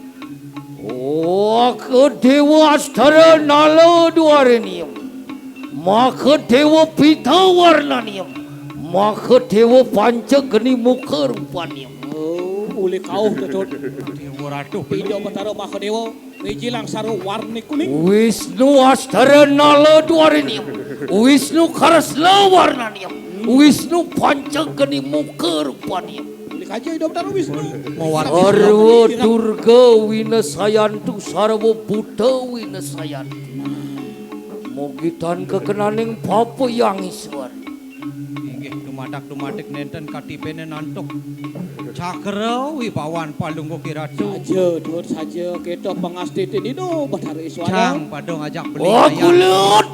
Maka Dewa Astara Nala Dwareniem. Maka Dewa Pita Warnaniem. Maka Dewa Panca Geni Muka Rupaniem. Oh, uli kauh, Ketut. Dewa Ratu. Ida Betara Maka Dewa. Wijilang sarwa warni kuning. Wisnu Astara Nala Dwareniem. Wisnu Kresna Warnaniem. Wisnu Panca Geni Muka Rupaniem. Uli kaja Ida Betara Wisnu. Mawarni sarwa Durga winasayantu, sarwa buta winasayantu. Mugi tan kekenaning papa Hyang Iswara. Inggih, dumadak-dumadik nenten katipene nantuk cakra wibawan Palungguh Ratu. Saja, Dut, saja. Kita pangastiti Ida Betara Iswara. Cang pada ngajak beli. Oh, ayam. Kulit.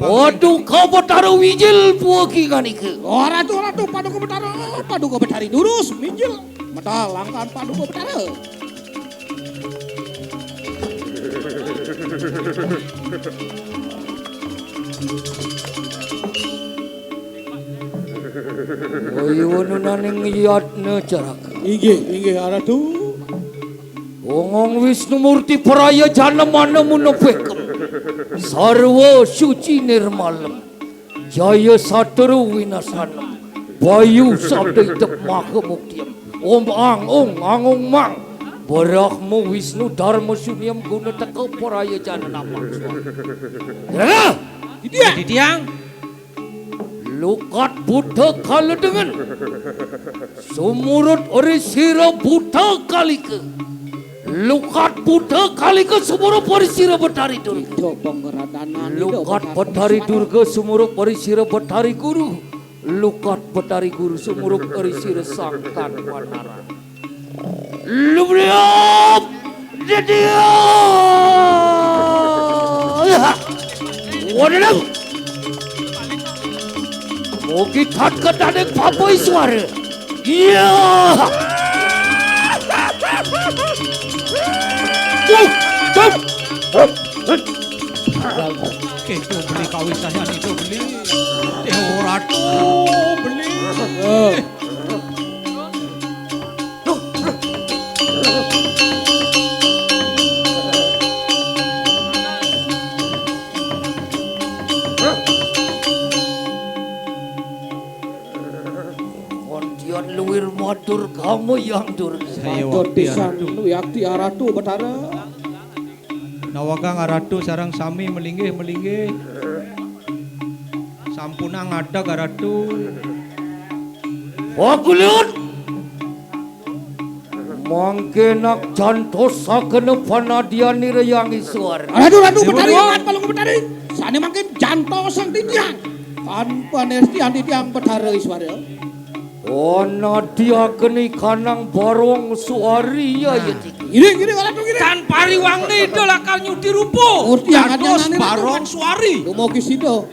Paduka Betara Wijil puaki kanika. Oh, Ratu, Ratu, Paduka Betara, Paduka Betari durus, Wijil. Medal langkan Paduka Betara. Wayununaning yatna caraka. Inggih, inggih, Ratu. Ungong Wisnu Murti Paraya Jana Mana Munepekem. Sarwa suci nirmalem. Jaya satru winasanem. Bayu sabda idep maha muktiem. Om ang ong ang ong mang. Brahma Wisnu Dharma Sunyam guna teka paraya jana napak. Ya. Titiang. Titiang. Lukat buta kaledengen. Sumurut ori sira buta kalika. Lukat buta kalika sumurup ori sira Betari Durga. Ida pangradanan, Ida Lukat Betari Betari Durga sumurup ori sira Betari Guru. Lukat Betari Guru sumurup ori sira Sangkan Wanara. Lubriop. Dedia. Waduh. Mugi tan kedaning papa Iswara. Iya. Cuk, cuk. Keto beli kawisayan itu beli. Dewa Ratu beli. Kondian luwir matur kamu yang dur. Saya matur waktu pisan Ratu. Wiakti Aratu Betara. Nawagang Aratu sareng sami melinggih-melinggih. Sampunang ngadeg Aratu. Wagulut. Mangke nak jantos sakena panadian nirayang iswar. Ratu, Ratu, Dewa, Betari, Dewa. Amat Palungguh Betari. Sane mangkin jantos sang titiang. Tan panestian titiang Betara Iswara. Panadiaken ikanang barong suari ya, ya, tiki. Ngiring, ngiring, Ratu, ngiring. Tan pariwangna Ida lakar nyudi rupa. Murti dados angan-angan barong suari. Dumugi sida.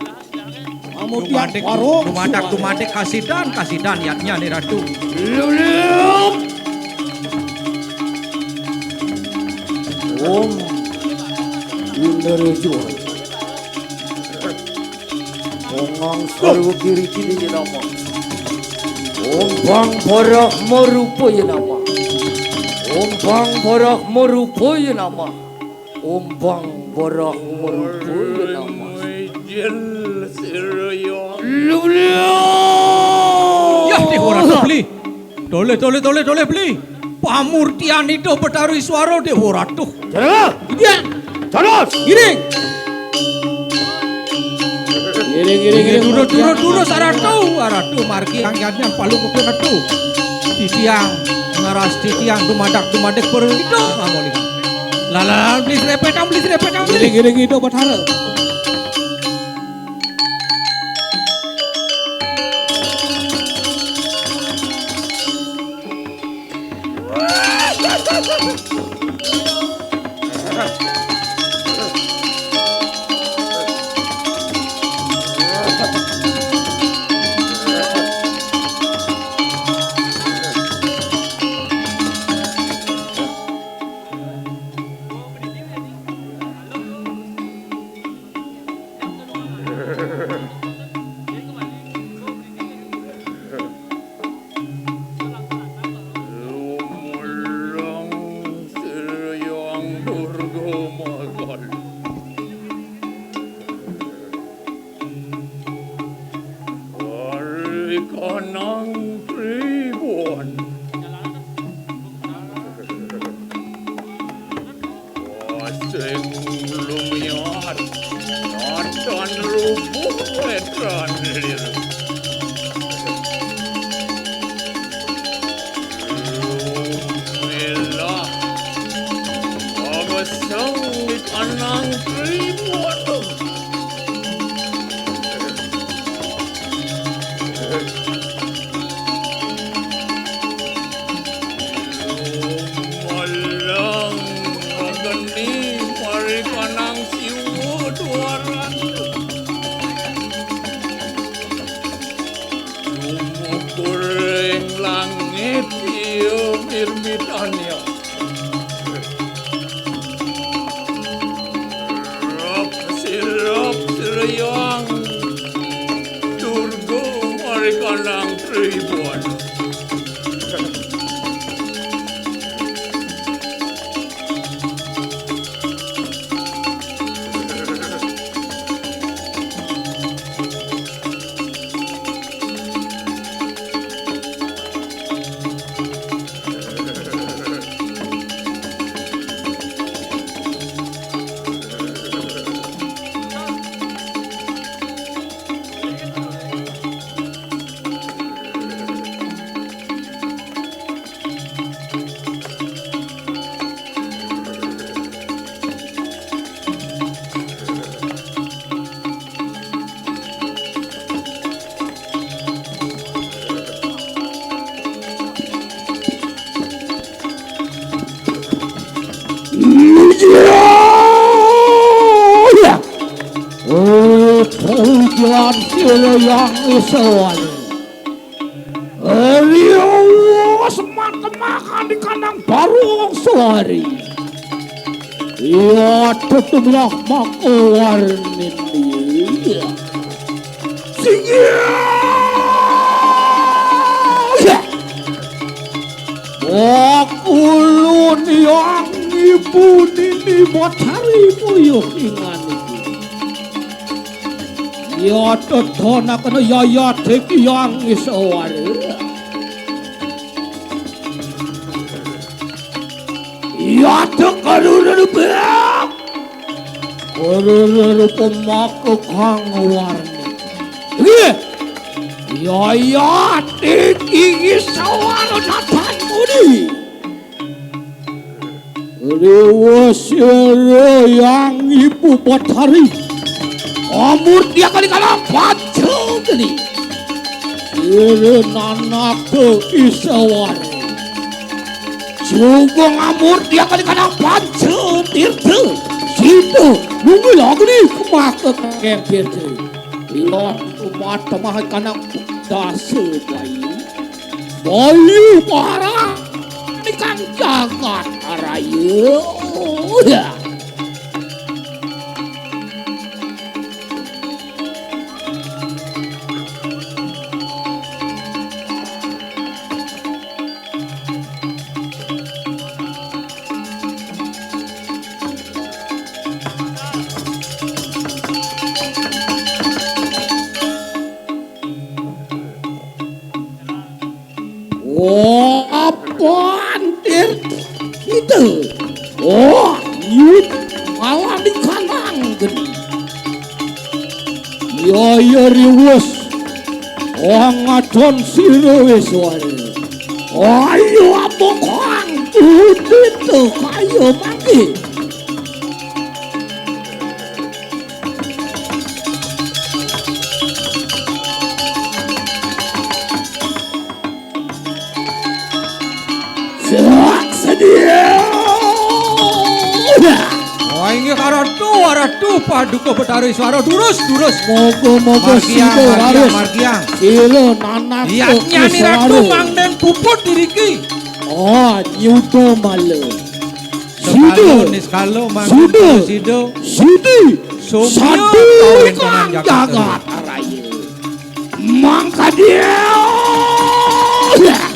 Pamudian dumadik, warung dumadak, suara. Dumadik kasidan, kasidan yatnyane Ratu. Lulip. Om Indrajaya. Ongang sarwa kiri kiri nama. Om Bang Barak Marupa ya nama. Om Bang Barak Marupa ya nama. Umbang borah merubul nama. Wijil siraya. Lulio. Yah, deh, ora tuh, Beli. Toleh, toleh, toleh, toleh, Beli. Pamurtian itu Betara Iswara, deh, ora tuh. Jara. Iya. Terus. Giring. Giring, giring, giring. Durus, durus, durus, aratu, aratu, margi angkatnya palu kudu metu. Titiang, ngaras titiang, dumadak, dumadik, perlu itu, ngamoli. Lalan, beli serepetang, beli serepetang, beli. Giring, giring, itu, Betara. Lumurang Sri Hyang Durga Magal. Ari kanang tribun. Sing lumiar, natan rubuh wetran lir. Lumilah, pamesang di kanang tribun. Malang mageni mari kanang siwa duaran. Sumukur ing langit iya mirmitanya. Rap sirap sirayang Durga mari kanang tribun. Iya. Oh, pujian sira yang isowan. Riyo semak-semakan di kandang barung suari. Iya, tutumilah maka warnini. Iya. Singgih. Iya. Makulun yang ibu nini bocari puyuh ingan iki. Ya, tetonakna yaya dek yang iswara. Ya, tekaruna rupa. Karuna rupa maka kang warni. Nggih. Yaya dek iswara natan muni. Riwus sira Hyang Ibu Bathari. Amurtya kali kalang panca geni. Sira nanaka isawara. Juga ngamurtya kali kalang panca tirta. Sita nunggil agni kemaka keng tirta. Ilah umat temah kanang dasa bayu. Bayu parang ikan jagat raya. Wah, pantir kita. Wah, yut, malah dikanang geni. Ya, ya, riwus. Wah, ngadon sira wis wani. Ayo, apa kang? Tuti tuh, ayo mangke. Sak sedia. Wah, inggih karatu, aratu, paduka Betara Iswara, durus, durus. Moga-moga margiang, sida margiang, raris. Margiang. Sila nanak. Iya, nyani ratu mangden puput diriki. Oh, nyuda mala. Sekala sida, niskala mangden sida. Sida. Sida. Sumya satu kawentenan jagat jagat raya. Mangkadia. Hyang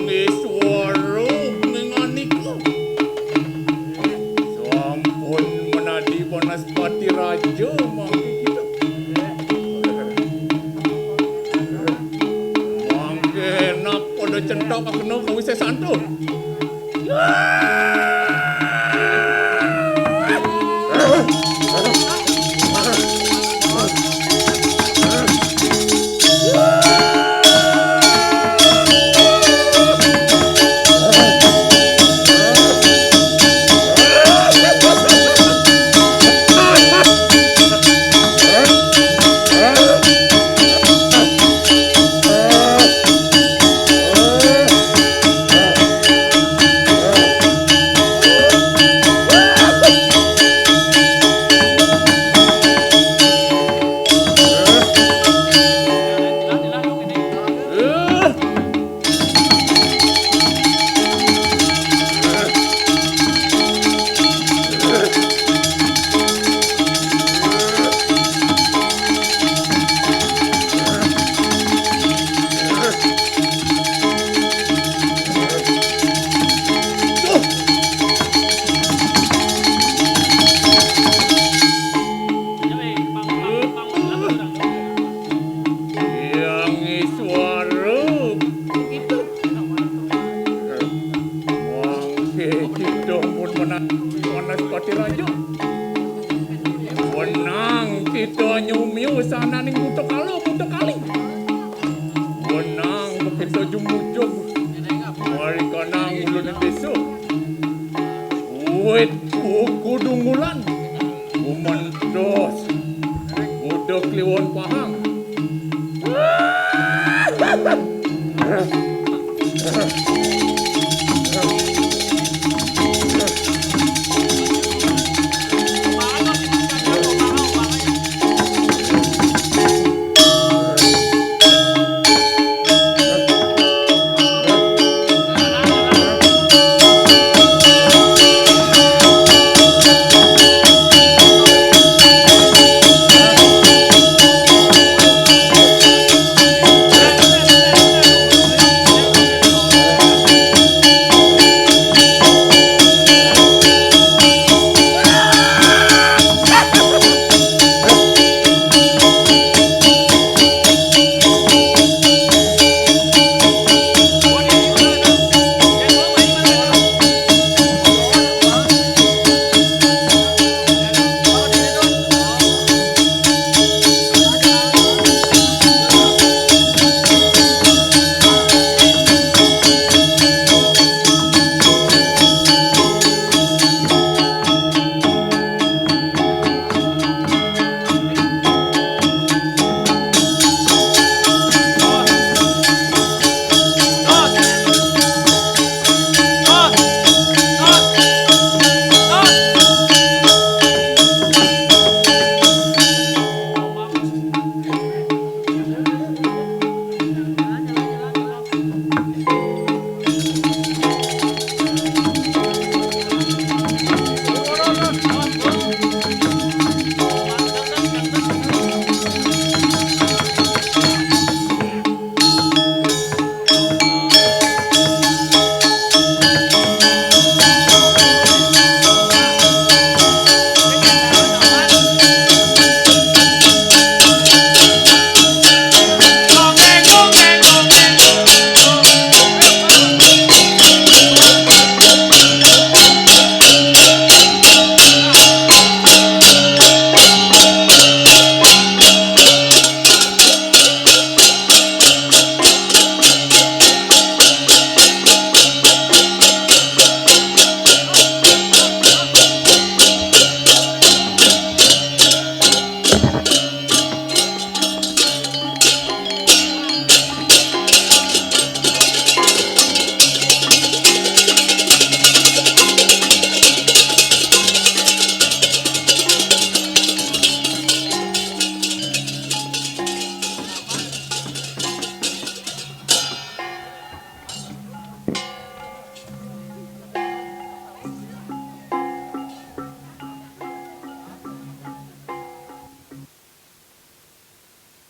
Iswara menganika. Sampun menadi Banaspati Raja mangke kita. Mangke enak pada centok kena kawisésan tuh. Mujug. Mari kana ngulun désa. Wit buku dungulan. Kumentos. Budak kliwon pahang.